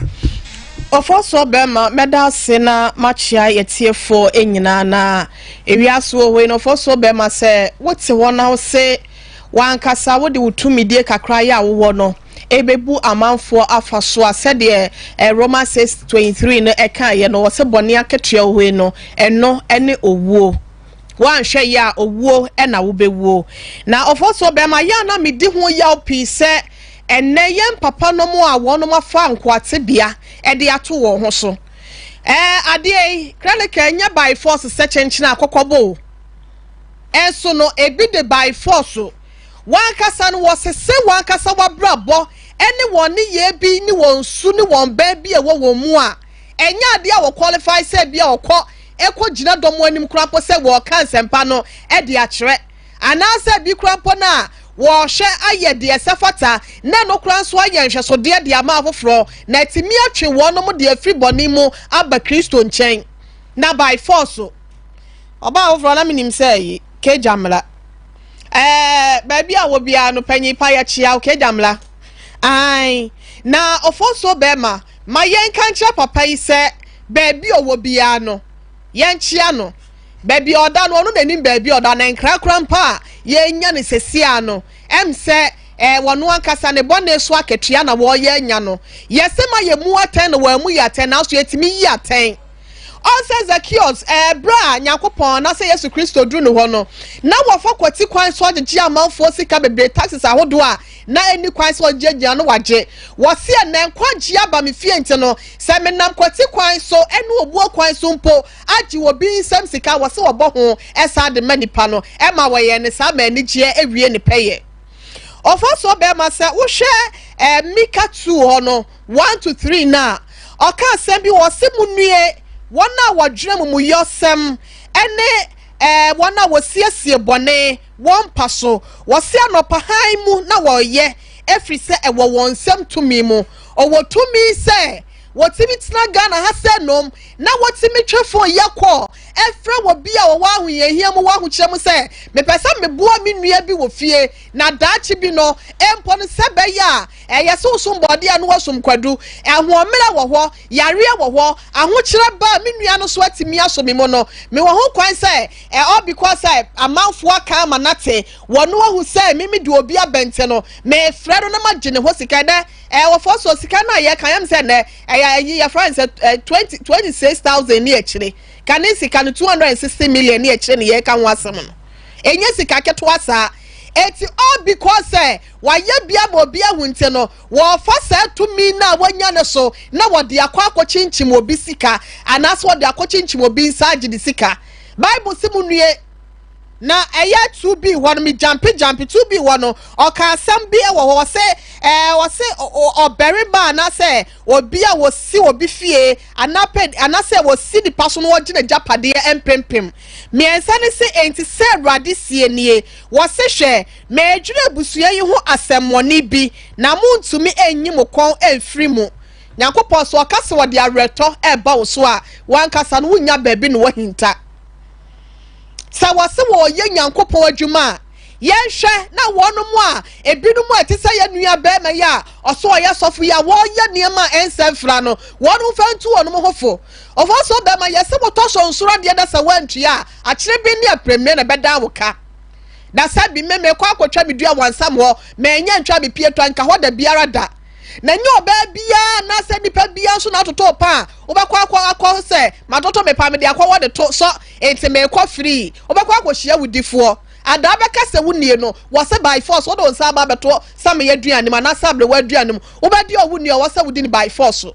Ɔfɔsoɔ bɛrima, mɛda ase na makyea yɛtiefoɔ nyinaa na ewiase wɔ hɔ yi no ɔfɔsoɔ bɛrima sɛ wote hɔ na wose wankasa wode wo tumidie kakra yɛ a wowɔ no ɛbɛbu amanfoɔ afa so a sɛdeɛ eh, Roma 6:23 no ɛkaeɛ no wɔsɛ bɔne akatua wɔ hɔ yi no ɛno ɛne owuo. Woanhwɛ yie a owuo na wobɛwuo. Na ɔfɔsoɔ bɛrima yɛ a na medi ho yaw pii sɛ ɛnnɛ yɛn papa nom a wɔnom afa nkoa tebea de ato wɔn ho so. Ɛɛ adeɛ yi, krɛleka ɛnyɛ by force sɛ kyenkyene akɔkɔbɔ o. Ɛnso no ebi de by force. Wankasa no wɔsese wankasa wabrabɔ ɛne wɔn nneyɛɛ bi ne wɔn su ne wɔn bɛn bi a ɛwɔ wɔn mu a ɛnyɛ adeɛ a wɔ qualify sɛ bi a ɔkɔ ɛkɔ gyina dɔm anim koraa mpo sɛ wɔreka nsɛmpa no de akyerɛ anaasɛ bi koraa mpo no a wɔrehwɛ ayɛ deɛ ɛsɛ fata na ɛno koraa nso ayɛ nhwɛsodeɛ de ama afoforɔ na atumi atwe wɔnom de afiri bɔne mu aba Kristo nkyɛn na by force ɔbaa foforɔ na menim sɛ yi kegya mmra ɛɛ baabi a wɔ biara no panyin pa yɛkyea wo kegya mmra ae na ɔfɔnsoɔ bɛrima Ma yɛnka nkyerɛ papa yi sɛ baabi a ɔwɔ biara no, yɛnkyea no. Baabi a ɔda no, ɔno na nim baabi a ɔda, na nkra koraa mpo a yɛrenya no seesei no, ɛm sɛ ɛɛ ɔno ankasa ne bɔne so akatua na wɔreyɛ anya no. Yɛse ma yɛmmu atɛn na wɔammu yɛn atɛn, nanso yɛtumi yi atɛn. Ɔn sɛ Zakeus, ɛɛ berɛ a Nyankopɔn anaasɛ Yesu Kristo duru ne hɔ no, na wɔfa kwati kwan so agyegye amanfoɔ sika bebree, taxes ahodoɔ a na ɛnni kwan sɛ ɔgyinagyina no wagye. Wɔse ɛnnɛ nkwagyeɛ aba me fie nti no, sɛ menam kwati kwan so ɛne obuo kwan so mpo agye obi nsam sika a, wɔse wɔbɔ ho san de ma nipa no, ɛma wɔyɛ no saa ma anigyeɛ awie ne pɛyɛ. Ɔfa so bɛrima sɛ wohwɛ eh, Mika 2 hɔ no, 1 to 3 no a, ɔka asɛm bi wɔ ɔse monnue wɔn a wɔdwene amumuyɔsɛm ɛne eh, wɔn a wɔsiesie bɔne wɔn mpa so. Wɔse anɔpa hann mu na wɔreyɛ, ɛfiri sɛ ɛwɔ wɔn nsam tumi mu. Ɔwɔ tumi sɛ wɔtumi tena Ghana ha sɛ nom na wɔtumi twe fon yɛ kɔɔ ɛfrɛ wɔ bi a wɔwɔ ahohiahia mu wɔ ahokyerɛ mu sɛ mepɛ sɛ meboa me nua bi wɔ fie na daakye bi no mpo no sɛ bɛyɛ a ɛyɛ sɛ wosom bɔɔdeɛ a na woasom kwadu ahoɔmmerɛ wɔ hɔ yareɛ wɔ hɔ ahokyerɛ ba a me nua no so atumi aso me mu no mewɔ ho kwan sɛ Ɛ all because sɛ amanfoɔ aka ama no ate, wɔn ahu sɛ me mede obi abɛnte no, mefrɛ no na magye ne hɔ sika. Ɛnɛ, ɛ wɔfɔ so sika no a yɛka, yɛm sɛ ɛnɛ, ɛyɛ ɛyi yɛfrɛ no sɛ ɛ 20 26,000 ne akyire. Kane sika no 260 million ne akyire ne yɛka ho asɛm no. Ɛnyɛ sika ketewa saa. Eti all because sɛ wayɛ bi ama obi ahu nti no, wɔfa saa tumi no a wanya no so na wɔde akɔ akɔkyinkyim obi sika anaasɛ wɔde akɔkyinkyim obi nsa agye ne sika. Bible se munnue. Na ɛyɛ 2B hɔ no, me jampe jampe 2B hɔ no, ɔka asɛm bi wɔ hɔ, ɔse ɛɛ ɔse ɔbarima anaasɛ obi a wɔsi obi fie anapɛ anaasɛ wɔsi nipa so na wɔgye n'agyapadeɛ mpempem mmiɛnsa ne se enti sɛ Awurade sie nie, wɔse hwɛ, meredwene abusua yi ho asɛmmɔne bi na montumi nyi mo kɔn mfiri mu. Nyankopɔn, sɛ ɔka sɛ ɔde awerɛtɔ reba wo so a, w'ankasa no wonnya baabi na woahinta. Sɛ wɔse wɔreyɛ Nyankopɔn adwuma a, yɛnhwɛ na wɔnom a ebinom a ɛte sɛ yɛn nua bɛrima yi a ɔsɛ ɔyɛ sɔfo yi a wɔreyɛ nneɛma a ɛnsɛ mfra no, wɔnom fa ntu wɔnom ho fo. Ɔfo so bɛrima yɛse wotɔ so nsoro adeɛ na sɛ woantua a, akyere bi ne aprɛmire na ɛbɛdan wo ka. Na sɛ bi me mekɔ akɔtwa me dua wansam hɔ, manya ntwa me pie tɔ nka hɔ da biara da. Na ɛnyɛ ɔbaa biara anaasɛ nipa biara nso na atotɔ pa a wobɛkɔ akɔ akɔ sɛ matotɔ me pa mede akɔwɔ de to sɔ nti merekɔ free. Wobɛkɔ akɔhyia wo difoɔ. Adaa bɛka sɛ wo nie no wɔ sɛ by force wode wo nsa aba abɛto sameyɛ aduane mu anaasɛ aberewa aduane mu. Wobɛdi ɔwo nie ɔwɔ sɛ wodi no by force.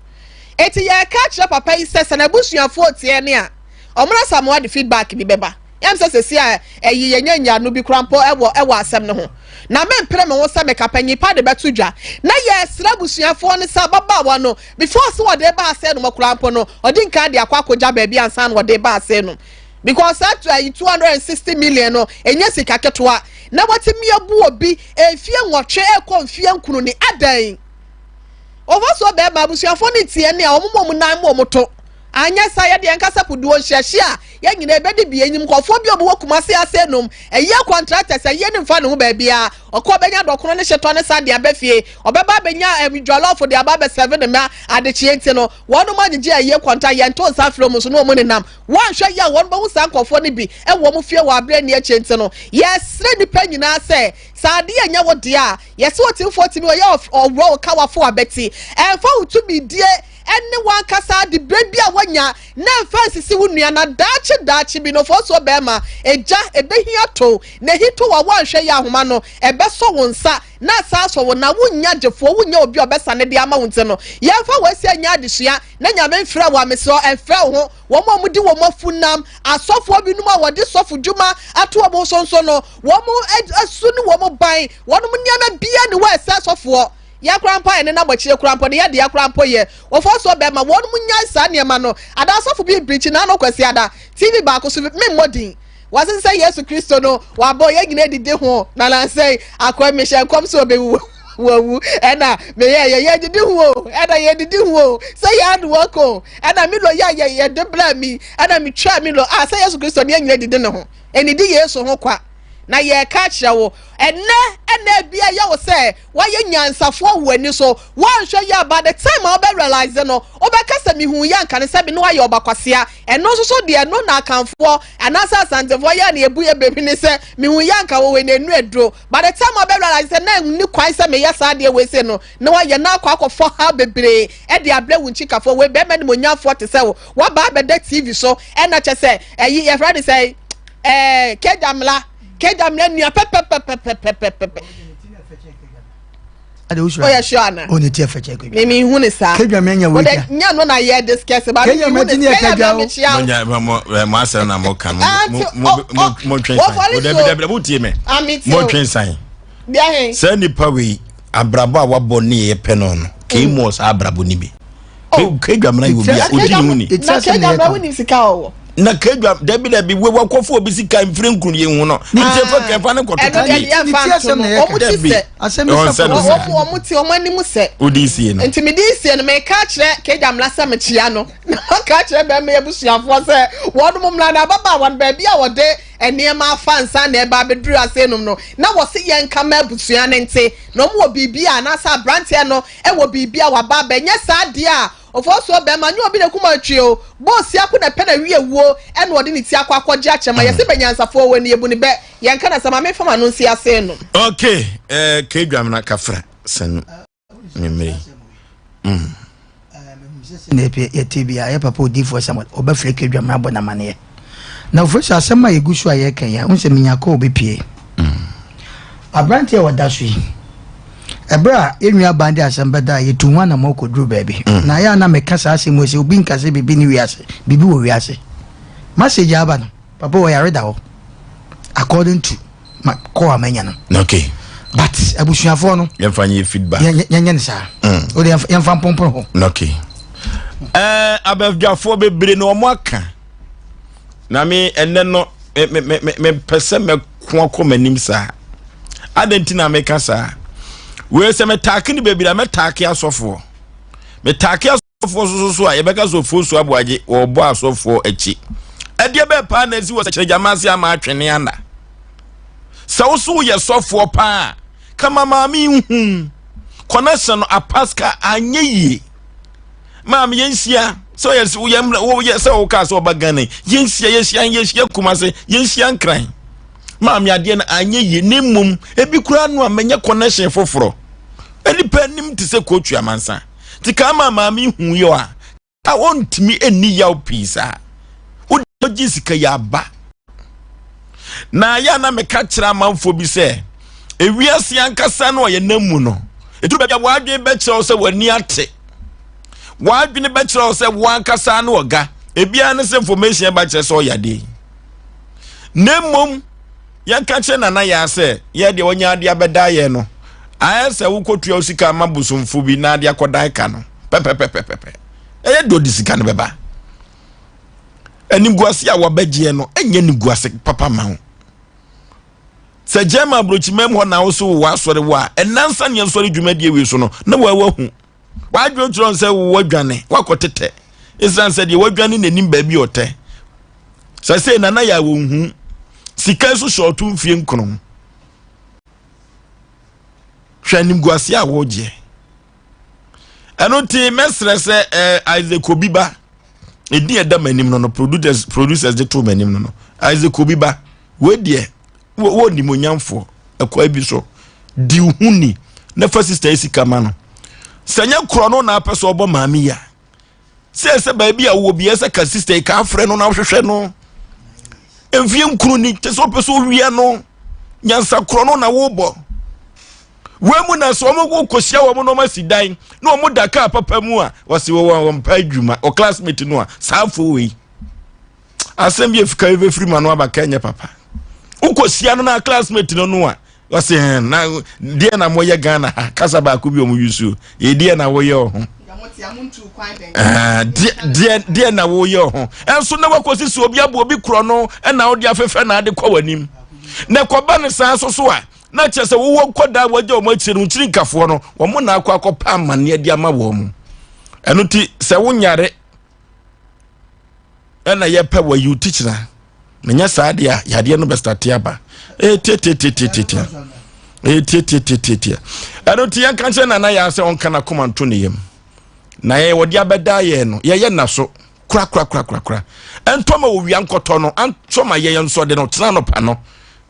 Enti yɛreka akyerɛ papa yi sɛ sɛ n'abusuafoɔ tie ne a ɔmmra Samoa de feedback bi bɛba. Ɛm sɛ sɛsi a ɛyi yɛnya nyiano bi koraa mpo ɛwɔ ɛwɔ asɛm no ho. Na me mpere me ho sɛ meka panyin pa de bɛto dwa. Na yɛsrɛ abusuafoɔ no sɛ ababaawa no before sɛ wɔde ba asɛe nom koraa mpo no ɔdi nkan de akɔ akɔgya baabi ansa na wɔde ba asɛe nom. Because saa ayi 260 million no ɛnyɛ sika ketewa. Na watumi abu obi mfie nwɔtwe ɛkɔ mfie nkunu ni adɛn? Wɔfa so bɛɛma abusuafoɔ no tie ne a wɔn mu wɔn nan mu wɔn to. Anyɛ saa yɛde yɛn kasa puduo nhyɛhye a yɛn nyinaa yɛbɛdi bi. Yɛnim nkurɔfoɔ bi a wɔwɔ Kumasi ase nom ɛyɛ contractors ɛyɛ no mfa ne ho baabiara. Ɔkɔ ɔbɛnya dɔkono ne hyetɔ ne sa de aba fie. Ɔbɛba abɛnya ɛm jollof de aba abɛsɛve ne mma adekyeɛ nti no wɔnom agyegye ɛyɛ kɔnta yɛnto nsa mfrɛ wɔn nso na wɔn nenam. Wɔanhwɛ yie a wɔn bɛhu saa nkurɔfoɔ no bi wɔ wɔn fie wɔ aberɛ nni akyire nti no yɛsrɛ nnipa nyinaa sɛ sɛ adeɛ nyɛ wo dea a yɛse otimfoɔ tumi ɔyɛ ɔworɔ wo ka wafo abati ɛmfa wo tumidie ne w'ankasa ade berɛ bi a woanya na mfa nsisi wo nua na daakye daakye bi no fɔsoɔ bɛrima egya ɛbɛhia to na ɛhi to wa woanhwɛ yɛ ahoma no ɛbɛsɔ wo nsa na asan asɔ wo na wonnya gyefoɔ wonnya obi a ɔbɛsane de ama wo nti no yɛmfa wei sɛ nyɛ adesua na Nyame mfrɛ wo a mesrɛ wo ɛmfrɛ wo ho wɔn a wɔdi wɔn afunam asɔfoɔ binom a wɔde sɔfo dwuma ato wɔn so nso no wɔn su ne wɔn ban wɔn nneɛma bia ne wɔ ɛsɛ sɔfoɔ Yɛ koraa mpo a yɛnenam akyire koraa mpo no, yɛ dea koraa mpo yɛ. Wɔfa soɔ bɛɛma wɔnom nyae saa nneɛma no. Ada asɔfo bi repreachi naano Kwasiada, TV baako so, me mmɔ din. Wɔse sɛ Yesu Kristo no wabɔ yɛn nyinaa didi ho na nansa yi akoa mehyɛ nkɔm sɛ ɔbɛwu wawu ɛna meyɛ yɛ yɛ didi ho o ɛna yɛ didi ho o sɛ yɛ ano wɔkɔ o ɛna milo yɛ yɛ yɛ de bla mi ɛna metwa milo a sɛ Yesu Kristo ne yɛn nyinaa didi ne ho ɛnidi Yesu ho kwa. Na yɛreka akyerɛ wo ɛnnɛ, ɛna ebia ɛyɛ wo sɛ woayɛ nyansafoɔ wɔ w'ani so, woanhwɛ yie a by the time a wobɛ realise no, wobɛka sɛ mehuu yɛ anka ne sɛ me ne woayɛ ɔbakwasea. Ɛno nso so deɛ ɛno na Akanfoɔ anaasɛ Asantefoɔ yɛ a na yɛbu yɛ bɛ ne sɛ mehuu yɛ anka wɔ wei na ɛnu aduro. By the time a wobɛ realise sɛ na ɛnni kwan sɛ meyɛ saa adeɛ wei sei no, na woayɛ na akɔ akɔfɔ haw bebree de abrɛ wo nkyikafoɔ. Wei bɛrima animuonyamfoɔ te sɛ wo, woaba abɛda TV so ɛna kyɛ sɛ ɛyi yɛfrɛ ne sɛ ɛɛ kejamla kejamla nua pɛpɛpɛpɛpɛpɛpɛ. Oyɛ sure ana? O ne ti ɛfɛ kyɛ kejamla. Mimi hu ne saa. Kejamla nya wo tia. Nya no na yɛ discuss ba mi hu ne kejamla mi kyia. Mo nya mo mo asɛm na mo ka mo mo mo mo twɛn san. O dabi dabi mo tie mɛ. Mo twɛn san. Sɛ nipa wei abrabɔ a wabɔ ne yɛ pɛ no no kei mu ɔsa abrabɔ ni bi. Oh. Kedwamena yɛ obi a odi ne ho ni. Na kedwamena wo nim sika ɔwɔ. Na kedwam dabi dabi we wakɔfo obi sika mfiri nkuru yɛ hu no. Nti efa kɛfa ne kɔtɔ Ɛno deɛ yɛn fa nto no ɔmo ti sɛ. Ɔmo ɔmo ti ɔmo anim sɛ. Odi sie no. Nti mi di sie no meka kyerɛ kedwamena sɛ mekyia no na maka kyerɛ bɛrima yɛ busuafoɔ sɛ wɔn mo mmla na ababaawa no baabi a wɔde nneɛma afa nsa na ɛba abɛduru ase nom no na wɔsi yɛn nka ma abusua ne nte na wɔn wɔ biribi a anaasɛ aberanteɛ no wɔ biribi a waba abɛ nyɛ saa deɛ a ɔfɔɔsoɔ bɛrima nyɛ obi na kum atwi o bɔɔsi ako na ɛpɛ na wie wuo ɛna ɔde ne ti akɔ akɔgye akyɛm a yɛsɛ bɛ nyansafoɔ wɔ ni ebu ne bɛ yɛn ka na sɛ maame fama no nsi ase no. Ok eh, kedwamena kafra sɛn nwummere mm. Na yɛte bi a yɛ papa odiifoɔ Samuel ɔbɛfrɛ kedwamena abɔ n'amaneɛ na ofiri so asɛm a yɛgu so a yɛka yi a wohu sɛ menya kɔɔ bɛpie Aberanteɛ a ɔda so yi, ɛberɛ a yɛn nua ban de asɛm bɛda a yɛtu ho anammɔn kɔduru baabi. Mm. Na ayɛ a na meka saa asɛm wɔ sɛ obi nka sɛ biribi ne wiase, biribi wɔ wiase. Message aba no, papa ɔyare da hɔ. According to ma call a manya no. Okay. But abusuafoɔ no. Yɛmfa nyɛ feedback. Yɛnyɛ ne saa. Mm. O de yɛmfa mpɔmpɔn hɔ. Okay. Ɛɛ eh, abadwafoɔ bebree na wɔn aka. Na me ɛnɛ no me me me mepɛ sɛ mɛko akɔ m'anim saa adɛn nti na meka saa wei sɛ metaake no bebree a mɛtaake asɔfoɔ metaake asɔfoɔ soso so a yɛbɛka sɛ ofuo so aboagye wɔbɔ asɔfoɔ akyi ɛdeɛ bɛɛ paa na asi wɔ sɛkyerɛ gyama ase ama atwene ana sɛ wo so woyɛ sɔfoɔ paa kama maame nhu kɔnɛhyɛ no apaska anyɛ yie Maame yɛnhyia sɛ ɔyɛ sɛ woyɛ mmerɛ woyɛ sɛ wokaa sɛ ɔba Ghana yi yɛnhyia yɛhyia yɛhyia Kumase yɛnhyia Nkran maame adeɛ no anyɛ yie ne mmom ebi koraa no a mɛnyɛ connection foforɔ nipa anim te sɛ kootu amansa te kaa ma maame hu yɛ a a ɔntumi nni yaw pii saa wode gye sika yɛ aba Na ayɛ a na meka kyerɛ amanfoɔ bi sɛ, ewiase ankasa no a yɛnam mu no, ɛduru baabi a w'adwene bɛkyerɛ wo sɛ w'ani ate. W'adwene bɛkyerɛ wo sɛ w'ankasa no ɔga. Ebiara ne sɛ information ɛba kyerɛ sɛ ɔyɛ adeɛ yi. Na mmom, yɛnka kyerɛ Nana Yaa sɛ, yɛ deɛ wanya adeɛ abɛda yɛ no, ayɛ sɛ wokɔtua wo sika ama bosomfo bi na adeɛ akɔdan ka no. Pɛpɛpɛpɛpɛ. Ɛyɛ deɛ ɔde sika no bɛba. Animguase a wabɛgyeɛ no ɛnyɛ animguase papa ma wo. Sɛ German aburokyima mu hɔ na wo so wowɔ asɔre wɔ a, ɛnansa ne nsɔre dwumadie wei so no, na wawahu. Wadwene kyerɛ sɛ wɔadwane, wakɔ tetɛ. Ɛsiane sɛ deɛ wadwane n'anim baabi ɔtɛ. Sɛ sɛ nana yɛ a wɔnhu. Sika nso hyɛ ɔto mfie nkron. Hwɛ animguaseɛ a wɔregyeɛ. Ɛno nti mɛsrɛ sɛ eh, Isaac Obi ba ɛdi ɛda m'anim no no producers producers de too m'anim no no Isaac Obi ba wei deɛ wɔ nimonyamfoɔ ɛkwan bi so di wo ho ni na fa sista yi sika ma no sɛ nyɛ korɔ no na apɛ sɛ ɔbɔ maame yi a sɛ sɛ baabi a wowɔ biɛ sɛ ka sista yi ka afrɛ no na wohwehwɛ no mfie nkunu ni kyɛ sɛ wopɛ sɛ owia no nyansa korɔ no na wobɔ wei mu na sɛ wɔn kɔhyia wɔn na wɔn asi dan na wɔn da kaa papa mu a wɔsi wɔn wɔn mpa adwuma wɔ classmate no a saa afo wei asɛm bi efika efiri ma no aba ka nyɛ papa wokɔhyia no na classmate no no a wɔsi hɛn na deɛ na moyɛ Ghana ha kasa baako bi wɔn yusu yɛ deɛ na woyɛ ɔho deɛ deɛ na woyɛ ɔho ɛnso na wakɔsi si obi abo obi korɔ no ɛna wode afɛfɛ na ade kɔ w'anim na ɛkɔba ne saa so so a na kyerɛ sɛ wowɔ nkɔdaa wɔagya wɔn akyire no nkyiri nkafoɔ no wɔn na akɔ akɔpɛ amanneɛ de ama wɔn mu ɛno ti sɛ wonyare ɛna yɛpɛ wɔ yiw tikyina na nyɛ saa deɛ a yadeɛ no bɛstate aba ɛtiatiatiatiatia ɛtiatiatiatiatia ɛno ti yɛnka nkyerɛ nana yɛ sɛ ɔnka n'akoma nto ne yam na yɛ wɔde abɛda yɛn no yɛyɛ na so korakorakorakora ɛntɔ ma owia nkɔtɔ no antɔ ma yɛyɛ nso de no tena anɔpa no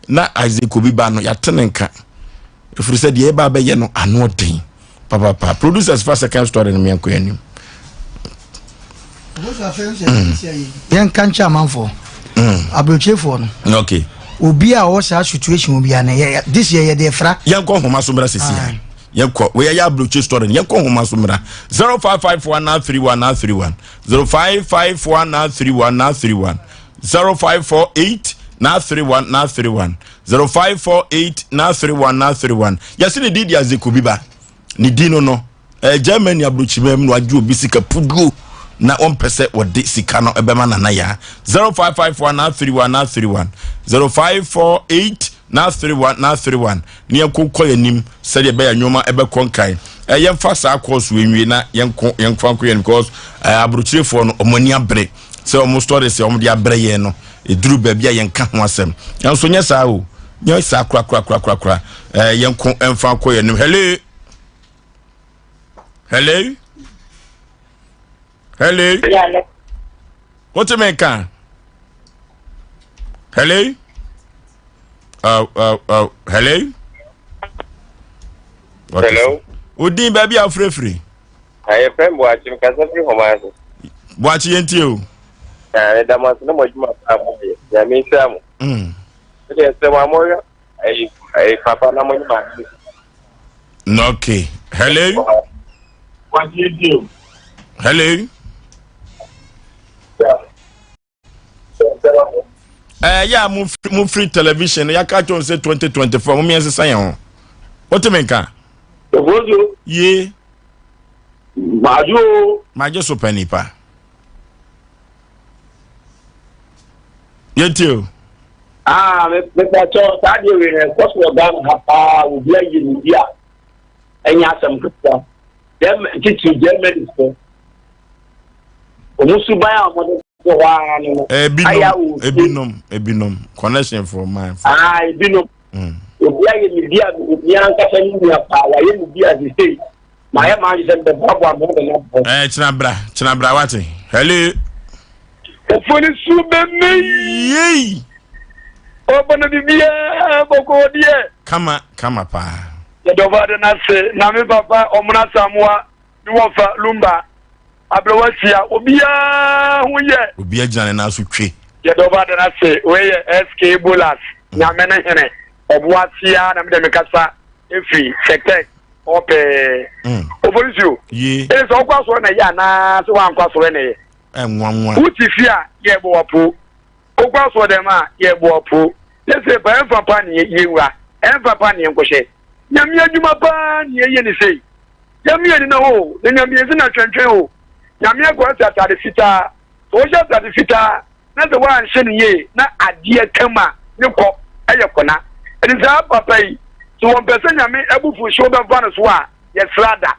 na Isaac obi ba no yɛate ne nka ɛfiri sɛ deɛ ɛba bɛyɛ no ano den papapa producers fa second story no meɛnkɔ anim yɛnka nkyɛ amanfoɔ mm. aburokyefoɔ no okay obi a ɔwɔ saa situation bi a na yɛ this year yɛde fra yɛnkɔ nhoma so mmra sisi a yɛnkɔ wei yɛ aburokye story no yɛnkɔ nhoma so mmra 0554 931 931 0554 931 931 0548 931 931 0548 931 931 yɛse ne din de Azeko ba ne din no no eh, Germany aburokyima mu na wagye obi sika puduo na wɔmpɛ sɛ wɔde sika no ɛbɛma nana yaa 0554 931 931 0548 931 931 ne yɛnko kɔ yɛn anim sɛdeɛ ɛbɛyɛ nneɛma ɛbɛkɔ nkan eh, yɛmfa saa kɔɔso nwie na yɛnko yɛmfa nkɔ yɛn because eh, aburokyirefoɔ no wɔn ani abere sɛ wɔn stories a wɔn de abrɛ yɛn no eduru baabi a yɛn ka ho asɛm nanso nyɛ saa o nyɛ saa korakorakorakorakora ɛɛ yɛn ko mfa kɔ yɛn anim hello hello hello wote me nka hello uh, uh, uh, hello hello odin baabi a wofirefiri Na yɛfrɛ me Boakye, mekasa firi Homa ase. Boakye yɛn tie o. Na meda mo ase na mo adwuma paa mo yɛ. Nyame nhyira mo. Mm. Me deɛ sɛ mo amɔyɛ ɛyi ɛyi papa na mo nye maame. No, okay. Hello. Boakye yɛn tie o. Hello. ɛyɛ a mofiri television no yɛaka kyɛw sɛ 2024 mo mmiɛnsesa yɛn ho wote me nka ye Majo. Magye so pɛ nipa. Yɛntie o. Ah, mepatɔ saa deɛ wei no ɛkɔ so wɔ Ghana ha paa obi ayɛ ne bi a ɛnyɛ asɛm ketewa. Dɛm titiri Germany fo. Wɔn suban a wɔde kɔ hɔ ara no no. Ebinom, ebinom, ebinom connection for mine. Ah, ebinom. Mm. Obi ayɛ ne bi a obi ankasa ne nua paa wayɛ ne bi a sesei mayɛ maa sɛ mbɛboaboa me ho de no abɔ. Ɛɛ kyena bra kyena bra wate. Hello. Ofo ne su bɛmɛ yei. Ɔbɔ no biribiara bɔkɔɔ deɛ. Kama kama paa. Yɛdɔfo ade no ase na me papa ɔmona samoa ne wɔfa lumba abrɛwa sia obiara ho yɛ. Obiara gyina ne nan so twe. Yɛdɔfo ade no ase wei yɛ SK Bolas nyame ne hene ɔboa sia na me deɛ mekasa efiri sɛtɛk hɔ pɛɛ. Ofolisio. Ye. Ɛne sɛ ɔkɔ asɔre na ɛyɛ anaa sɛ wankɔ asɔre na ɛyɛ. Ɛnwanwa. Wote fie a yɛbɔ wapo. Wokɔ asɔre dɛm a yɛbɔ wapo. Ne sɛ pa ɛmfa pa ne yɛnwura ɛmfa pa ne yɛnkɔhyɛ. Nyame adwuma paa ne yɛyɛ ne sei. Nyame ani na hɔ o, na Nyame nsi na twɛntwɛn o. Nyame akoa hyɛ atade fitaa. Sɛ wohyɛ atade fitaa na sɛ woanhyɛ no yie na adeɛ ka mu a, ne kɔ yɛ kɔna. Ɛnti saa papa yi, sɛ wɔmpɛ sɛ Nyame abufuhyew bɛfa no so a, yɛsrɛ ada.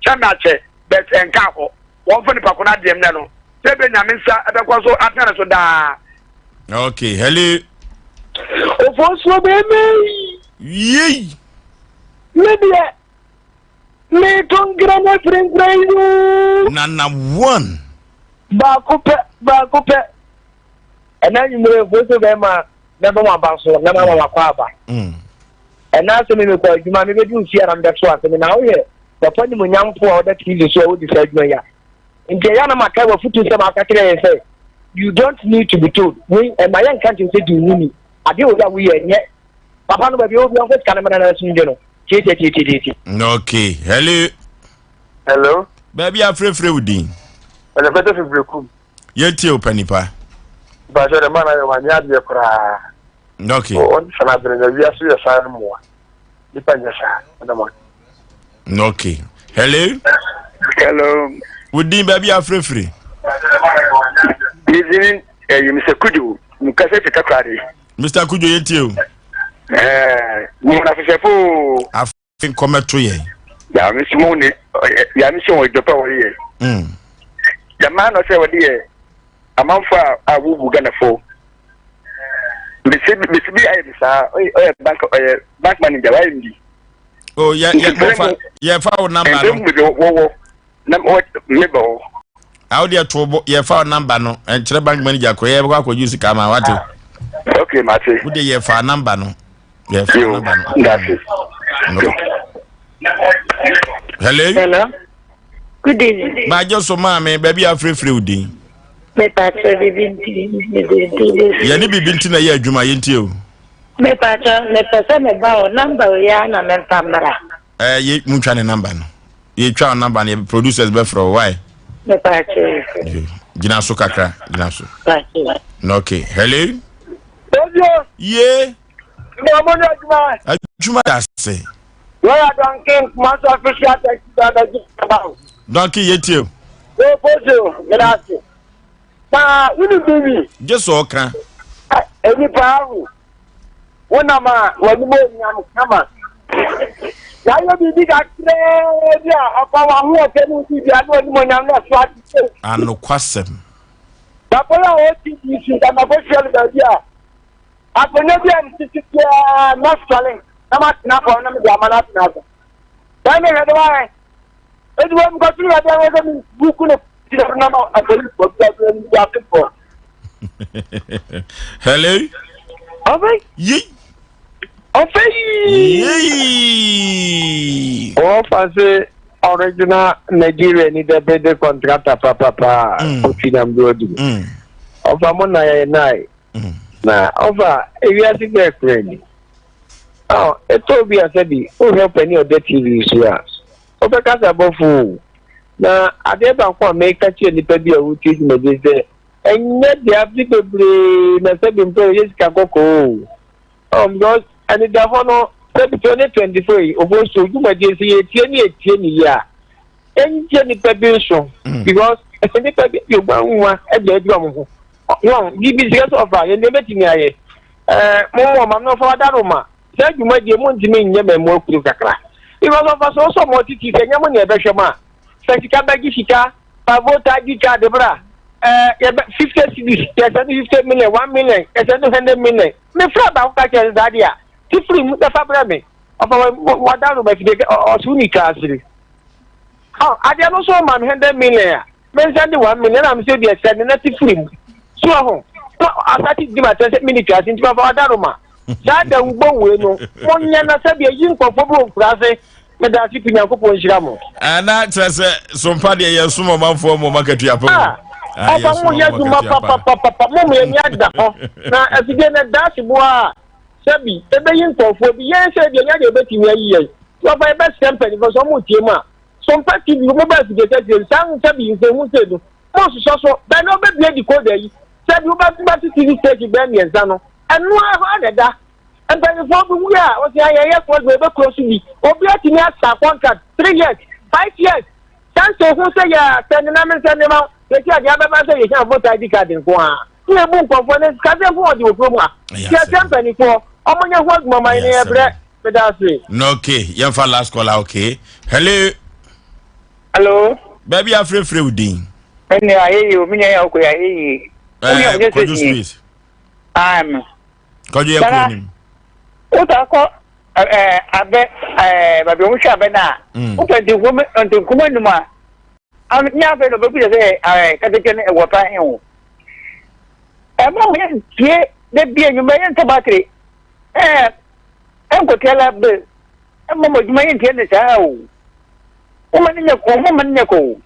Kyɛ me akyɛ, but ɛnka hɔ. Wɔmfa nipa ko no adeɛ mmrɛ no. Sɛ ebia Nyame nsa bɛkɔ so atena ne so daa. Okay, hello. Ofosuo bɛɛma yi. Yei. Me deɛ, meto nkra no afiri nkra yi o. Nana one. Baako pɛ, baako pɛ. Ɛna anwummerɛ ofosuo bɛɛma mɛbɔ mo aba so na mama makɔ aba. Mm. Ɛna asɛ me mekɔ adwuma mebɛdu fie a na mebɛto ase me na woyɛ papa nimuonyamfo a ɔda TV so a wodi saa adwuma yi a Nti ɛyɛ a na makae w'afotusɛm a woka kyerɛɛ yɛn sɛ, You don't need to be told. Wei, ɛmma yɛnka nkyerɛ wo sɛ di wo ho ni. Adeɛ wei a woyɛ ɛnyɛ. Papa no baabi a ɔwɔ biara ɔmfa sika no mmra na asomdwe no. Tiatiatiatiatia. Okay, hello. Hello. Baabi a frɛfrɛ wo din. Ɔnyɛfɛtɛ fi Brekum. Yɛtie wo panipa. Mpakyɛ dɛ man ayɛ wanyɛ adeɛ koraa. Okay. Ɔn sana adwene na wiase yɛ saa no mmoa. Nipa nyɛ saa. Ɔdɛ mo. Okay. Hello. Hello. Wo din baabi afirafiri. Me din ɛyɛ eh, Mr. Kujo. Mukasa fi Takoradi. Mr. Kujo yɛn tie o. Ɛɛ, mo na afisɛfo. Afe nkɔmɛto yɛn. Yàmi si mo ne yàmi si wɔn ìdɔpɛ wɔn yɛ. Jamaa na ɔsɛ wɔde yɛ amanfo a a wobu Ghanafo. Besi besi bi ayɛ bi saa ɔyɛ bank ɔyɛ bank manager wayɛ bi. O yɛ yɛ mo fa yɛ fa wo namba no. Mpɛn mu wɔwɔ na wɔ mebɛ hɔ. Awo deɛ to bo yɛ fa wo namba no nkyerɛ bank manager kɔ yɛ bɛkɔ akɔgye sika ma wate. Ok mate. Wo deɛ yɛ fa namba no yɛ fa namba no. Ndase. Hello. Hello. Good evening. Maagye so maame baabi a afirafira wo din. Mepatwa bibi nti mede nti besi. Yɛne bibi nti na ɛyɛ adwuma yɛntie o. Mepatwa mepɛ sɛ meba o namba wei ara na memfa mmra. Ɛɛ yɛ muntwa ne namba no. Yɛtwa wo namba no yɛ producers bɛfrɛ wo why. Mepatwa. Gyina so kakra gyina so. Patwa. Na okay hello. Ebio. Ye. Mbɔ mo ní adwuma. Adwuma da ase. Wọ́n yà Duncan Kumasi official taxi driver gyi aba o. Duncan yɛ tie o. O fosi o, meda ase. Na wuni bibi. Gye sɛ ɔka. Nipa ahu. Wonam a w'anim onyam kama. Yɛayɛ biribi kakraa bi a ɔfa w'ahoɔfɛ no biribi a na w'anim onyam na ɛso ate. Anokwasɛm. Papa yi a ɔte DC da makɔhyia no baabi a Akonnwa bi a mesisi biara mɛsɔre na matena fam na mede ama no atena so. Bɛn ne hwɛ de wayɛ. Enti wɔn mekɔto no baabi a wɔsɛ mebuku no gyina no na apolisifoɔ bi abɛn mu asefoɔ. Hello. Ɔfɛ. Yi. Ɔfɛ yi. Yi. Ɔfa se original Nigeria ni dɛ bɛde contractor papapa ofi nam do adu. Ɔfa mo na yɛ nae. Na ɔfa ewiase bɛɛ kura ni. Ɔ ɛtɔ obi a sɛbi wohwɛ ɔpanin a ɔda TV so a, wobɛka sɛ abɔfo o. Na adeɛ baako a meka kyerɛ nnipa bi a wotie dwumadie sɛ ɛnyɛ deɛ afe bebree na sɛbi mpo ɛyɛ sika kɔkɔɔ o. Ɔ because ɛneda hɔ no sɛbi 2024 yi obosuo dwumadie sɛ yɛtie ne yɛtie ne yie a ɛnkyɛ nipa bi nso mm. because nipa bi de ogua nwoma de adi wɔn ho wɔn bibi sika sɛ ɔfa yɛn deɛ bɛtumi ayɛ ɛɛ mo mo ɔma no ɔfa wada no ma saa adwuma deɛ mo ntumi nyɛ mɛ mo akuru kakra because ɔfa so ɔsɔ mo titi sɛ nyɛ mo nea ɛbɛhwɛ mo a sɛ sika bɛgye sika fa voter ID card bra ɛɛ yɛbɛ 50 cedis yɛsɛ no 50 million 1 million yɛsɛ no 100 million mefrɛ baako ka kyerɛ saa deɛ a tifiri mu bɛfa brɛ me ɔfa wada no ma fide ɔso ni twa asiri Ɔ adeɛ no nso ɔma me hundred million a me nsa de one million na me sɛ deɛ sɛ ne na te firi mu so ɔho na asate di ma kyerɛ sɛ mini twa ase nti mafa wada no ma saa da wubɔ wei no monyɛ na sɛdeɛ yi nkɔfoɔ bi wɔ nkura ase meda ase pi nyankopɔn nhyira mo. Ana kyerɛ sɛ sompa deɛ yɛ som ɔmanfoɔ mo makatua pɛ mu. Ɔfa mo yɛ adwuma papapapapa mo mo yɛ ni ada hɔ na afidie no da ase boa a sɛbi ebeyi nkurɔfoɔ bi yɛn sɛ deɛ nyɛ deɛ ebetumi ayi yɛn wɔfa yɛbɛsrɛ mpanyinfoɔ sɛ wɔn tie mu a so mpa tv mo ba afidie kɛseɛ saa sɛbi nsɛnhu sɛ no mo nsosɔ so bɛn na ɔbɛbie decoder yi sɛbi wobɛba to tv station bɛn mmiɛnsa no ɛno ara hɔ na ɛda mpanyinfoɔ bi wu a wɔsi ayɛ yɛ kuro bi ebe kuro so bi obi atumi asa contract 3 years 5 years sanso ho sɛ yɛ sɛ nenam nsɛ nneɛma yɛsi adeɛ abɛba sɛ yɛhyɛ voter id card nko ara ne ebu nkɔfoɔ ne kase mpo wɔde wɔ kurom a yɛsɛ mpanimfoɔ ɔmo nyɛ ho adwuma ma yɛn yɛbrɛ meda ase. No, okay yɛmfa last caller okay hello. Hello. Baabi afirafira wo din. Me nua ayɛ yie o, me nua yɛ ɔkɔ yɛ ayɛ yie. Ɛɛ Kwadwo space. Amen. Kwadwo yɛ kɔ anim. Wota kɔ ɛɛ abɛ ɛɛ baabi a wɔhwɛ abɛ no a. Wotɔ ntinkum ntinkum anum a. Nyɛ afei na ɔbɛbu sɛ ɛɛ katakye no ɛwɔ fa he o. Ɛma mo yɛ ntie de bi enyimba yɛ ntɔ battery. Ɛɛ ɛnkɔtua la bill. Ɛma mo adwuma yɛ ntie ne saa o. Woma ne nyɛ ko, woma ne nyɛ ko o.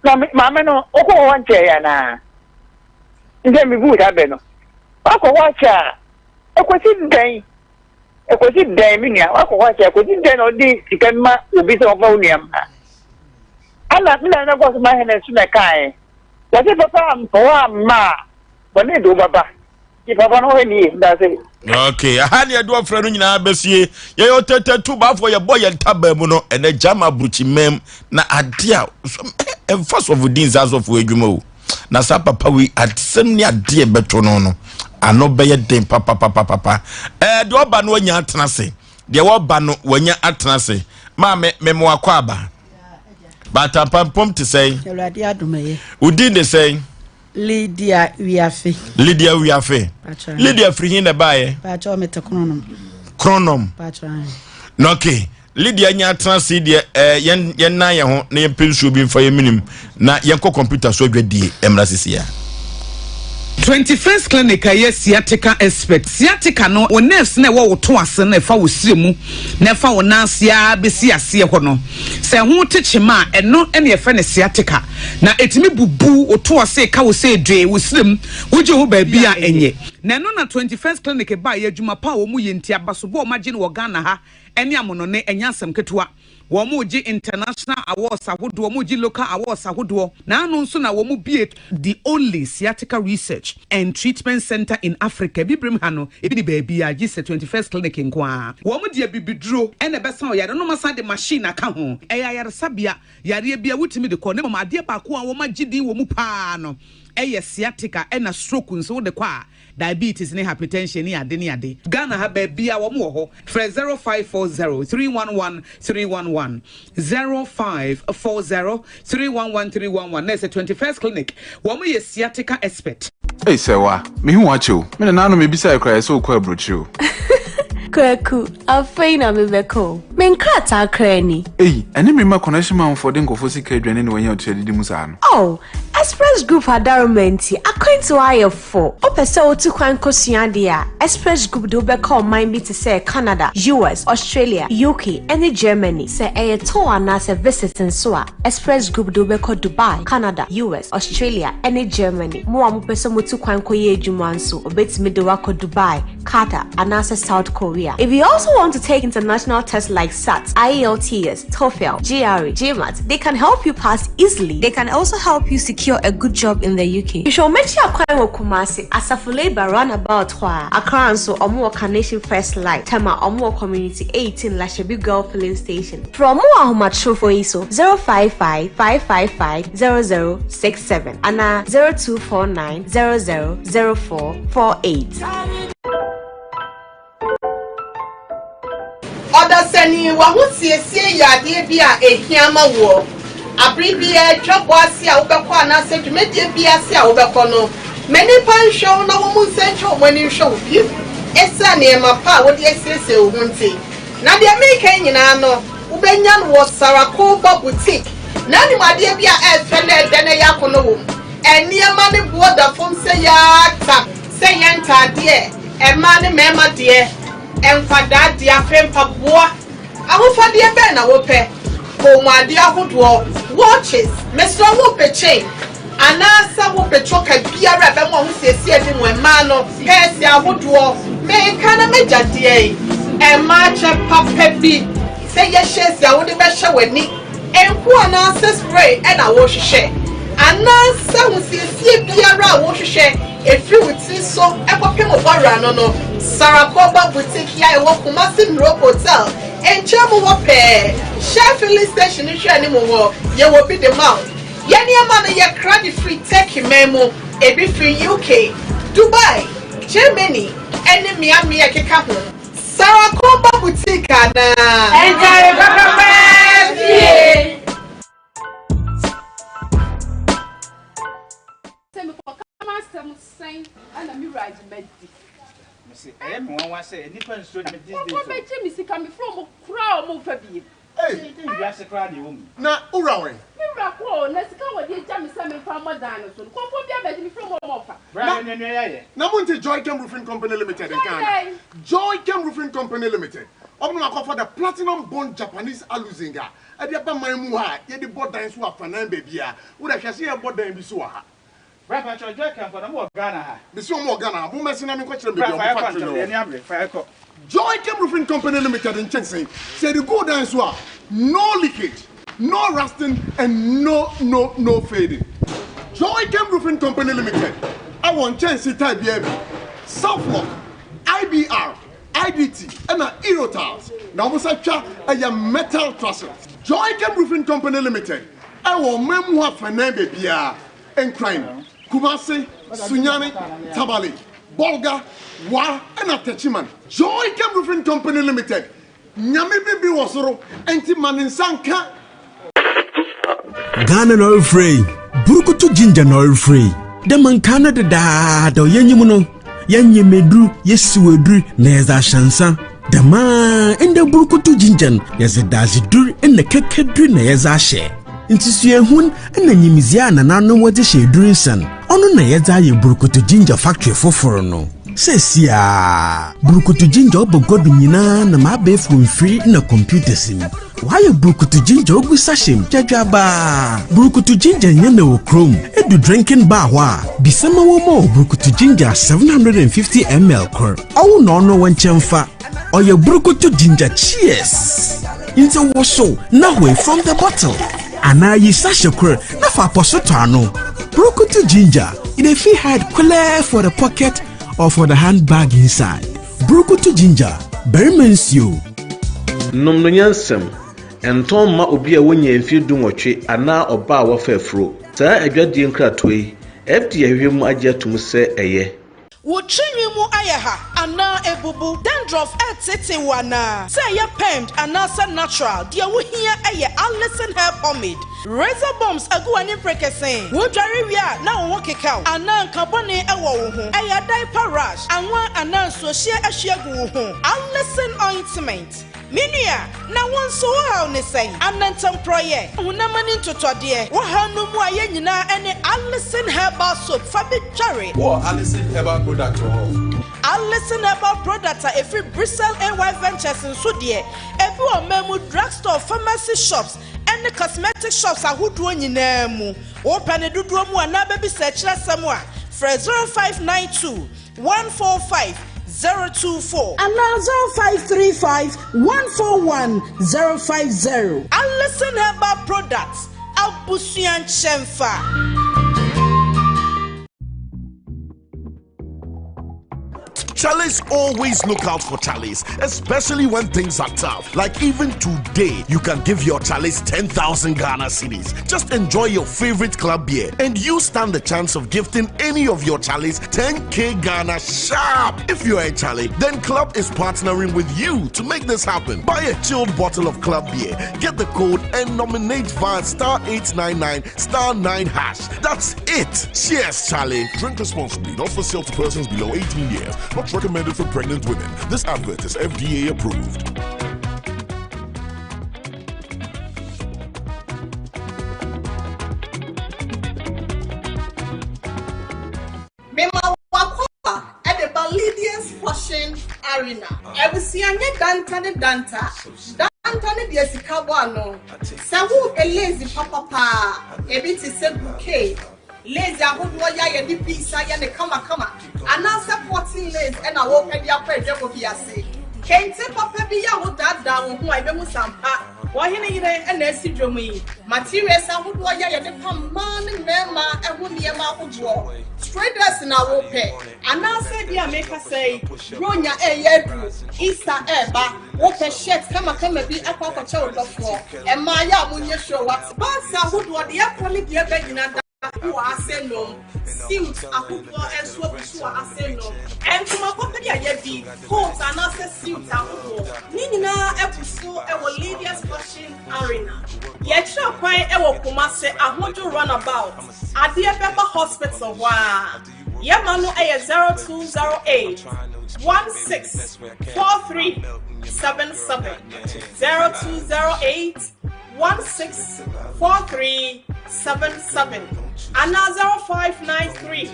Na maame no wokɔ hɔ nkyɛɛ yɛ anaa? Nti mebu saa bɛ no. Wakɔ hɔ akyɛ a ɛkɔsi dɛn? Ɛkɔsi dɛn me nua? Wakɔ hɔ akyɛ ɛkɔsi dɛn na ɔde sika ma obi sɛ ɔmfa wo nua mma? Ana me nana kɔ so ma hene nso na ɛkae. Wɔse papa amfa wo amma a bɔne de wo bɛba. Nti papa no hwɛ ne yie. Ndase. Okay, aha ne yɛde ɔfrɛ no nyinaa bɛsie. Yɛyɛ ɔtɛtɛ tu baafoɔ yɛbɔ yɛn ntabaa mu no ɛnɛ gyama aburukyi mmam na ade a ɛmfa sɔfo din saa sɔfo adwuma o. Na saa papa wei asɛm ne adeɛ bɛto no no ano bɛyɛ den papapapapa. Ɛɛ deɛ ɔba no wanya atena ase. Deɛ wɔba no wanya atena ase. Maame memo akɔ aba. Baatampa mpom te sɛn? Awurade adom ɛyɛ. Wo din de sɛn? Lydia Wiafe. Lydia Wiafe. Lydia firi hin na ɛbaeɛ? Paakyɛw mete Kronom. Kronom. Paakyɛw. Na okay. Lydia nya atena ase deɛ ɛɛ eh, yɛn yɛn nan yɛn ho na yɛn pɛ nsuo bi nfa yɛn minim na yɛn kɔ kɔmputa so adwadie mmra sisi ya. 21st Clinic a ɛyɛ sciatica expert. Sciatica no, wo nerves no a ɛwɔ wo to ase no ɛfa wo srɛ mu na ɛfa wo nan ase ara bɛsi aseɛ hɔ no, sɛ ɛho te kyema a, ɛno na yɛfrɛ no sciatica. Na ɛtumi bubu wo to ase, ka wo sɛ dwee, wo srɛ mu, wogye ho baabi a ɛnyɛ. Na ɛno na 21st Clinic baeɛ, adwuma pa a wɔyɛ nti, abasobɔ a wɔagye no wɔ Ghana ha ne amonɔne, ɛnyɛ asɛm ketewa. Wɔregye international awards ahodoɔ, wɔregye local awards ahodoɔ. Na ano nso na wɔbue the only sciatica research and treatment centre in Africa. Abibirem ha no, ebi nni baabiara gye sɛ 21st Clinic nko ara. Wɔde abibiduro na ɛbɛsa wo yareɛ na wɔasan de machine aka ho. Ɛyɛ ayaresabea, yareɛ biara wotumi de kɔ. Na mmom adeɛ baako a wɔagye din wɔ mu pa ara no yɛ sciatica ɛna stroke nso wode kɔ a, diabetes ne hypertension ne ade ne ade. Ghana ha baabia wɔn wɔ hɔ. Frɛ 0540 311 311, 0540 311 311 na ɛsɛ 21st Clinic. Wɔn yɛ sciatica expert. Ei Sɛwa, mehu wo akyɛ o. Me nana ano mebisae koraa yɛsɛ wokɔ aburokyire o. Kwaku, afei na mebɛkɔ o. Me nkrataa koraa ni. Ei, ɛne me mma connection manfoɔ de nkurɔfoɔ sika adwane na wɔanya ɔtiri adidi mu saa no. Oh, Express Group adaroma nti, akwantuo ayɛ fo. Wopɛ sɛ wotu kwan kosua adeɛ a, Express Group de wo bɛkɔ ɔman bi te sɛ Canada, US, Australia, UK, ne Germany. Sɛ ɛyɛ tour anaasɛ visit nso a, Express Group de wo bɛkɔ Dubai, Canada, US, Australia, ne Germany. Mo a mopɛ sɛ motu kwan kɔyɛ adwuma nso, wɔbɛtumi de wo akɔ Dubai, Qatar, anaasɛ South Korea. If you also want to take international tests like SAT, IELTS, TOEFL, GRE, GMAT, they can help you pass easily. They can also help you secure a good job in the UK. Hwehwɛ wɔn akyi akwan wɔ Kumasi, Asafo Labour roundabout hɔ a. Accra nso, wɔn wɔ Carnation First Light, Tema, wɔn wɔ Community 18 Lashibi Girl Filling Station. Frɛ wɔn wɔ ahomatorofo yi so, 055 555 0067 anaa 0249 00 04 48. Ɔdasani, w'ahosiesie yɛ adeɛ bi a ɛhia ma woɔ. Abere biara, dwabɔ ase a wobɛkɔ anaasɛ dwumadie biara ase a wobɛkɔ no, ma nnipa nhwɛ wo na wɔn nsa ntwa wɔn ani nhwɛ wo bio ɛsiane nneɛma pa a wode asiesie wo ho nti. Na deɛ mereka yi nyinaa no, wobɛnya no wɔ Sarakoba Boutique. Na anim adeɛ bi a ɛyɛ fɛ na ɛdɛ na ɛyɛ akɔnnɔ wɔ mu. Nneɛma no boɔ da fam sɛ yaata, sɛ ɛyɛ ntaadeɛ, mmaa ne mmarima deɛ, nkwadaa deɛ, afei mpaboa. Ahofadeɛ bɛn na wopɛ? Kɔnmuadeɛ ahodoɔ, watches, mesrɛ wo wopɛ chain anaasɛ wopɛ choker biara a ɛbɛma w'ahosiesie adi mu, mmaa no, pɛɛse ahodoɔ, meka na m'agya deɛ yi, mmaa kyɛ papa bi sɛ yɛ hyɛsi a wode bɛhyɛ w'ani. Nku anaasɛ spray na worehwehwɛ? Anaasɛ ahosiesie biara a worehwehwɛ ɛfiri wo tiri so kɔpem wo bɔwerɛ ano no, Sarakoba Boutique yi a ɛwɔ Kumasi Miro Hotel nkyɛn mu hɔ pɛɛ, Shell Filling Station no nhwɛanim hɔ, yɛwɔ bi de ma wo. Yɛn nneɛma no yɛkra de firi Turkey man mu, ebi firi UK, Dubai, Germany ne mmeammea a ɛkeka ho. Sarah Komba Boutique anaa? Ntare papa paa fie. Nipa nsuro Nyame these days Nkurɔfoɔ o. bɛgye me sika mefrɛ ɔmo koraa a ɔmo mfa biem. Ei! Dɛn wiase koraa na yɛwɔ mu yi? Na wo wura wɛn? Me wura kɔ o, na sika a wɔde agya me sɛ memfa mmɔ dan no so no, nkurɔfoɔ bi abɛgye mefrɛ ɔmo a ɔmo mfa. Bra Na, yɛn nua yɛayɛ. na monte Joychem Roofing Company Limited Joy nka ana? dɛn? Joychem Roofing Company Limited, wɔn na wɔakɔfa the Platinum Bond Japanese Aluzinc a ɛde aba man mu ha a yɛde bɔ dan so afanan baabiara. Wo deɛ hwɛ sɛ yɛrebɔ dan bi so wɔ ha. Bra pakyɛw Joy Camp no ɔmo wɔ Ghana ha? Mese ɔmo wɔ Ghana ha, mommɛse na menkɔkyerɛ Bra baabi a fa ɔmo yɛkɔ factory ntɛm no yɛn wɔ. ani abere fa yɛkɔ. Joy Camp Roofing Company Limited nkyɛnsee, sɛ yɛde gu wo dan so a, no leakage, no rusting and no no no fading. Joy Camp Roofing Company Limited ɛwɔ nkyɛnsee type biara bi, Southlock, IBR, IDT ɛna Eurotiles, na wɔn nsa twa ɛyɛ metal trusses. Joy Camp Roofing Company Limited ɛwɔ ɔman mu ha fɛnɛn baabiara. Nkran, Kumasi, Sunyani, Tamale, Bolga, Wa ɛna Techiman. Joy Chem Roofing Company Limited, Nyame bi bi wɔ soro nti ma ne nsa nka. Ghana na ɔrefrɛ yi, burukutu ginger na ɔrefrɛ yi. Dɛ ma nkaa no dedaada ɔyɛ nyim no, yɛnyɛ edur, yesiw edur na yɛdze ahyɛ nsa. Dɛm ara ndɛ burukutu ginger no, yɛdze dadzedur na kɛkɛdur na yɛdze ahyɛ. Ntsi suahun na nyimdzee a nananom wɔdze hyɛ edur nsa no, ɔno na yɛdze ayɛ burukutu ginger factory fofor no. Seseiara, burukutu ginger ɔba gua do nyina nam abaɛfor mfir na computers mu. Wɔayɛ burukutu ginger ogu sachet mu gyadwabaa. Burukutu ginger nnyɛ na wɔ kurom. Edu drinking bar hɔ a, bisa ma wɔmma wo burukutu ginger 750 ml kor. Ɔwo na ɔno wo nkyɛn fa. Ɔyɛ burukutu ginger cheers. Ntsi wosow na hoe from the bottle. Anaa yi sachet kor na fa apɔso tɔ ano. Burukutu ginger, e dey fit hide clear for the pocket or for the handbag inside. Burukutu ginger, barima nsuo. Nom no nyansam. Ntɔn mma obi a wanya mfeɛ dunwɔtwe anaa ɔbaa a wafa afuro. Saa adwadie nkratoɔ yi, FDA ahwehwɛ mu agye atom sɛ ɛyɛ. Wo tirinwi mu ayɛ ha anaa abubu? Dandruff reteetee wo anaa? Sɛ ɛyɛ permed anaasɛ natural, deɛ wohia yɛ Alison Hair Pomade. Razor bumps agu w'ani mperekesee? Wodware wie a na wo ho keka wo anaa nka bɔne wɔ wo ho? Ɛyɛ diaper rash, anwa anaa nsuohyeɛ ahwie agu wo ho? Alison Ointment. Me nua, na wo nso wo haw ne sɛn? Anantamporɔeɛ, honam ani ntotɔdeɛ, wo haw no mu a yɛn nyinaa ne Alison Herbal Soap fa bi dware. Wowɔ Alison Herbal Product wɔ hɔ? Alison Herbal Product a ɛfiri Bristol AY Ventures nso deɛ, ebi wɔ ɔman mu drugstore, pharmacy shops, ne cosmetic shops ahodoɔ nyinaa mu. Wopɛ ne dodoɔ mu anaa bɛbisa akyiri asɛm a, frɛ 0592 145 024. Anaa 0535 141 050. Alison Herbal Products, abusua nkyɛnfa. Charlies always look out for Charlies, especially when things are tough. Like even today, you can give your Charlies 10,000 Ghana cedis. Just enjoy your favorite club beer and you stand the chance of gifting any of your Charlies 10k Ghana sharp. If you're a Charlie, then Club is partnering with you to make this happen. Buy a chilled bottle of Club beer, get the code and nominate via star 899 star 9 hash. That's it. Cheers, Charlie. Drink responsibly, not for sale to persons below 18 years. Not recommended for pregnant women. This advert is FDA approved. Mema w'akwaaba de ba Lydia's Fashion Arena. Abusua nyɛ danta ne danta. Danta ne deɛ sika bɔ ano. Sɛ worepɛ lace papa paa, ebi te sɛ bouquet, lace ahodoɔ yɛ a yɛde beads ayɛ no kamakama, anaasɛ cotton lace na worepɛ de akɔ adwabɔ bi ase. Kente papa bi yɛ a wodaadaa wo ho a, ebehu sɛ ampa Ɔhene yere na asi dwom yi. Materials ahodoɔ yɛ a yɛde pam mmaa ne mmarima ho nneɛma ahodoɔ. Straight dress na wopɛ anaasɛ bi a mekasa yi Buronya ɛreyɛ aduru, Easter ɛreba, wopɛ shirt kamakama bi akɔ akɔkyɛ wo dɔfoɔ. Mmaa yɛ a monyɛ sure wate. Bags ahodoɔ deɛ ɛkɔ ne deɛ ɛba nyina da bi wɔ ha sɛ nom. Suit ahodoɔ nso abu so wɔ ha sɛ nom. Ntoma papa bi a yɛbi, coat anaasɛ suit ahodoɔ, ne nyinaa abu so wɔ Lydia's Fashion Arena. Yɛkyerɛ kwan wɔ Kumasi Ahodwo Runabout, adeɛ bɛba hospital hɔ ara. Yɛma no yɛ 0208. 16 43 77 0208 16 43 77 anaa 0593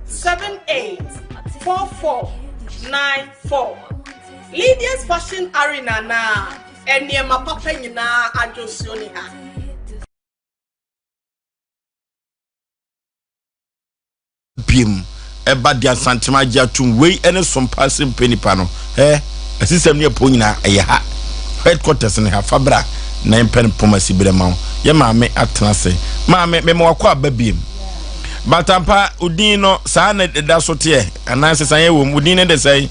78 44 94 Lydia's Fashion Arena na nneɛma papa nyinaa adwosuo ni ha. Biem ɛba de Asanteman agye atum wei ɛne sompa ase mpɛ nipa no hɛ asisɛm ne ɛpɔ nyinaa ɛyɛ ha headquarters ne ha fa bra na yɛmpɛ no pɔm asi berɛ ma wo yɛ maame atena ase maame mema wakɔ aba biem batampa odin no saa na ɛda so teɛ anaa sesan yɛ wɔ mu odin no de sɛe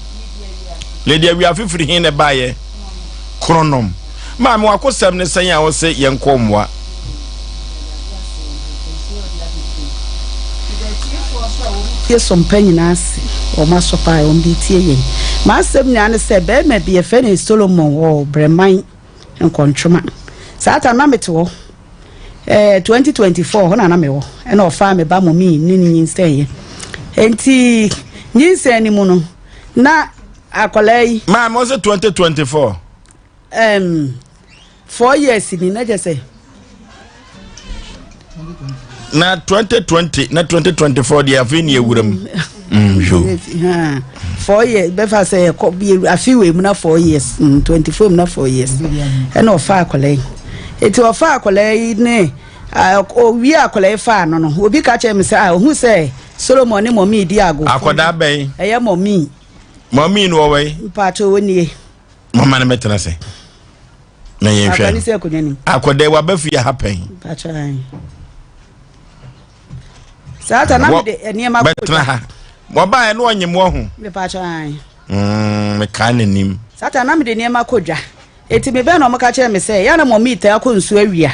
Lady Awia fifiri he na ɛbaeɛ kronom Maame wakosɛm ne sɛn a wose yɛnkɔ mmoa. Tie som pa nyinaa ase wɔn aso pa a wɔn de tie yɛn. M'asɛm nyinaa ne sɛ barima bi yɛfrɛ no Solomon wɔ Brɛman Nkɔntwoma. Saa tam na mete hɔ ɛɛ 2024 hɔ na na mewɔ ɛna ɔfaa me ba mɔmi ne ne nyinsɛn yɛ. Enti nyinsɛn no mu no na akwadaa yi. Maame ɔsɛ 2024. Um, 4 years ni na kyɛ sɛ. Na 2020 na 2024 deɛ afei ne awura mu. 4 years bɛfa sɛ yɛkɔ afe wei mu na 4 years, 24 mu na 4 years ɛna ɔfa akwadaa yi. Eti ɔfa akwadaa yi ne owie akwadaa yi fa ano no, obi ka kyerɛ mi sɛ ah, ohun sɛ Solomon ne mɔmi di ago. Akwadaa bɛn? Ɛyɛ mɔmi. Mɔmi no wɔwɔ yi. Mpatsɔ wɔ nie. Mama no mɛtena se na yɛnhwɛ akɔdɛ waba fie ha pɛn. Saa ta na mede nneɛma bɛtena ha wɔbaeɛ na ɔnyem wɔ ho. Mekaa n'anim. Saa ta na mede nneɛma kɔ dwa. Enti mebɛn na wɔka kyerɛɛ me sɛ, 'Yɛ a na Mɔmii taa kɔ nsuo awia,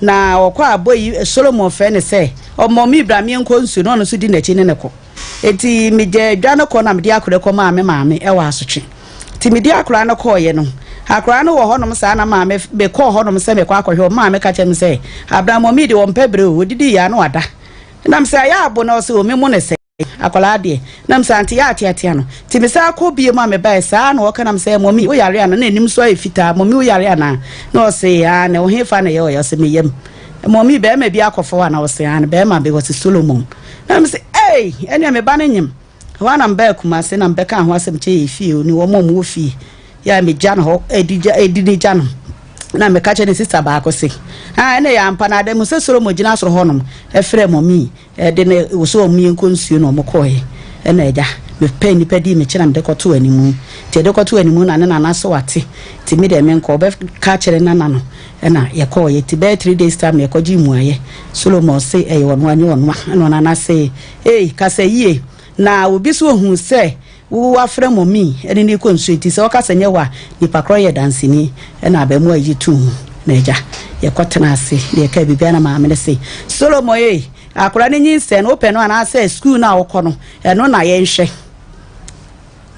na ɔkɔ a bɔ yi Solomon frɛ no sɛ, 'Mɔmii bra menkɔ nsuo, na ɔno nso di n'akyi ne no kɔ. Enti megyaa dwa no kɔ na mede akora kɔmaa me maame wɔ asotwe. Enti mede akora no kɔeɛ no, akora no wɔ hɔnom saa na maame, mekɔɔ hɔnom sɛ mekɔ akɔhwɛ wɔn, maame ka kyerɛɛ me sɛ, 'Abena Mɔmii deɛ ɔmpɛ berɛ o, ɔdidiiɛ a na wada. Na mesɛ, 'Ayɛ abo na ɔse, 'O me mo ne sɛ. Akwadaa deɛ, na mesɛ ante yɛ ateatea no. Nti mesan kɔ bio mu a mebaeɛ saa na ɔka na mesɛ mɔmi wo yare anaa? Na anim nso ayɛ fitaa, mɔmi wo yare anaa? Na ɔse aane, wo hefa na ɛyɛ ɔyɛ? Ɔse me yam. Mɔmi bɛrima bi akɔfa wo anaa? Ɔse aane, bɛrima bi, ɔse Solomon. Na mesɛ ei, ɛneɛ me ba no nyem. Ɛhɔ ara na mebaa Kumase na mebɛkaa ho asɛm kyerɛ yɛ fie ne wɔn a wɔwɔ fie. Yɛ a megya no hɔ, ɛdi gya, ɛdi ne gya no. Na meka kyerɛ ne sista baako se, ah, ɛne yɛ ampa na ada mu sɛ Solomon gyina soro hɔnom ɛfrɛ mɔmi. Ɛde no wɔ sɛ wɔn yɛnkɔ nsuo na wɔn kɔɔɛ ɛna agya me pɛ nnipa dii mekyi na mede kɔtoo animu nti yɛde kɔtoo animu na ne nana so wate nti me deɛ menkɔ ɔbɛ ka kyerɛ nana no ɛna yɛkɔɔyɛ nti bɛyɛ 3 days time na yɛkɔgye mmuayɛ Solomon se ɛyɛ ɔnoa nyɛ ɔnoa ɛna ɔnana se ei kasa yie na obi so ohuu sɛ Wo wafrɛ mɔmi ne no rekɔ nsuo nti sɛ ɔka sɛ nyɛ wo a nipa korɔ yɛ danseni ɛna abaamua yi too mu na agya yɛkɔ tena ase na yɛkaa biribiara na maame no se Solomon ei akwadaa no nyinsɛn no wopɛ no anaasɛ sukuu no a wokɔ no ɛno na yɛnhwɛ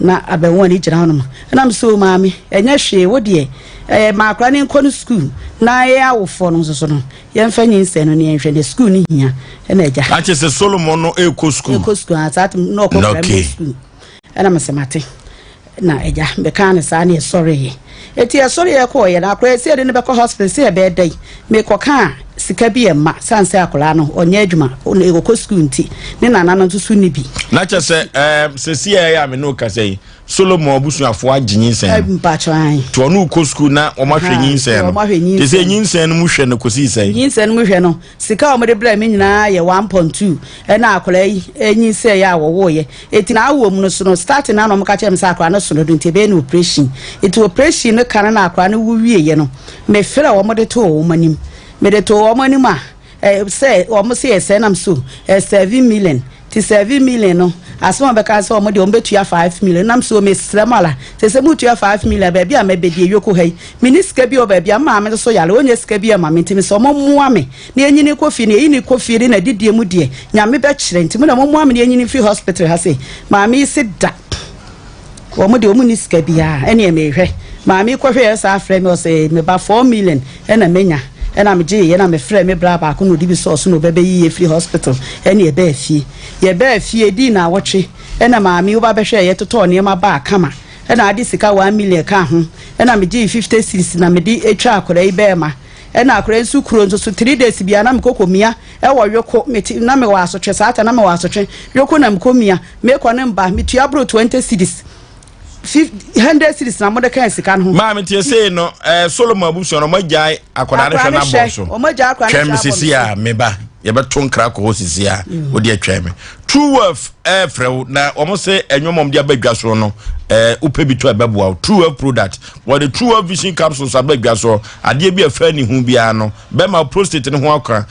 na abaamua no gyina hɔnom ɛna me sɛ o maame ɛnyɛ hwee wo deɛ ɛɛ ma akwadaa no nkɔ no sukuu na yɛn awofoɔ no nso so no Yɛmfa nyinsɛn no na yɛnhwɛ na sukuu no hia ɛna agya. Na kyerɛ sɛ Solomon no ɛrekɔ sukuu. Ɛrekɔ sukuu ah, saa na ɔkɔ primary sukuu ɛna mesɛ mate na agya mekaa no saa na yɛsɔreeɛ eti yɛsɔreeɛ kɔɔyɛ na akwadaa sɛ yɛde no bɛkɔ hospital sɛ yɛbɛyɛ dɛn mekɔka a sika bi yɛ mma san sɛ akwadaa no ɔnyɛ adwuma ɔkɔ sukuu nti ne nana no nso so ni bi. Na kyerɛ sɛ ɛɛ sɛsi ɛyɛ a me ne wo kasa yi Solomon abusuafoɔ agye nyinsɛn no. Mpatsɔ ayi. Nti ɔno kɔ sukuu na wɔn ahwɛ nyinsɛn no. Wɔn ahwɛ nyinsɛn. Te sɛ nyinsɛn no mu hwɛ no kɔsi sɛn. Nyinsɛn no mu hwɛ no, sika a wɔde brɛ me nyinaa yɛ 1.2 ɛna akwadaa yi nyinsɛn yɛ a wɔwoeɛ. Eti na awoɔ mu no so no starting na na wɔn ka kyerɛ me sɛ akwadaa no so dodo nti ɛbɛyɛ no operation. Nti operation no ka no na akwadaa no wu wieɛ no, mefrɛ wɔn de too wɔn anim. Mede too wɔn anim a. Eh, sɛ wɔn se yɛ sɛ nam so eh, 7 million ti 7 million no asɛm a wɔbɛka sɛ wɔn deɛ wɔn bɛtua 5 million nam so mesrɛ mo ala sɛ mutua 5 million baabi a mɛbɛdi eyoko ha yi mini sika bi wɔ baabi a maame nso yare wɔnyɛ sika bi ama me nti sɛ wɔn mmoa me na enyini kɔ fie na eyi ne kɔ fie ne na didie mu deɛ Nyame bɛkyerɛ nti mo na mo mmoa me na enyini fi hospital ha sɛ maame yi se da wɔn deɛ wɔn ni sika biara. Ɛne mehwɛ maame kɔhwɛ yɛ saa afrɛ mi ɔsɛ meba 4 million ɛna menya ɛna megye yɛ na mefrɛ me bra baako na ɔde bi sɔɔso na ɔbɛbɛyi yɛ firi hospital. Ɛne yɛbɛɛ fie, yɛbɛɛ fie dii na awɔtwe. Ɛna maame yi woba bɛhwɛɛ yɛ totɔɔ nneɛma baa kama. Ɛna ade sika 1 million ka ho. Ɛna megyee 50 cedis na mede atwa akwadaa yi bɛɛma. Ɛna akwadaa yi nso kuro nso so 3 days bia na mekɔ kɔmia ɛwɔ Yoko mete na mewɔ asotwe saa ta na mewɔ asotwe Yoko na mekɔ mia mekɔ ne mba metua boro 20 cedis, 100 cedis na mode kan sika no ho. Maame tie sei no Solomon abusua no ɔmo agyae akwadaa no hwɛ no abɔ so. Ɔmo agyae akwadaa no twɛn me hwɛ abɔ sisi a meba yɛbɛto nkra kɔ hɔ sisi a wode atwɛn me. True Wealth ɛɛfrɛ wo na wɔn sɛ ɛnwom a wɔde aba dwa soɔ no wopɛ bi to a ɛbɛboa wo. True Wealth product, wɔde True Wealth vision capsules aba dwa soɔ, adeɛ bi a ɛfɛ ne ho biara no bɛma prostate no ho aka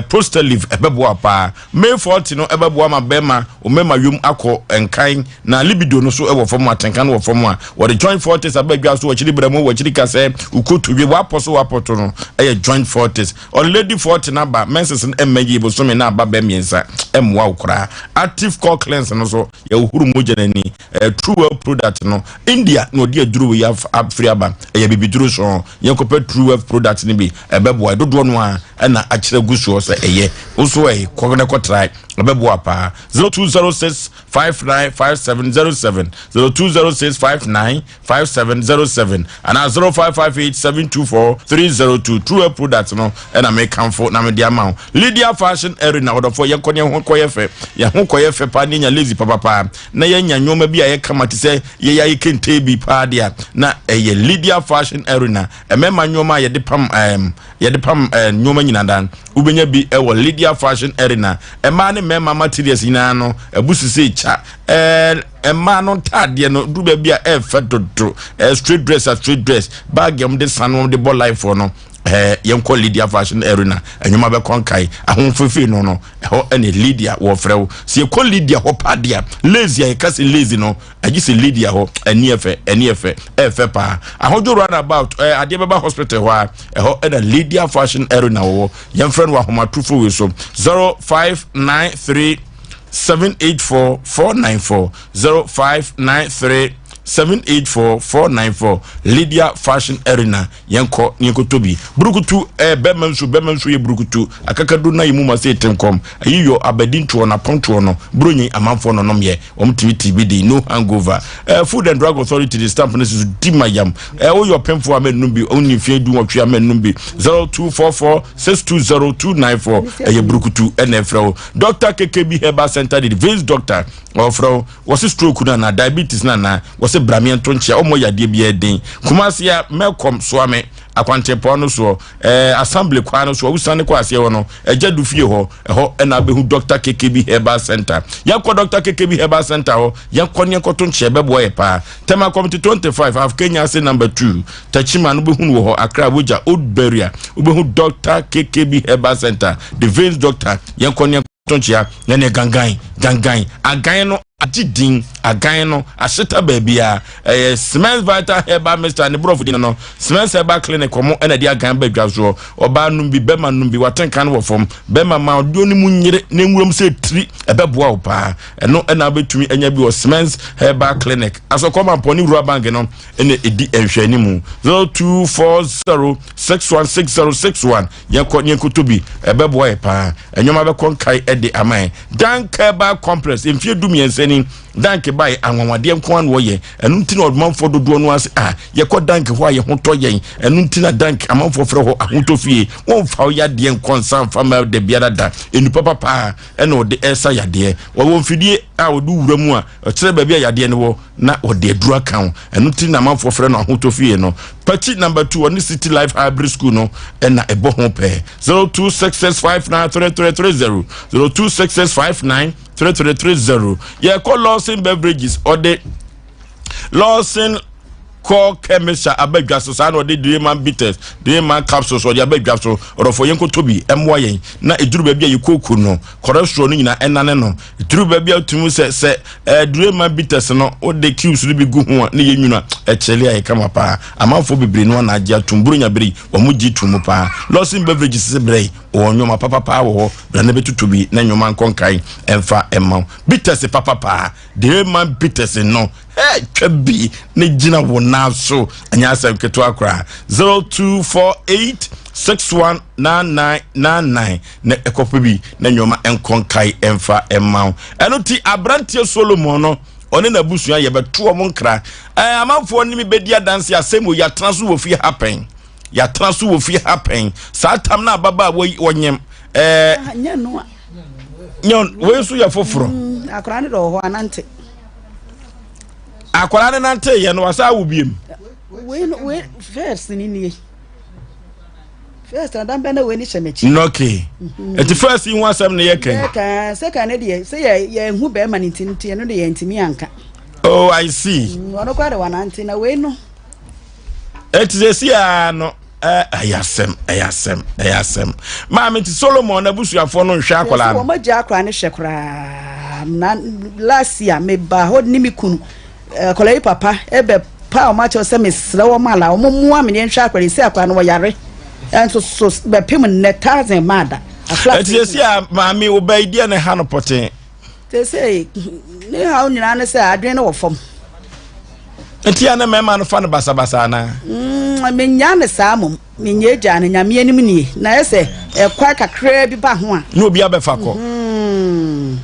prostalive ɛbɛboa paa. May 40 no ɛbɛboa ma bɛrima omɛma yom akɔ nkan na libido no so ɛwɔ fam, atenka no wɔ fam a wɔde Joint Fortis aba dwa so. Wɔkyiri brɛ mu wɔkyiri kasɛ wokotodwe wapɔ so wapɔto no ɛyɛ Joint Fortis. Ɔde Lady 40 no aba, menses no ɛmma yie, bosome no aba bɛ 3 ɛmmoa wo koraa. Active Core Cleanse no so yɛwohoro mogya no ani. True Well product no, India na ɔde aduro wei afiri aba, ɛyɛ bibiduro so. Yɛnkɔpɛ True Well product no bi, ɛbɛboa dodoɔ no a ɛna akyerɛ gu soɔ sɛ ɛyɛ wo so ɛyɛ kɔ ne kɔtrae, ɛbɛboa paa. 0206 595707, 0206 595707 anaa 0558 724 302. True Well product no ɛna mekamfo na mede ama wo. Lydia Fashion Arena, ɔdɔfoɔ, yɛnkɔ ne yɛn ho kɔyɛ fɛ, yɛn ho kɔyɛ fɛ paa ne nya lace papapaa na yɛnya nneɛma bi a yɛkama te sɛ yɛyɛ ayɛ kente bi paa deɛ na ɛyɛ Lydia Fashion Arena. Ɛmɛma nneɛma a yɛde pam nneɛma nyinaa dan wobɛnya bi ɛwɔ Lydia Fashion Arena. Mmaa ne mmarima materials nyinaa no ɛbu sise kya mmaa no ntaadeɛ no duru baabi a ɛɛfɛ dodo, straight dress a straight dress, bag a wɔde san wɔde bɔ life no. Yɛnkɔ Lydia Fashion Arena, ɛnwoma bɛkɔ nkae ahofefe no ɛhɔ ɛne Lydia wɔfrɛ wo sɛ yɛkɔ Lydia hɔ paa deɛ lace a yɛka sɛ lace no agye sɛ Lydia hɔ. Ɛni ɛfɛ, ɛni ɛfɛ, ɛfɛ paa. Ahodwo roundabout adeɛ bɛba hospital hɔ a ɛhɔ ɛna Lydia Fashion Arena wɔwɔ. Yɛmfrɛ no wɔ ahomatofo wei so: 0593 784 494, 0593 784 494. Lydia Fashion Arena, yɛnkɔ ne yɛnkɔtɔ bi. Burukutu bɛma nso, bɛma nso yɛ burukutu akakadu na yɛmu ma sɛ ɛte nkɔm ayi yɔ abadi ntoɔ na pɔntoɔ no buronyi amanfoɔ no nom yɛ wɔn tumi ti bi di no hangover. Food and Drug Authority de stamp no soso di ma yam. Woyɛ ɔpemfoɔ a mɛnum bi, ɔnni mfeɛ 18 a mɛnum bi. 0244 620 294 ɛyɛ burukutu ɛna ɛfrɛ wo. Dr KKB Herbal Center de Veins Doctor ɔfrɛ wo, wɔsi stroke no anaa diabetes no anaa wɔsi brameɛ nto nkyea ɔmmɔ yadeɛ bi ɛden. Kumase a mɛkɔm soame akwantempɔn no soɔ, assembly kwan no soɔ, wosane kɔ aseɛ hɔ no ɛgya du fie hɔ, ɛhɔ ɛna abɛhu Dr KKB Herbal Center. Yɛnkɔ Dr KKB Herbal Center hɔ, yɛnkɔ ne yɛnkɔto nkyea, bɛboa yɛ paa. Tema Community 25 half Kenya ase number 2 Tachima no wobɛhu no wɔ hɔ. Accra Wogya Old Barrier wobɛhu Dr KKB Herbal Center, the Veins Doctor. Yɛnkɔ ne yɛnkɔto nkyea na ne gangan gangan agan no agye din, agan no ahyeta baabi a ɛyɛ Cement Vital Herbal Mixture ne borɔfo din no Cement Herbal Clinic. Ɔmo ɛna de agan ba dwa soɔ. Ɔbaa nom bi, bɛma nom bi, watenka no wɔ fam, bɛma ma ɔdeɛ no mu nyere ne nwuram sɛ tiri, ɛbɛboa wo paa. Ɛno ɛna wobɛtumi anya bi wɔ Cement Herbal Clinic, Asɔkɔma Mpɔne Wura Bank no ɛna ɛdi nhwɛanimu. 0240 616061. Yɛnkɔ ne yɛnkɔtɔ bi, ɛbɛboa yɛ paa. Ɛnwoma bɛkɔ nkae ɛde ama yɛn. Dank Herbal Complex, mfie 13 ni Dank bae, anwanwadeɛ nko ano wɔyɛ. Ɛno nti na ɔmanfoɔ dodoɔ no ase a yɛkɔ Dank hɔ a yɛ ho tɔ yɛn. Ɛno nti na Dank amanfoɔ frɛ hɔ ahotɔ fie. Wɔmfa wo yadeɛ nkɔ nsa mfa ma da biara da. Nnipa papaa ɛna ɔde ɛsa yadeɛ. Wɔwɔ mfidie a wɔde wura mu a ɔkyerɛ baabi a yadeɛ no wɔ na wɔde aduru aka ho. Ɛno nti na amanfoɔ frɛ no ahotɔ fie no. Pakyi number 2 ɔne City Life Hybrid School no ɛna ɛbɔ ho pɛɛ. 0266593330, 0266593330. Yɛkɔ Lawson Beverages, ɔde Lawson Core Chemistry abadwa so saa na ɔde Dreaman Bitters, Dreaman capsules ɔde abadwa so. Ɔdɔfo, yɛn kɔtɔ bi ɛmmoa yɛn na eduru baabi a yɛ kooko no cholesterol no nyinaa ɛnane no. Eduru baabi a tumi sɛ Dreaman Bitters no ɔde cubes no bi gu ho a ne yɛ nwunu a ɛkyɛle a yɛ kama paa. Amanfoɔ bebree no ana agye atum buronya bere wɔn gye tum mu paa. Lawson Beverages sɛ brɛ yi wɔn nneɛma papapaa wɔ hɔ bra ne bɛtutu bi na nneɛma nkɔ nkae ɛmfa ɛma wo. Bitters papapaa, Dreaman Bitters no ɛ twa bi ne gyina wo nan so, ɛnyɛ asɛm ketewa koraa. 0248. 61 99 99 na ɛkɔpɛ bi na nneɛma nkɔ nkae ɛmfa ɛma wo. Ɛno ti aberanteɛ Solomon no ɔne n'abusua yɛbɛto wɔn nkra. Ɛɛ amanfoɔ ne mi bɛdi adanse asɛm wɔ yɛatena so wɔ fie ha pɛn. Yɛatena so wɔ fie ha pɛn. Saa tam no ababaawa yi ɔnyem. Ɛɛ ah, nyɛ no a. Nyɛ wei nso yɛ foforɔ. Mm, akwaraa no dɔ wɔ hɔ anante. Akwaraa no nante yɛ no wasa awo biem. Wei no wei first ni nie. First na dan bɛn na wei ni hyɛ m'akyi. Okay. Mhm. Eti first yi ho asɛm na yɛ kɛn. Yɛ kan second ne deɛ sɛ yɛ yɛ hu bɛrima ne nti nti ɛno de yɛ ntumi anka. Oh, I see. Mm, ɔno koraa de wanante na wei no. Eti sɛ si a no ɛyɛ asɛm ɛyɛ asɛm ɛyɛ asɛm maame ti Solomon n'abusuafoɔ no nhwɛ akwadaa no. Wɔn agya akwadaa no hwɛ koraa na last year me ba hɔ ne me kunu. Akwadaa yi papa bɛ pa wɔn akyɛw sɛ mesrɛ wɔn ala wɔn mmoa me nhwɛ akwadaa yi sɛ akwadaa no wɔyare nso so bɛpem nnɛ thousand maa da. Ɛti sɛ si a maame wo ba yi deɛ ne ha no pɔtee. Sɛ ne haw nyinaa ne sɛ adwene no wɔ fam. Nti a ne mmarima no fa no basabasa anaa? Mm, menya ne saa mmom menya agya no nyame anim nie na ɛsɛ ɛkwan kakraa bi ba ho a. Na obi abɛfa kɔ. Mm.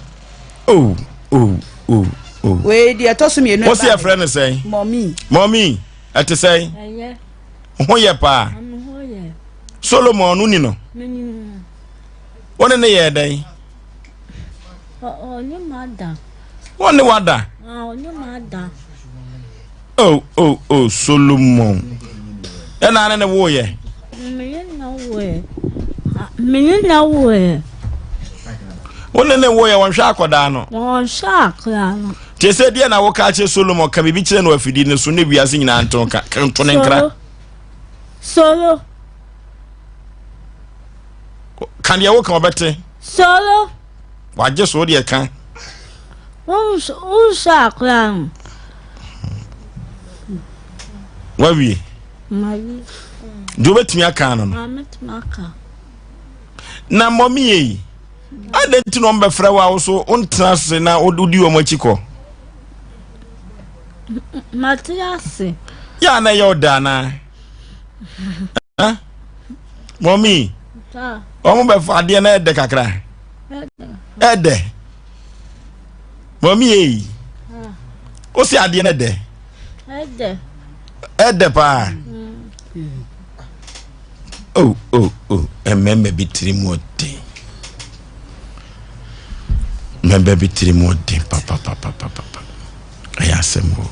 Oh, oh, oh, oh. Wei deɛ ɛtɔ so mmienu. Wosi ɛfrɛ no sɛn? Mɔmi. Mɔmi, ɛte sɛn? Ɛyɛ. Ho yɛ paa. Ho yɛ. Solomon no ni no. Wo ne ne yɛ dɛn? Ɔne ma da. Wo ne wa da? Ɔne ma da. Oh, oh, oh, Solomon. Ɛna ne ne wo yɛ? Mene na woɛ. Mene na woɛ. Wo ne ne woyɛ wɔnhwɛ akɔdaa no. Wɔnhwɛ akɔdaa no. Te sɛ deɛ na woka akyerɛ Solomon ka biribi kyerɛ no afidie no so ne wiase nyinaa nto nka nto ne nkra. Solo. Ka deɛ woka ɔbɛte. Solo. Wagye so deɛ ka. Wonhwɛ akɔdaa no. Wawie. Deɛ wobɛtumi aka no no. Na mmɔmi yɛ yi adɛn nti na ɔmbɛfrɛ wo a wo so wontena ase na wodi wɔn akyi kɔ mate ase yɛ a na ɛyɛ ɔda anaa mɔmi wɔn bɛfa adeɛ na ɛdɛ kakra ɛdɛ mɔmi yɛ yi o si adeɛ na ɛdɛ ɛdɛ paa. Mm. Oh, oh, oh, mmarima bi tiri mu ɔden. Mmarima bi tiri mu ɔden papapapapapa. Ɛyɛ asɛm o.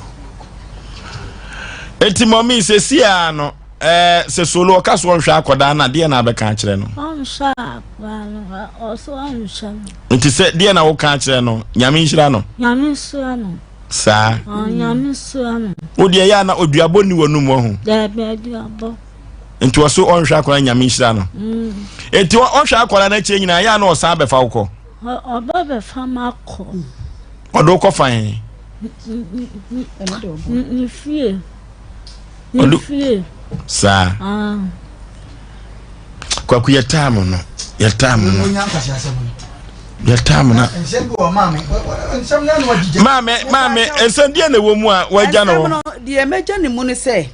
Eti mɔmi sɛsi a no, ɛɛ sɛ solo ɔka so ɔnhwɛ akɔdaa no adeɛ na abɛka akyerɛ no. Ɔnhwɛ akɔdaa no, ɔso ɔnhwɛ no. Nti sɛ deɛ na woka akyerɛ no, nyame nhyira no. Nyame nhyira no. Saa. Onyame nhyira no. Wo deɛ yɛ a na oduabɔ ni w'anum wɔ ho. Daabi aduabɔ. Nti ɔso ɔnhwɛ akwadaa nyame nhyira no. Mm. Nti ɔhwɛ akwadaa no akyire nyinaa yɛ a na ɔsan bɛfa wo kɔ. Ɔba bɛfa ma kɔ. Ɔde wo kɔ fan. Ne fie. Ne fie. Saa. Ah. Kwaku yɛ taam no yɛ taam no yɛ taam na. Maame maame nsɛm deɛ na ɛwɔ mu a wagya no. Nsɛm no deɛ mɛgya ne mu ne sɛ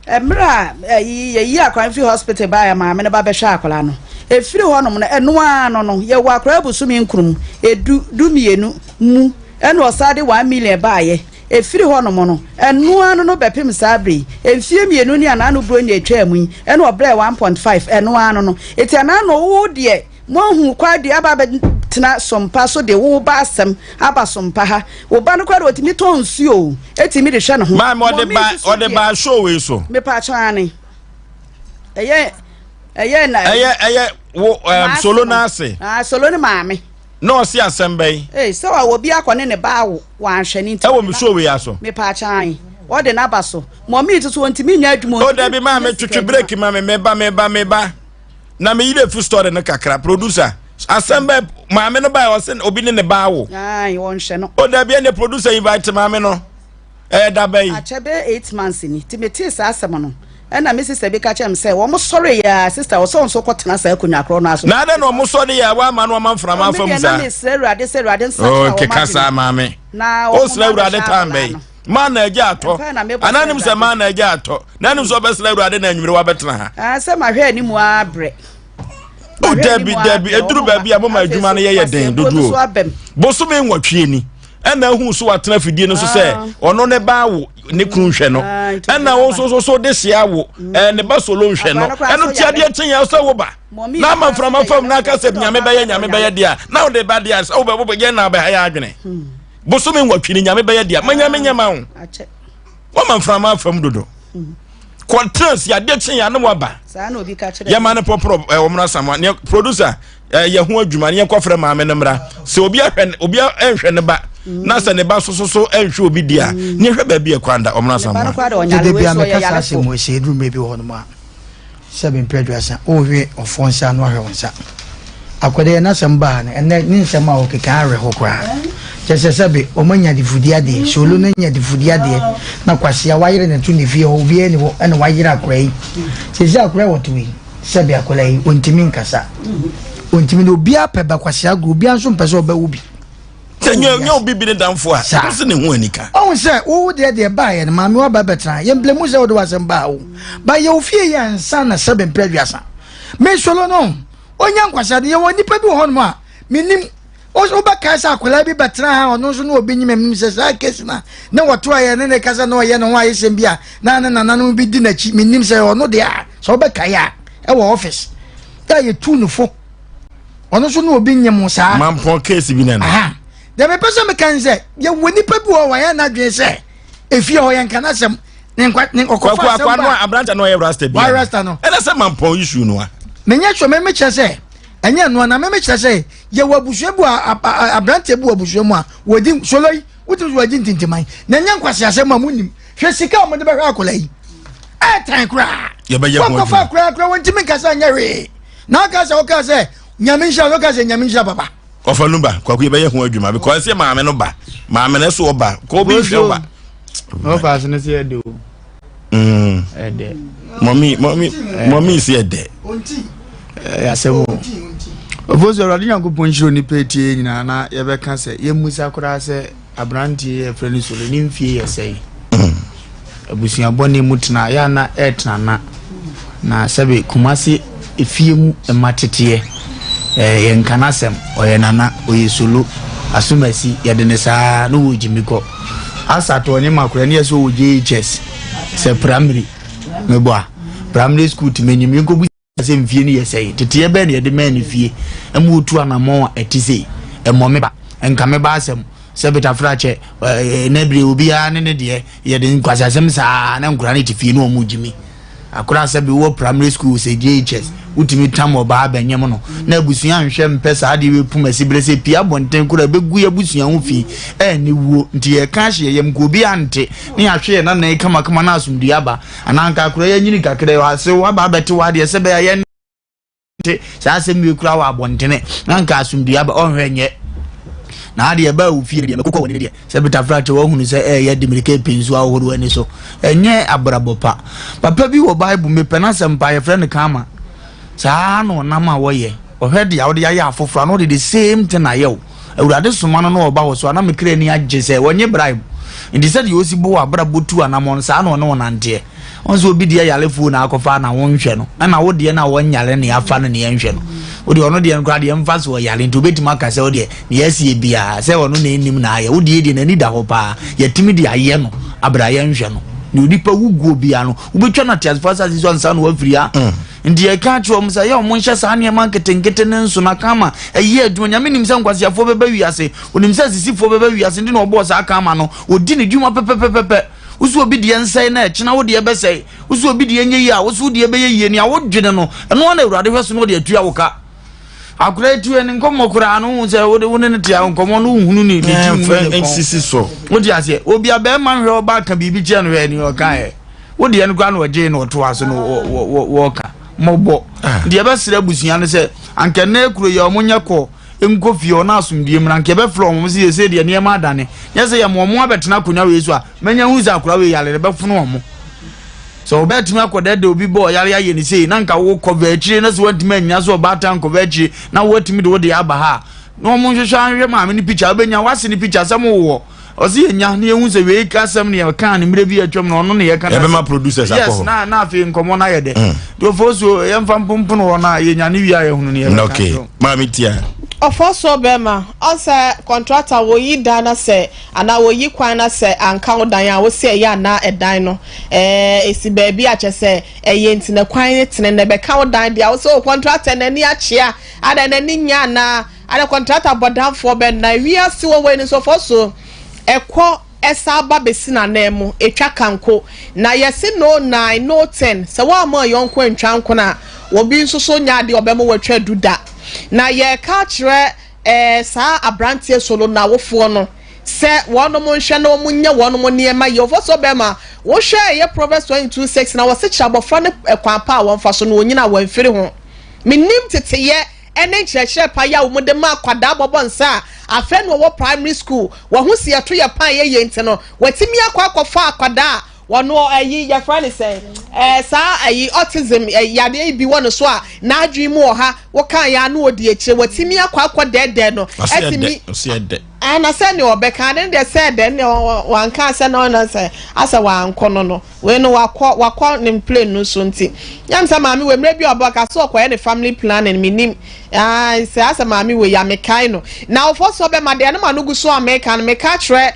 mmerɛ a ɛyi yɛyi akwadaa no firi hospital baeɛ maame no ba bɛhwɛ akwadaa no ɛfiri hɔnom no ɛno ara no no yɛwɔ akwadaa abosome nkron edu dumienu mu ɛna ɔsan de one million baeɛ Ɛfiri hɔnom no, ɛno ara no no bɛpem saa berɛ yi, mfeɛ mmienu ne anaano Buronya atwaa mu yi, ɛna ɔbrɛɛ 1.5, ɛno ara no no. Enti anaano wo deɛ, moahu Kwadu aba abɛtena Sompa so de wo ba asɛm aba Sompa ha. Wo ba no koraa deɛ ɔtumi tɔn nsuo o, ɛtumi de hwɛ ne ho. Maame ɔde Mɔmee ba nso so ɔde deɛ, ba show wei so. mepaakyɛw aane. Ɛyɛ ɛyɛ na Ɛyɛ ɛyɛ wo ɛm maase solo no. n'ase. Ah, solo ne maame. Na ɔse asɛm bɛn? Ei sɛ wa obi akɔ ne ne ba awo wanhwɛ ne nti Ɛwɔ me show wei aso. Mepaakyɛw ae wɔde n'aba so mɔmii nso so ɔntumi nyɛ adwuma Oh ɔntumi dabi maa me nyɛ sika twetwe adwuma. break ma me meba meba meba na me yere fi story no kakra producer asɛm bɛ maame no bae ɔse obi ne ne ba awo. Ae wɔnhwɛ no. Oh dabi ɛne producer invite maame no. Ɛyɛ da bɛn? Akyɛ bɛyɛ 8 months ni nti metee saa asɛm no ɛna me sister bi ka kyerɛ me sɛ wɔn sɔre yɛ a sister ɔsɛ wɔn nso kɔtena saa akonnwa korɔ no aso. Na adɛn na wɔn sɔre yɛ a wɔama no wɔma mframa Oh, me afa mu deɛ na saa? mesrɛ Awurade sɛ Awurade nsakyera Oh, wɔn keka adwene saa maame. na wɔn Wosrɛ mma Awurade bɛhwɛ time akwadaa bɛn? no. Maa na agya atɔ. Mpae na mebɔ Anaa sɛ nim sɛ Awurade. maa na agya atɔ. Na nim sɛ ɔbɛsrɛ Awurade na anwummere wabɛtena ha. Ah, sɛ mahwɛ anim abrɛ. O dabi dabi eduru baabi a moma adwuma no yɛyɛ den dodoɔ. Bosome nwɔtwe ni ɛna ehu so watena fidie no so sɛ ah. ɔno ne ba awo ne kunu nhwɛ no ah, ɛna wo nso so so de se awo mm. ɛɛ ne ba solo nhwɛ no ɛno ti adeɛ kyen yɛn sɛ wo ba na ama nframa fam na aka sɛ nyame bɛyɛ nyame bɛyɛ deɛ na wode ba deɛ sɛ wobɛ wobɛ yɛn na abɛha yɛ adwene hmm. bosome nwɔtwe ni nyame bɛyɛ deɛ ma nyame nyɛ ma wo wama mframa afam dodo hmm. kɔtena si adeɛ kyen yɛn ano waba yɛma no pɔporɔ ɛwɔ mmra samoa ne producer ɛyɛ ho adwuma ne yɛnkɔfrɛ maame no mmra sɛ obi ahwɛ obi nhwɛ ne ba mm. na sɛ ne ba soso so nhwɛ obi di a mm. ne hwɛ baabi ɛkwan da ɔmmra samoa dede bia meka saa asɛm wɔ sɛ ɛduru mmerɛ bi wɔ hɔ nom a sɛ bempɛ aduasa wohwe ɔfoɔ nsa na wahwɛ wo nsa akɔdɛ yɛ n'asɛm baa no ɛnɛ ne nsɛm a ɔkeka awerɛho koraa kyɛ sɛ sɛbe ɔma nya adefudi adeɛ solo no nya adefudi adeɛ na kwasea wayere ne to ne fie hɔ obiara ni hɔ ɛna wayere akora yi sɛ sɛ akora wɔto yi Sɛbi akwadaa yi ontumi nkasa ontumi na obiara pɛ ba kwasi agorɔ obiara nso mpɛ sɛ ɔbɛwo bi. Sɛ nyɛ nyɛ obi bi ne danfo a ɛno sɛ ne ho anika. Ɔhu sɛ wo deɛ deɛ baayɛ no maame waba bɛtena yɛn blame sɛ wode w'asɛm baa o ba yɛ ofie yɛ ansa na sɛbi mpɛ aduasa me solo no onya nkwasi ade yɛwɔ nipa bi wɔ hɔnom a menim Wobɛkae sɛ akwadaa bi bɛtena ha ɔno nso na obi nyim menim sɛ saa kesi na ne wɔto a yɛne ne kasa na ɔyɛ ne ho ayesɛm bi a na ne nananom bi di n'akyi menim sɛ ɔno deɛ a sɛ wobɛkae a ɛwɔ office a yɛtu no fo ɔno nso na obi nyim saa mampɔn kesi bi na no deɛ mepɛ sɛ meka ne sɛ yɛwɔ nipa bi wɔ wɔyɛ n'adwene sɛ efie hɔ yɛnka n'asɛm ne nkwa ne ɔkɔfa asɛm ba aberante no ɔyɛ rasta bi rasta no ɛna sɛ mampɔn issue no a menyɛ sure memekyerɛ sɛ ɛnyɛ ɛno na meme kyerɛ sɛ yɛwɔ abusua bi a aberanteɛ bi wɔ abusua mu a wɔdi solo yi wotumi so wɔagye ntintiman na ɛnyɛ nkwasi asɛm a monim hwɛ sika a wɔde bɛhwɛ akwadaa yi ɛɛtan koraa wɔkɔfa akwadaa koraa wɔntumi nkasa nyɛ hwee na aka sɛ wɔka sɛ nyame nhyira no wɔka sɛ nyame nhyira papa ɔfa no ba kwaku yɛbɛyɛ ho adwuma because sɛ maame no ba maame no so ɔba kɔ obi nhwɛ ɔba ɔfa ase no sɛ ɛde o Mm. Ɛdɛ. Mɔmi mɔmi mɔmi si ɛdɛ. Ɛyɛ asɛm o. Ɔfo so Awurade Nyankopɔn nhyira onipa etie nyinaa na yɛbɛka sɛ yɛmmusa koraa sɛ aberanteɛ yɛ frɛ no solo ne mfie yɛ sɛn. Mm. Abusua bɔne mu tena yɛ ana ɛtena na na sɛbe Kumase efie mu mma teteɛ. Ɛɛ yɛnka n'asɛm ɔyɛ nana ɔyɛ solo asomasi yɛde ne saa na wɔ gyimi kɔ. Asa to ɔnye ma koraa ne yɛ sɛ ɔwɔ JHS sɛ primary mebɔ a primary school te m'anim yɛnkɔbu sɛ mfie no yɛ sɛe teteɛ bɛɛ na yɛde mɛɛ ne fie ɛma ɔtu anammɔn a ɛte sei ɛmmɔ me ba nka me ba asɛm sɛ betafra kyɛ na bere obiara ne ne deɛ yɛde nkwasasɛm saa na nkora no te fie na ɔmo gyimi Akora sɛ bi wɔ primary school sɛ JHS wotumi tam ɔbaa bɛnyem no na abusua nhwɛ mpɛ saa adeɛ wei pum asi berɛ sɛ pie abɔnten koraa ɛbɛgu yɛ abusua ho fi ɛne wuo nti yɛka ahye yɛ yam nka obi ante ne yɛahwe yɛ nanan kamakama na asomdue aba anaa nka akora yɛnyini kakra ase waba abɛte wɔ adeɛ sɛ bɛyɛ yɛn te saa asɛm wei kura wɔ abɔntene na nka asomdue aba ɔnhwɛ nyɛ na adeɛ ɛbaa wo fie deɛ mɛkokɔ wɔ ne deɛ sɛ betafra kyɛ wahunu sɛ ɛyɛ de mirika pɛ nsuo ahodoɔ ani so ɛnyɛ abrabɔ pa papa bi wɔ bible mepɛ no asɛm pa yɛfrɛ no kama saa na ɔnam a wɔyɛ ɔhwɛ deɛ wode ayɛ afoforɔ na ɔde the same thing ayɛ wo Awurade soma no na ɔba wɔ so a, na me kra ani agye sɛ wɔnye bribe. Nti sɛdeɛ ɔsi bɔ wɔ abrabɔ tu anamɔn, saa na ɔne wo nanteɛ. Ɔn sɛ obi deɛ yarefoɔ na akɔfa na wonhwɛ no, ɛna wo deɛ na wɔnyare na yɛafa no na yɛnhwɛ no. Wo deɛ ɔno deɛ no koraa deɛ mfa so ɔyare nti obɛtumi aka sɛ wo deɛ deɛ asie biara sɛ ɔno na ɛnim na ayɛ. Wo deɛ deɛ n'ani da hɔ paa, yɛtumi de ayɛ no abere a yɛnhwɛ no. Deɛ onipa wu guo biara no, wobɛtwa no ateasefoɔ asase so ansa na wafiri ha. Nti yɛka akyerɛ wɔn sɛ ɛyɛ wɔn nhyɛ saa nneɛma nketenkete no nso na kama ɛyɛ adwuma. Nyame nim sɛ nkwaseafoɔ bɛba wiase, onim sɛ asisifoɔ bɛba wiase nti na ɔbɔɔ saa kama no. Ɔdi ne dwuma pɛpɛpɛpɛpɛ. Wo so obi deɛ nsɛe na ɛkyena wo deɛ bɛsɛe. Wo so obi deɛ nyɛ yie a, wo so wo deɛ bɛyɛ yie. Nea wodwene no, ɛno ara na Awurade hwɛ so na ɔde atua wo ka. Akwadaa yi tuo ne nkɔmmɔ koraa no wohu sɛ wode wo ne no te a nkɔmmɔ no wohunu ne ne ti hunu ne kɔn. Wote aseɛ? Obi a bɛrima nhwɛ ɔbaa ka biribi kyerɛ no hwɛ ne ɔkaeɛ. Wo deɛ no koraa na ɔgyee na ɔtoa so no wɔka mmɔbɔ. Ah. Nti yɛbɛsrɛ abusua no sɛ anka nnɛ kuro yɛ ɔmo nyɛ kɔ nkɔ fie ɔno asomdue mmra nka yɛbɛfrɛ ɔmo sɛ yɛsɛ deɛ nneɛma adane nyɛ sɛ yɛma ɔmo abɛtena akonnwa wei so a mɛnya hu sɛ akora wei yare no bɛfono ɔmo sɛ ɔbɛtumi akɔdɛdɛ obi bɔ ɔyare ayɛ ne sei na nka wo kɔva akyire na sɛ woantumi annya sɛ ɔbaatan kɔva akyire na woatumi de wo deɛ aba ha a na ɔmo nhwehwɛ ahwehwɛ maame no pikya wobɛnya wase no pikya sɛ mowɔ Ɔsi yɛ nya ne yɛhu sɛ wei ka asɛm ne yɛkaa ne mmerɛ bi atwam na ɔno ne yɛka no Yɛbɛma producers akɔ Yes, hɔ. na na afei nkɔmmɔ no ayɛ dɛ. Nti ɔfo so yɛmfa mpompono hɔ na yɛnya ne wie a yɛhunu ne yɛbɛka Okay. akyerɛ wo. Maame tia. Ɔfo so bɛrima, ɔsɛ contractor wɔyi dan na sɛ anaa wɔyi kwan na sɛ anka wo dan a wosi ɛyɛ anaa ɛdan no ɛɛ esi baabi a kyɛ sɛ ɛyɛ nti na kwan ne tene na ɛbɛka wo dan deɛ wosɛ o contractor n'ani akyea ada n'ani nya anaa ada contractor bɔdanfoɔ bɛ na wiase wɔ wɔ ani so ɔfo so ɛkɔ ɛsa aba bɛsi n'anan mu etwa kanko na yɛsi no 9 no 10 sɛ wɔn a mo yɔnko ntwa nko na obi nso so nya adeɛ ɔbɛmo wɔatwa du da na yɛka kyerɛ saa aberanteɛ solo na awofoɔ no sɛ wɔnom nhwɛ na wɔn nyɛ wɔnom nneɛma yie. Ɔfɔ so bɛrima, wohwɛ ɛyɛ Proverbs 22:6 na wɔsi kyerɛ abɔfra ne ɛkwan pa a wɔmfa so no wɔnyina wɔn mfiri ho. Menim teteyɛ ɛne nkyerɛkyerɛ pa yɛ a wɔn de ma akwadaa bɔbɔ nsa a afɛn na wɔwɔ primary school wɔn ho si ɛto yɛ pan yɛ yie nti no wɔtumi akɔ akɔfa akwadaa a wɔn ɛyi yɛfrɛ ne sɛ saa ɛyi autism yadeɛ yi bi wɔ ne so a n'adwene mu wɔ ha, wɔka yɛ ano odi akyire, wɔtumi akɔ akɔ dɛɛdɛɛ no. Ɔsi ɛdɛ, ɔsi ɛdɛ. Ɛna sɛ ne ɔbɛka ne deɛ sɛ dɛ ne wanka sɛ na ɔna sɛ asɛ wankɔ no wei no wakɔ ne plane no so. Nti yam sɛ maame wei mmerɛ bi a ɔbɔ ka so ɔkɔyɛ ne family planning, menim aa sɛ asɛ maame wei ya mekae no na ɔfɔ so ɔbɛma deɛ ne ma no gu so a meka no meka kyerɛ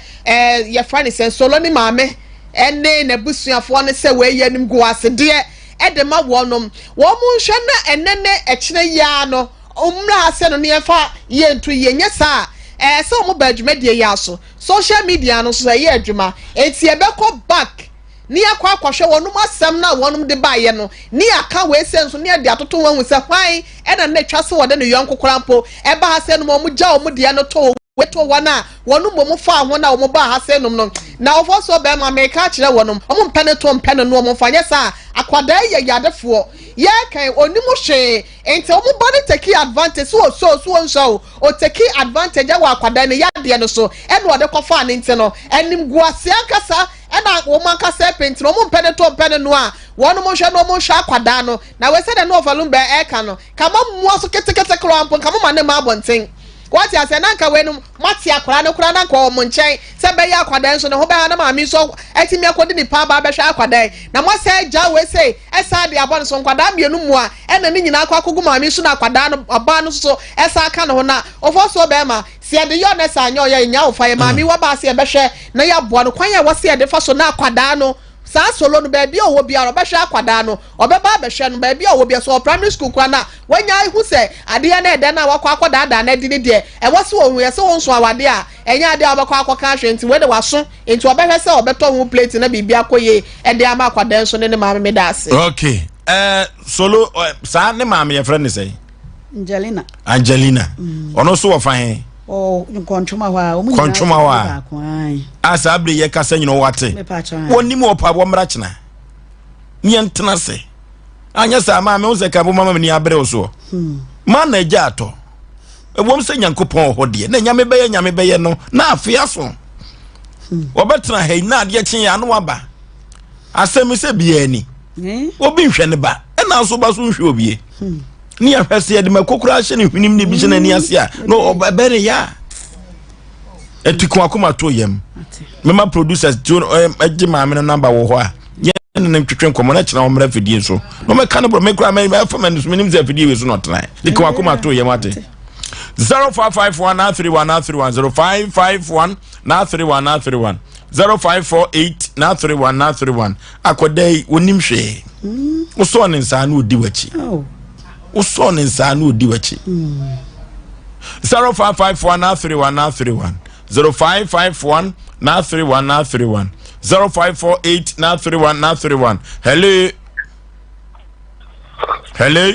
yɛfrɛ ne sɛ Solo ne maame ɛne n'abusuafoɔ no sɛ wei yɛ nim gu asedeɛ ɛde ma wɔnom wɔn mo nhwɛ na ɛnɛ ne ɛkyerɛ yia no mmra ha sɛ no ne yɛmfa yie nto yie. Nyɛ saa sɛ wɔn ba adwumadie yi aso social media no nso ɛyɛ adwuma eti ɛbɛkɔ back ne yɛakɔ akɔhwɛ wɔnom asɛm no a wɔnom de baeɛ no ne yɛaka wei sɛ nso ne yɛde atoto wɔn ahu sɛ hwan ɛna ne twa sɛ wɔde ne yɔnko koraa mpo ɛba ha sɛ nom wɔn gya wɔn deɛ no to weto wɔn a wɔn mmom fa ho na wɔn ba ha sɛ nom no. Na wɔfɔ so bɛrima, meka kyerɛ wɔnom wɔn mpɛ ne to mpɛ no no wɔn mfa nyɛ saa. Akwadaa yɛ yadefoɔ yɛkan onim hwee nti wɔn ba no take advantage so oso so nso o o take advantage ɛwɔ akwadaa no yadeɛ no so ɛna ɔde kɔfa ne nti no ɛnim guase ankasa ɛna wɔn ankasa pɛ nti no wɔn mpɛ ne to mpɛ ne no a wɔn hwɛ no wɔn hwɛ akwadaa no. Na wɔsɛ dɛ no ɔfa lumba ɛɛka no kama mmoa so ketekete koraa mpo nkama ma ne ma abɔnten wɔte ase na nka wei no mate akwadaa no koraa na nka wɔn nkyɛn sɛ bɛyɛ akwadaa nso ne ho bɛyɛ na maame nso ɛtumi akɔdi nipa aba abɛhwɛ akwadaa yi na mo asɛ agya wei sɛ ɛsa de abɔ ne so nkwadaa mmienu mu a ɛna ne nyinaa akɔ akɔgu maame nso na akwadaa no ɔbaa no nso ɛsa aka ne ho. Na ɔfɔ so bɛrima si ɛde yɛ ɔnɛ sa anyɛ ɔyɛ nya ɔfa yɛ maame wɔ baase yɛbɛhwɛ na yɛaboa no kwan yɛ wɔsi yɛde fa so na akwadaa no saa solo no baabi a ɔwɔ biara ɔbɛhwɛ akwadaa no, ɔbɛba abɛhwɛ no baabi a ɔwɔ biara. So ɔ primary school koraa na wanya ihu sɛ adeɛ no ɛdɛ no a wakɔ akɔdaadaa no adi ne deɛ ɛwɔ sɛ ohun yɛ sɛ wɔn nso awadeɛ a ɛnyɛ adeɛ a ɔbɛkɔ akɔka ahwɛ. Nti wei de waso nti ɔbɛhwɛ sɛ ɔbɛtɔ ho plate na biribi akɔ yie ɛde ama akwadaa nso ne ne maame. Mi da ase. Okay, solo saa ne maame yɛfrɛ ne sɛ Angelina. Angelina, ɔno nso wɔ fa he? Ɔ Nkɔntwoma hɔ a wɔn nyinaa Kɔntwoma hɔ a. Baako ayi. A saa bere yɛ kasa nyina wɔate. Mepa kyɛw. Wɔnim wɔ pa wɔmmra kyena ne yɛntena ase. Anyɛ saa maame wo sɛ ka bo mama m'ani abere wo soɔ ma na agya atɔ. Ɛwɔm sɛ Nyankopɔn wɔ hɔ deɛ na nyame bɛyɛ nyame bɛyɛ no na afe aso wɔbɛtena ha yi na adeɛ kye yɛ ano aba asɛm sɛ biaa ni obi nhwɛ ne ba ɛna nso ba so nhwɛ obie ne yɛhwɛ sɛ yɛde mako koraa hyɛ ne hwenem ne bi hyɛ n'ani ase a na ɔbɛ ne yɛ a ɛti ko akoma to yam. Mema producers ti ɛgye maame no namba wɔ hɔ a yɛn ne ntwetwe nkɔmɔ na kyerɛ wɔn mmerɛ afidie so na ɔmɛka no borɔ me koraa mɛfa mɛ nso menim sɛ afidie wei so na ɔtena de ko akoma to yam ate. 0551 931 931, 0551 931 931, 0548 931 931. Akɔda yi onim hwee, wosɔɔ ne nsaa na odi w'akyi, wosɔɔ ne nsaa na odi w'akyi. 0551 931 931, 0551 931 931, 0548 931 931. Hello, hello.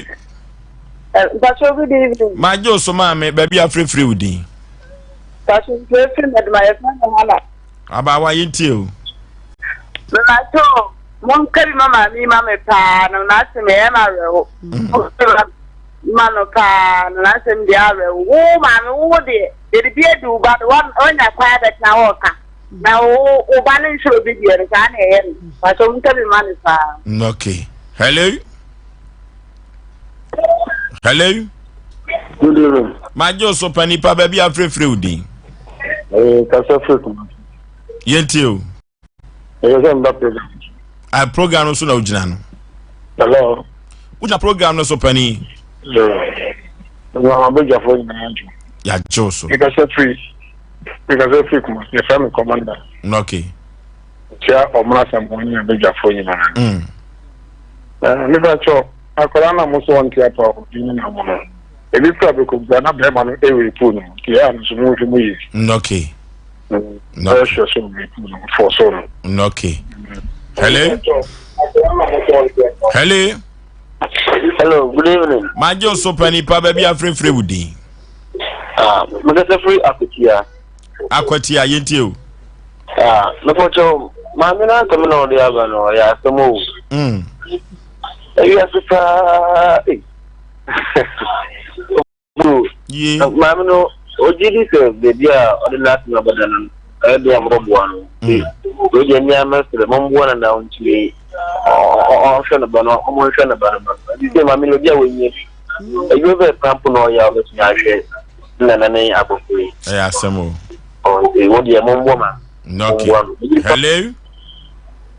Mpacho, good evening. Magye o so maame, baabi afirifiri wo din? Mpacho, mfirifiri mɛduma, yɛfrɛ no Hana. Abaawa, yɛntie o. Mpacho, monka bi ma maame yi ma me paa no n'asɛm ɛyɛ ma awerɛho. Monka bi ma no paa no n'asɛm deɛ awerɛho. Wo maame wo deɛ yɛde bi adi wo ba no wanya kwan abɛtena hɔ ɔka. Na wo wo ba no nhwɛ obi deɛ no saa na ɛyɛ no. Mpacho, monka bi ma no paa. Okay. Hello. Hello. Good evening. Magye o so pa nipa, baabi afirifiri wo din? Kasa firi Kumasi. Yɛntie o. Ɛyɛ sɛ mba program. A program no so na wogyina no. Hello. Wogyina program no so panin. Ɛwɔ abadwafoɔ nyinaa adwo. Yɛagye wo so. Mekasa firi mekasa firi kuma yɛfrɛ me commander. Okay. Tia ɔmono asɛmpɔn ne abadwafoɔ nyinaa. Mm. Mefa kyɛw akwadaa na mo so ɔnte apa obi ne na mo no. Ebi kura bɛkɔmpa na bɛrima no ɛwɛ no nti ɛyɛ ano so mo nhwɛ mu yie. Okay. No. Okay. Hello. Hello. Hello, good evening. Magye nso pani pa baabi afrɛfrɛ wo din. Ah, mekasa firi Akwatia. Akwatia, yɛntie o. Ah, mepɔkyɛw, maame no asɛm na ɔde aba no, ɔyɛ asɛm o. Mm. Ewiase paa, eh. Bro, maame no ogye di sɛ baabi a ɔde n'asɛm abɛda no ɛyɛ den a mobɛboa no. Nti wei deɛ mmea mɛsrɛ momboa no na ɔntumi ɔnhwɛ ne ba no ɔmo nhwɛ ne ba no ma no. Nti sɛ maame no obi a wɔnyɛ bi adwuma bɛɛ kora mpo na ɔyɛ a ɔbɛtumi ahwɛ ne nana ne abɔfra yi. Ɛyɛ asɛm o. Nti wo deɛ momboa ma Okay. momboa no. Hello.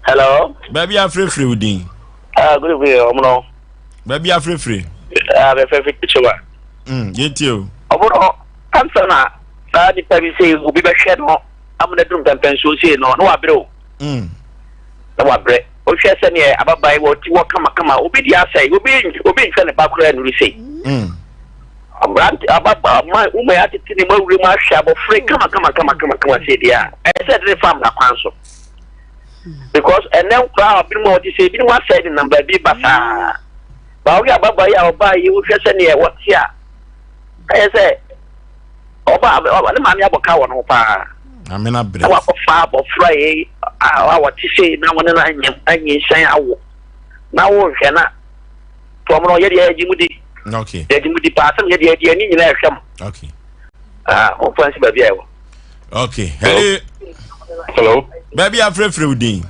Hello. Baabi afrɛfrɛ wo din. Ah, good evening, ɔmo no. Baabi afirifiri. Ah, bɛfɛ fi kyewa. Mm, yɛntie o. Ɔmo no, ansa na saa nipa bi sei obi bɛhwɛ no amuna duru mpɛmpɛnsuo sei no, na wabrɛ o. Mm. Na wabrɛ. Wohwɛ sɛdeɛ ababaa yi wɔte wɔ kamakama, obi di asɛe, obi obi nhwɛ ne ba koraa nuru sei. Mm. Aberante ababaa ma woma yɛ atete ne mu awura mu ahwɛ abɔfra yi kama kama kama kama kama sei deɛ a, ɛsɛ sɛ de ne fa mmara kwan so. because ɛnɛ nkoraa a binom a wɔte sɛ ebinom asɛe nenam baabi basaa ba wohwɛ ababaa yi a ɔbaa yi wohwɛ sɛdeɛ wɔte a ɛyɛ sɛ ɔba ne maame abɔ ka wɔ no ho paa na wakɔfa abɔfra yi a wɔte sei na wɔne no anyam anyinsɛn awo na wohwɛ na tɔm no yɛdeɛ yɛgye mu di yɛgye mu di paa sɛm yɛdeɛ yɛdeɛ ani nyinaa ɛhwɛ mo momfa nsi baabi a ɛwɔ okay hello hello baabi afrɛfrɛ wo din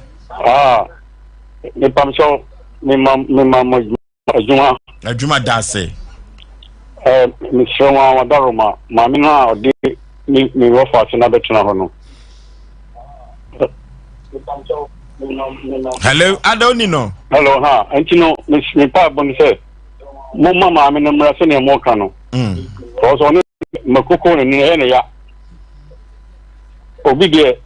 ah mepamkyɛw mema mema mo adwuma adwuma da ase eh mesrɛ wɔn a wɔdaroma maame no a ɔde me me wɔfa ase na bɛtena hɔ no hello ada oni no hello ha nti no me mpaebɔ no sɛ momma maame no mmra sɛnea moka no mm. ɔno makoko ne no ɛyɛ ne ya obi deɛ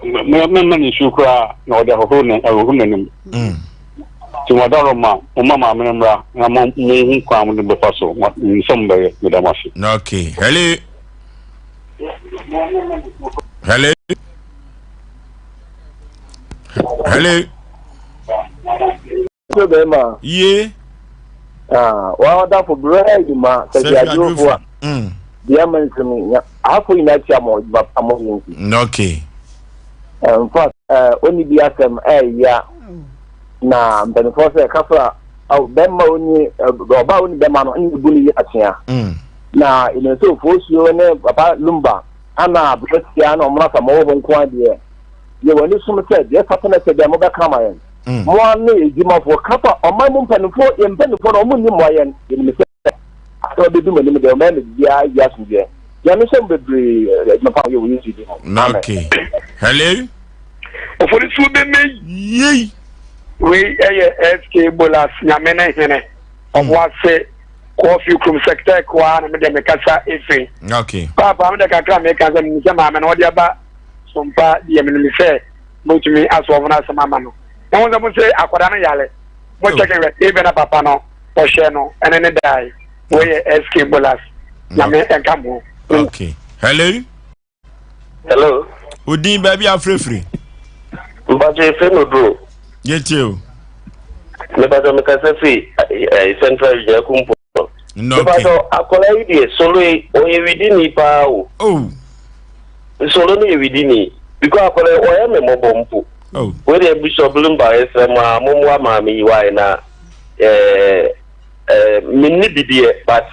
mɛma no nsuo koraa na ɔde ahohoro ne ahohoro n'anim mm. nti wɔdaro ma moma maame no mmra na monhu kwan mo de bɛfa so nsɛm bɛyɛ meda mo ase. Okay hello hello hello. Sɛ bɛrima. Yie. Ah, wa ɔdafo brɛ adwuma sɛ fi adwofo a. Mm. Deɛ ama nsɛm nya ahafo nyinaa tia mo adwuma pa mo yɛ nti. Okay. In fact, oni bi asɛm ɛyɛ na mpanimfoɔ sɛ kafra bɛrima oni ɔbaa oni bɛrima no ɛna ebu ne yɛ akyea. Mm. Na ɛnɛ sɛ ofosuo ne papa lumba ana aberanteɛ na ɔmo afa mo wɔ hɔ nko adeɛ. Yɛ wɔn ani som sɛ deɛ fata na sɛ deɛ mobɛka ama yɛn. Mm. Mo ara ne adwumafoɔ kafa ɔman mu mpanimfoɔ yɛn mpanimfoɔ no wɔn nni mmoa yɛn yɛnim sɛ asɛm abɛdu mo anim deɛ ɔman mu biribiara yi asomdwoeɛ. Nyame nhyɛ mo bebree adwuma pa a moyɛ wɔ Yesu din mu. Amen. Okay. Hello. Oforisuo bɛmɛ yei. Wei ɛyɛ SK Bolas Nyame ne hene ɔboase kɔɔfi kurom sɛktɛk hɔ ara na mede mekasa efiri. Okay. Paapa mede kakra meka sɛ menim sɛ maame no ɔde aba sompa deɛ menim sɛ motumi asɔɔfo no asɛm ama no na mo sɛ mo sɛ akwadaa no yare mo kyɛkɛ hwɛ ebe na papa no ɔhyɛ no ɛne ne dae wɔyɛ sk bolas na me ɛnka mo. Okay hello. Hello. Odin baabi afirifiri. Mpatsɔ efe no duro. Yɛtie o. Mepatɔ mekasa firi eh, Central Region Akumpo. No, Mepatɔ akwadaa yi deɛ solo yi ɔyɛ widini paa o. Oh. Solo no yɛ widini because akwadaa yi ɔyɛ me mmɔbɔ mpo. Oh. Wei deɛ Bishop Lumba ɛsrɛ mo a mommoa maame yi wae na ɛɛ ɛɛ menni bi deɛ but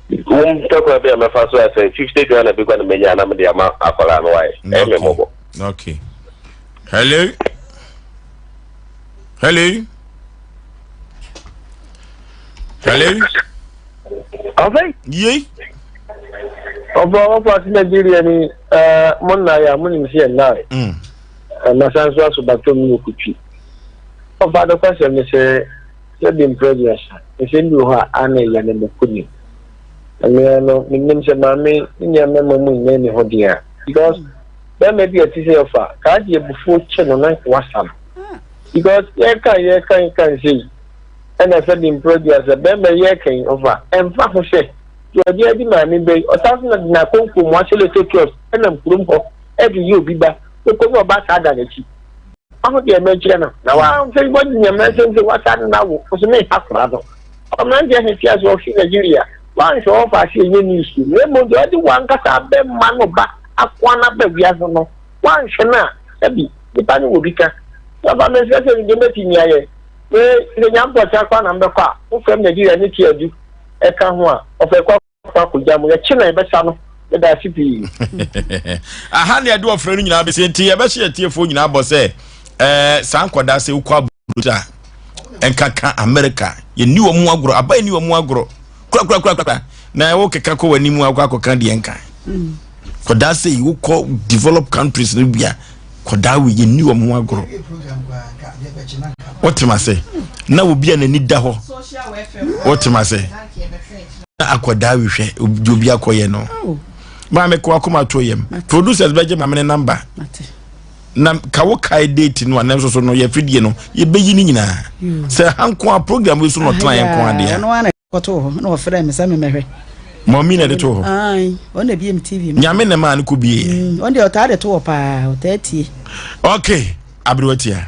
wɔn pɛ kwan bi a mɛfa so asɛ 50 Ghana bi kɔ na menya na mede ama akwadaa no wae ɛyɛ me mmɔbɔ. Okay. Hello. Hello. Hello. Ɔfɛ. Yei. Ɔfa ɔfa ase Nigeria ni ɛɛ mo nna yɛ a mo nim si yɛ nna yɛ. Mm. Ɛna san so aso bato mu wɔ kutwi. Ɔfa do kwasɛm ne sɛ sɛ bi mpere aduasa nsɛm bi wɔ hɔ a ana ɛyɛ ne mako nim. Ɛnea no menim sɛ maame ne nua mmarima mu nyɛ ni hɔ deɛ a because bɛrima bi a ɛte sɛ ɔfa kaa deɛ abufuo kyɛ no na nka wasa no because yɛka yɛka yɛka nsei ɛna sɛ bi mpere aduasa bɛrima yɛka yi ɔfa ɛmfa ho sɛ deɛ ɔde adi maame bɛ yi ɔsan so na de n'akonko mu ahyɛ lotto kiosk ɛnam kurom hɔ ɛde yɛ obi ba okɔ ne ɔba saa da n'akyi aho deɛ mɛkyerɛ no na wa sɛ wɔde nyame asɛm sɛ wasa no na wo nso me ha kora no ɔmmeranteɛ he tia sɛ ɔhwe Nigeria wanhwɛ ɔfa ase ɛnyɛ news na mmom deɛ ɔde wankasa bɛma no ba akoa no aba wiase no wanhwɛ no a sɛbi nipa no wɔ bi ka sɛfa mesrɛ sɛ deɛ mɛtumi ayɛ sɛ nyampɔkyɛ koa na mbɛkɔ a wofrɛ m Nigeria ne tia du ɛka ho a ɔfɛ kɔ akɔgya mu yɛkye na yɛbɛsa no meda ase pii. Aha ne ɛde ɔfrɛ no nyinaa bɛsɛ nti yɛbɛhyɛ atiefoɔ nyinaa bɔ sɛ ɛɛ saa nkɔdaa sɛ wokɔ aburokyire a ɛnkaka Amerika yɛnni wɔn mu agorɔ aba yɛnni wɔn mu agorɔ korakorakorakora na ɛwɔ keka kɔ w'anim akɔ akɔka deɛ nka kɔdaa sɛ yi wokɔ develop countries no bi a kɔdaa wei yɛnni wɔn ho agorɔ wotem ase na obi a n'ani da hɔ wotem ase na akɔdaa wi hwɛ deɛ obi akɔyɛ no maame kɔ akoma to yam producers bɛgye maame ne namba na ka wo kae date no a nanso so no yɛfidie no yɛbɛyi no nyinaa sɛ ha nko a program yi so na ɔtena yɛ nko adeɛ Kɔtoo hɔ na ɔfrɛɛ me sɛ memmɛhwɛ. Mɔmi na ɛde too hɔ. Ae, ɔno na ebie me TV. Nyame na ɛmaa no kɔ bie. Mm, ɔno deɛ ɔtaa de to hɔ paa, ɔtaa tie. Okay, aberewa tia.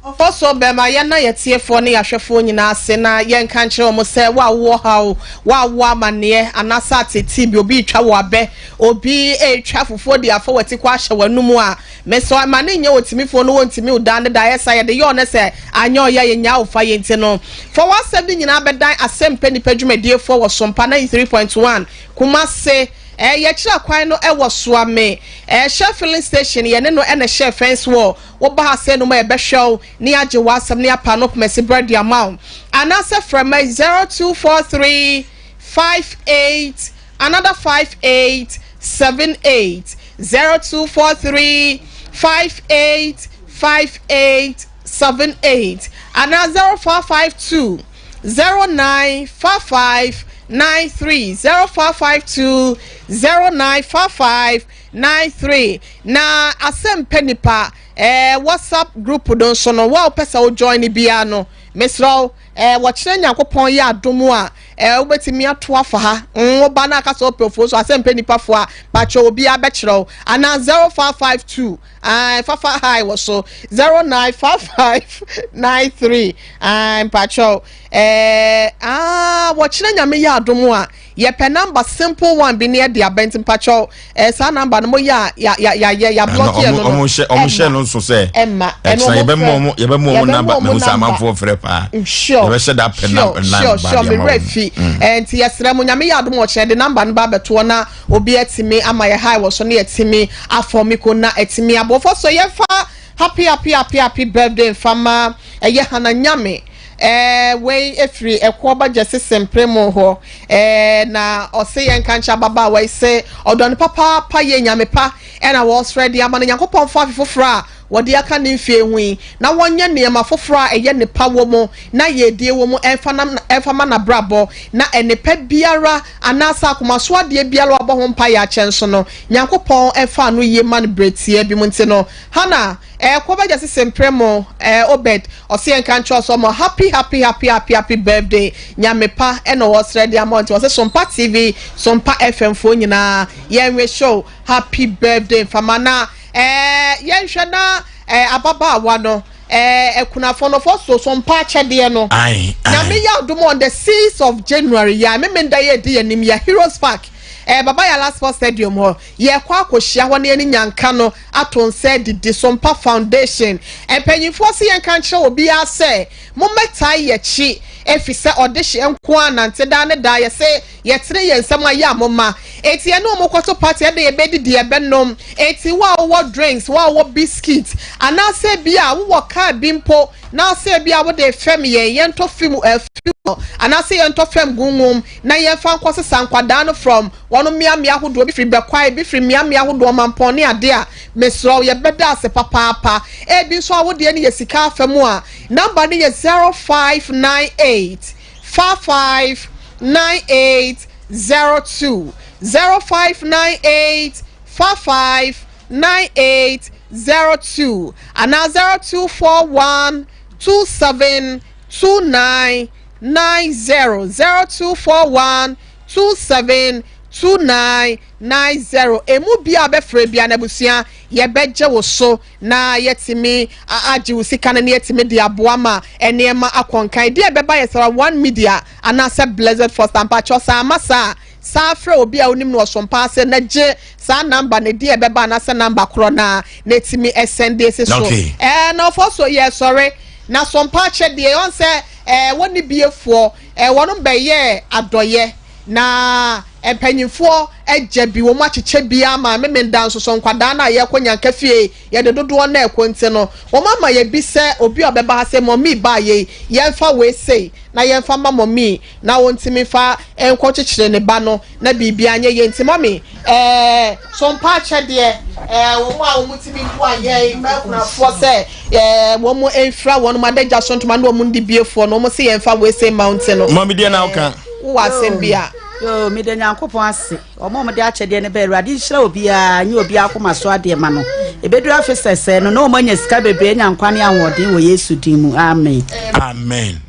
Ɔfɔsoɔ bɛma yɛnna yɛtiefoɔ ne yɛahwɛfoɔ nyinaa ase na yɛnka nkyerɛ wɔn sɛ wo a wowɔ haw, wo a wowɔ amanneɛ anaasɛ ateetee bi, obi retwa wo abɛ, obi retwa fufuo de afa w'atikɔ ahyɛ w'anomu a, Mesrɛ wo, mma no nnyɛ otimifoɔ no wɔntumi wo daa ne daa, ayɛ saa yɛde yɛ ɔno sɛ anyɛ ɔyɛ a yɛnyaa wo fa yɛ nti no. Fa w'asɛm no nyinaa bɛdan Asɛmpɛ Nnipa dwumadiefoɔ wɔ Sompa 93.1, Kumase. Eh, yɛkyerɛ kwan no wɔ Suame, eh, Shell filling station, yɛne no na ɛhyɛɛ fence wall. Woba ha sɛ nom a yɛbɛhwɛ wo na yɛagye w'asɛm na yɛapa no pomasi berɛ de ama wo. Anaasɛ frɛ ma 0243 58 another 58 78 0243 58 58 78 anaa 0452 09 55 93 0452 09 55 93 na asɛmpɛ nipa eh, whatsapp group no nso no wo a wopɛ sɛ wo join no biara no mesrɛ wo Eh, wɔkyerɛ Nyankopɔn yɛ adom a, eh, wobɛtumi ato afa ha. Mm, wo ba no aka sɛ ɔpɛ ofuo so asɛ mpɛ nipa fo a, pakyɛ obiara bɛkyerɛ wo. Anaa 0552, ah, fafa hi wɔ so, 095593, ah, mpakyɛ eh, ah, wɔkyerɛ Nyame yɛ adom a, Yɛpɛ number simple one bi ne yɛde aba nti mpakyɛw eh, saa number no mo yɛ a ya ya ya yɛ ya block yɛ no no. Ɔmo hyɛ ɔmo hyɛ no nso sɛ ɛma ɛno ɔmo yɛbɛma ɔmo yɛbɛma ɔmo number mɛ sɛ amanfoɔ frɛ paa. Sure yɛbɛhyɛ da pɛ number sure sure me werɛ fi mm. eh, nti yɛsrɛ mo nyame yɛ adom ɔkyerɛ de number no ba abɛtoɔ na obi atumi ama yɛ high wɔ so ne yɛtumi afɔ mi ko na atumi abɔfo so yɛmfa Happy happy happy happy birthday nfa ma ɛyɛ Hannah Nyame ɛɛ wei efiri ɛkoɔba gyɛse sempere mo hɔ ɛɛ na ɔse yɛn nka nkyɛn ababaawa yi se ɔdɔ no papaapa yɛ nyame pa ɛna wɔsrɛ de ama no Nyankopɔn fa afe foforɔ a wɔde aka ne mfie ho yi na wɔnyɛ nneɛma foforɔ a ɛyɛ ne pa wɔ mu na yɛdie wɔ mu ɛmfa na ɛmfa ma n'abrabɔ na ɛnepa biara anaasɛ akomaso adeɛ biara wabɔ ho mpaeɛ akyɛ nso no Nyankopɔn ɛmfa ano yie ma no berɛ tiaa bi mu nti no Hannah, eh, kɔ bɛgya sese mprɛ mo, eh, Obed, ɔse yɛnka nkyerɛ wo sɛ ɔmɔ happy happy happy happy happy birthday, Nyame pa ɛna ɔsrɛ de ama wo nti ɔse Sompa TV, Sompa FM foɔ nyinaa yɛn wish wo happy birthday mfama na eh, yɛnhwɛ na eh, ababaawa no eh, akunafoɔ no fɔ so Sompa akyɛdeɛ no Nyame yɛ adom on the 6th of January yɛ a memenda yɛ ɛdi yɛn anim yɛ Heroes Park eh, Baba Yala Sports Stadium hɔ yɛkɔ akɔhyia hɔ na yɛne Nyanka no ato nsa adidi so mpa foundation mpanyinfoɔ se yɛnka nkyerɛ obiara sɛ mommɛtae yɛkyi efisɛ ɔdehyeɛ nko ara nante daa ne daa yɛse Yɛtene yɛn nsam a yɛ a momma. Enti yɛne wɔn kɔto party ɛde yɛbɛdidi yɛbɛnom. Enti wo a wowɔ drinks, wo a wowɔ biscuit, anaasɛ bi a wowɔ car bi mpo na sɛ bi a wode fɛm yɛn, yɛntɔ fim eh, fuel anaasɛ yɛntɔ fɛm gungum na yɛmfa nkɔsesa nkwadaa no from wɔn mmeammea ahodoɔ, bi firi Bɛkwae, bi firi mmeammea ahodoɔ, Mampɔn ne adeɛ a, mesrɛ wo yɛbɛda ase papaapa. Ebi nso a wodeɛ no yɛ sika afa mu a, number no yɛ 0598 55 98 02 0598 55 98 02 anaa 0241 27 29 90 0241 27 29 90. Emu bi a bɛfrɛ bia no abusua yɛbɛgye wo so na yɛatumi agye wo sika no na yɛatumi de aboa ma nneɛma akɔ nkan. Deɛ ɛbɛba yɛ sara One Media anaasɛ Blessed Foster. Mpakyɛw saa ama saa a, san frɛ obi a wonim no wɔ Sompa ase na gye saa namba no deɛ ɛbɛba anaasɛ namba korɔ no a na ɛtumi ɛsɛnde esi so. Okay. Ɛɛ na ɔfɔ so yɛ sɔre na Sompa akyɛ deɛ ɔn sɛ ɛɛ wɔn ne biefoɔ ɛɛ wɔn bɛyɛ adɔyɛ. Na mpanyinfoɔ agya bi, wɔn akyekyɛ bi ama Memenda nso so nkwadaa no a yɛrekɔ Nyanka fie, yɛde dodoɔ no ɛrekɔ nti no, wɔn ama yɛ bi sɛ obi a ɔbɛba ha sɛ mɔmii baa yei, yɛmfa wei sei na yɛmfa ma mɔmii na ɔntumi mfa nkɔ kyekyere ne ba no na biribiara nyɛ yie nti mɔmi ɛɛ so mpa akyɛdeɛ ɛɛ wɔn a wɔn tumi boa yɛn mmakunafoɔ sɛ ɛɛ wɔn mfira wɔn adagya so ntoma ne wɔn ndibiefoɔ no wɔn se yɛmfa wei sei ma nti no. Mɔmi deɛ na ɔka. Wowɔ asɛm bi a. Yoo, meda Nyankopɔn ase. Wɔn a wɔde akyɛdeɛ no bɛ Awurade nhyira obiara, nye obiara akoma so adeɛ ma no. Ɛbɛduru afe sɛsɛɛ no, na wɔn anya sika bebree anya nkwa ne ahoɔden wɔ Yesu din mu. Amen. Amen.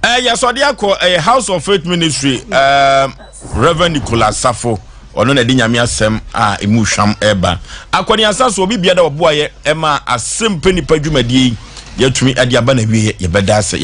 Eh, yɛsɔde akɔ ɛyɛ House of Faith Ministry, eh, Reverend Nicholas Safo, ɔno na ɛde nyame asɛm a ɛmu hwam ɛba. Akɔneasa so obi bia da ɔboayɛ ɛma asɛm pɛ nipa dwumadie yi yɛtumi ɛde aba na wie yɛbɛda ase.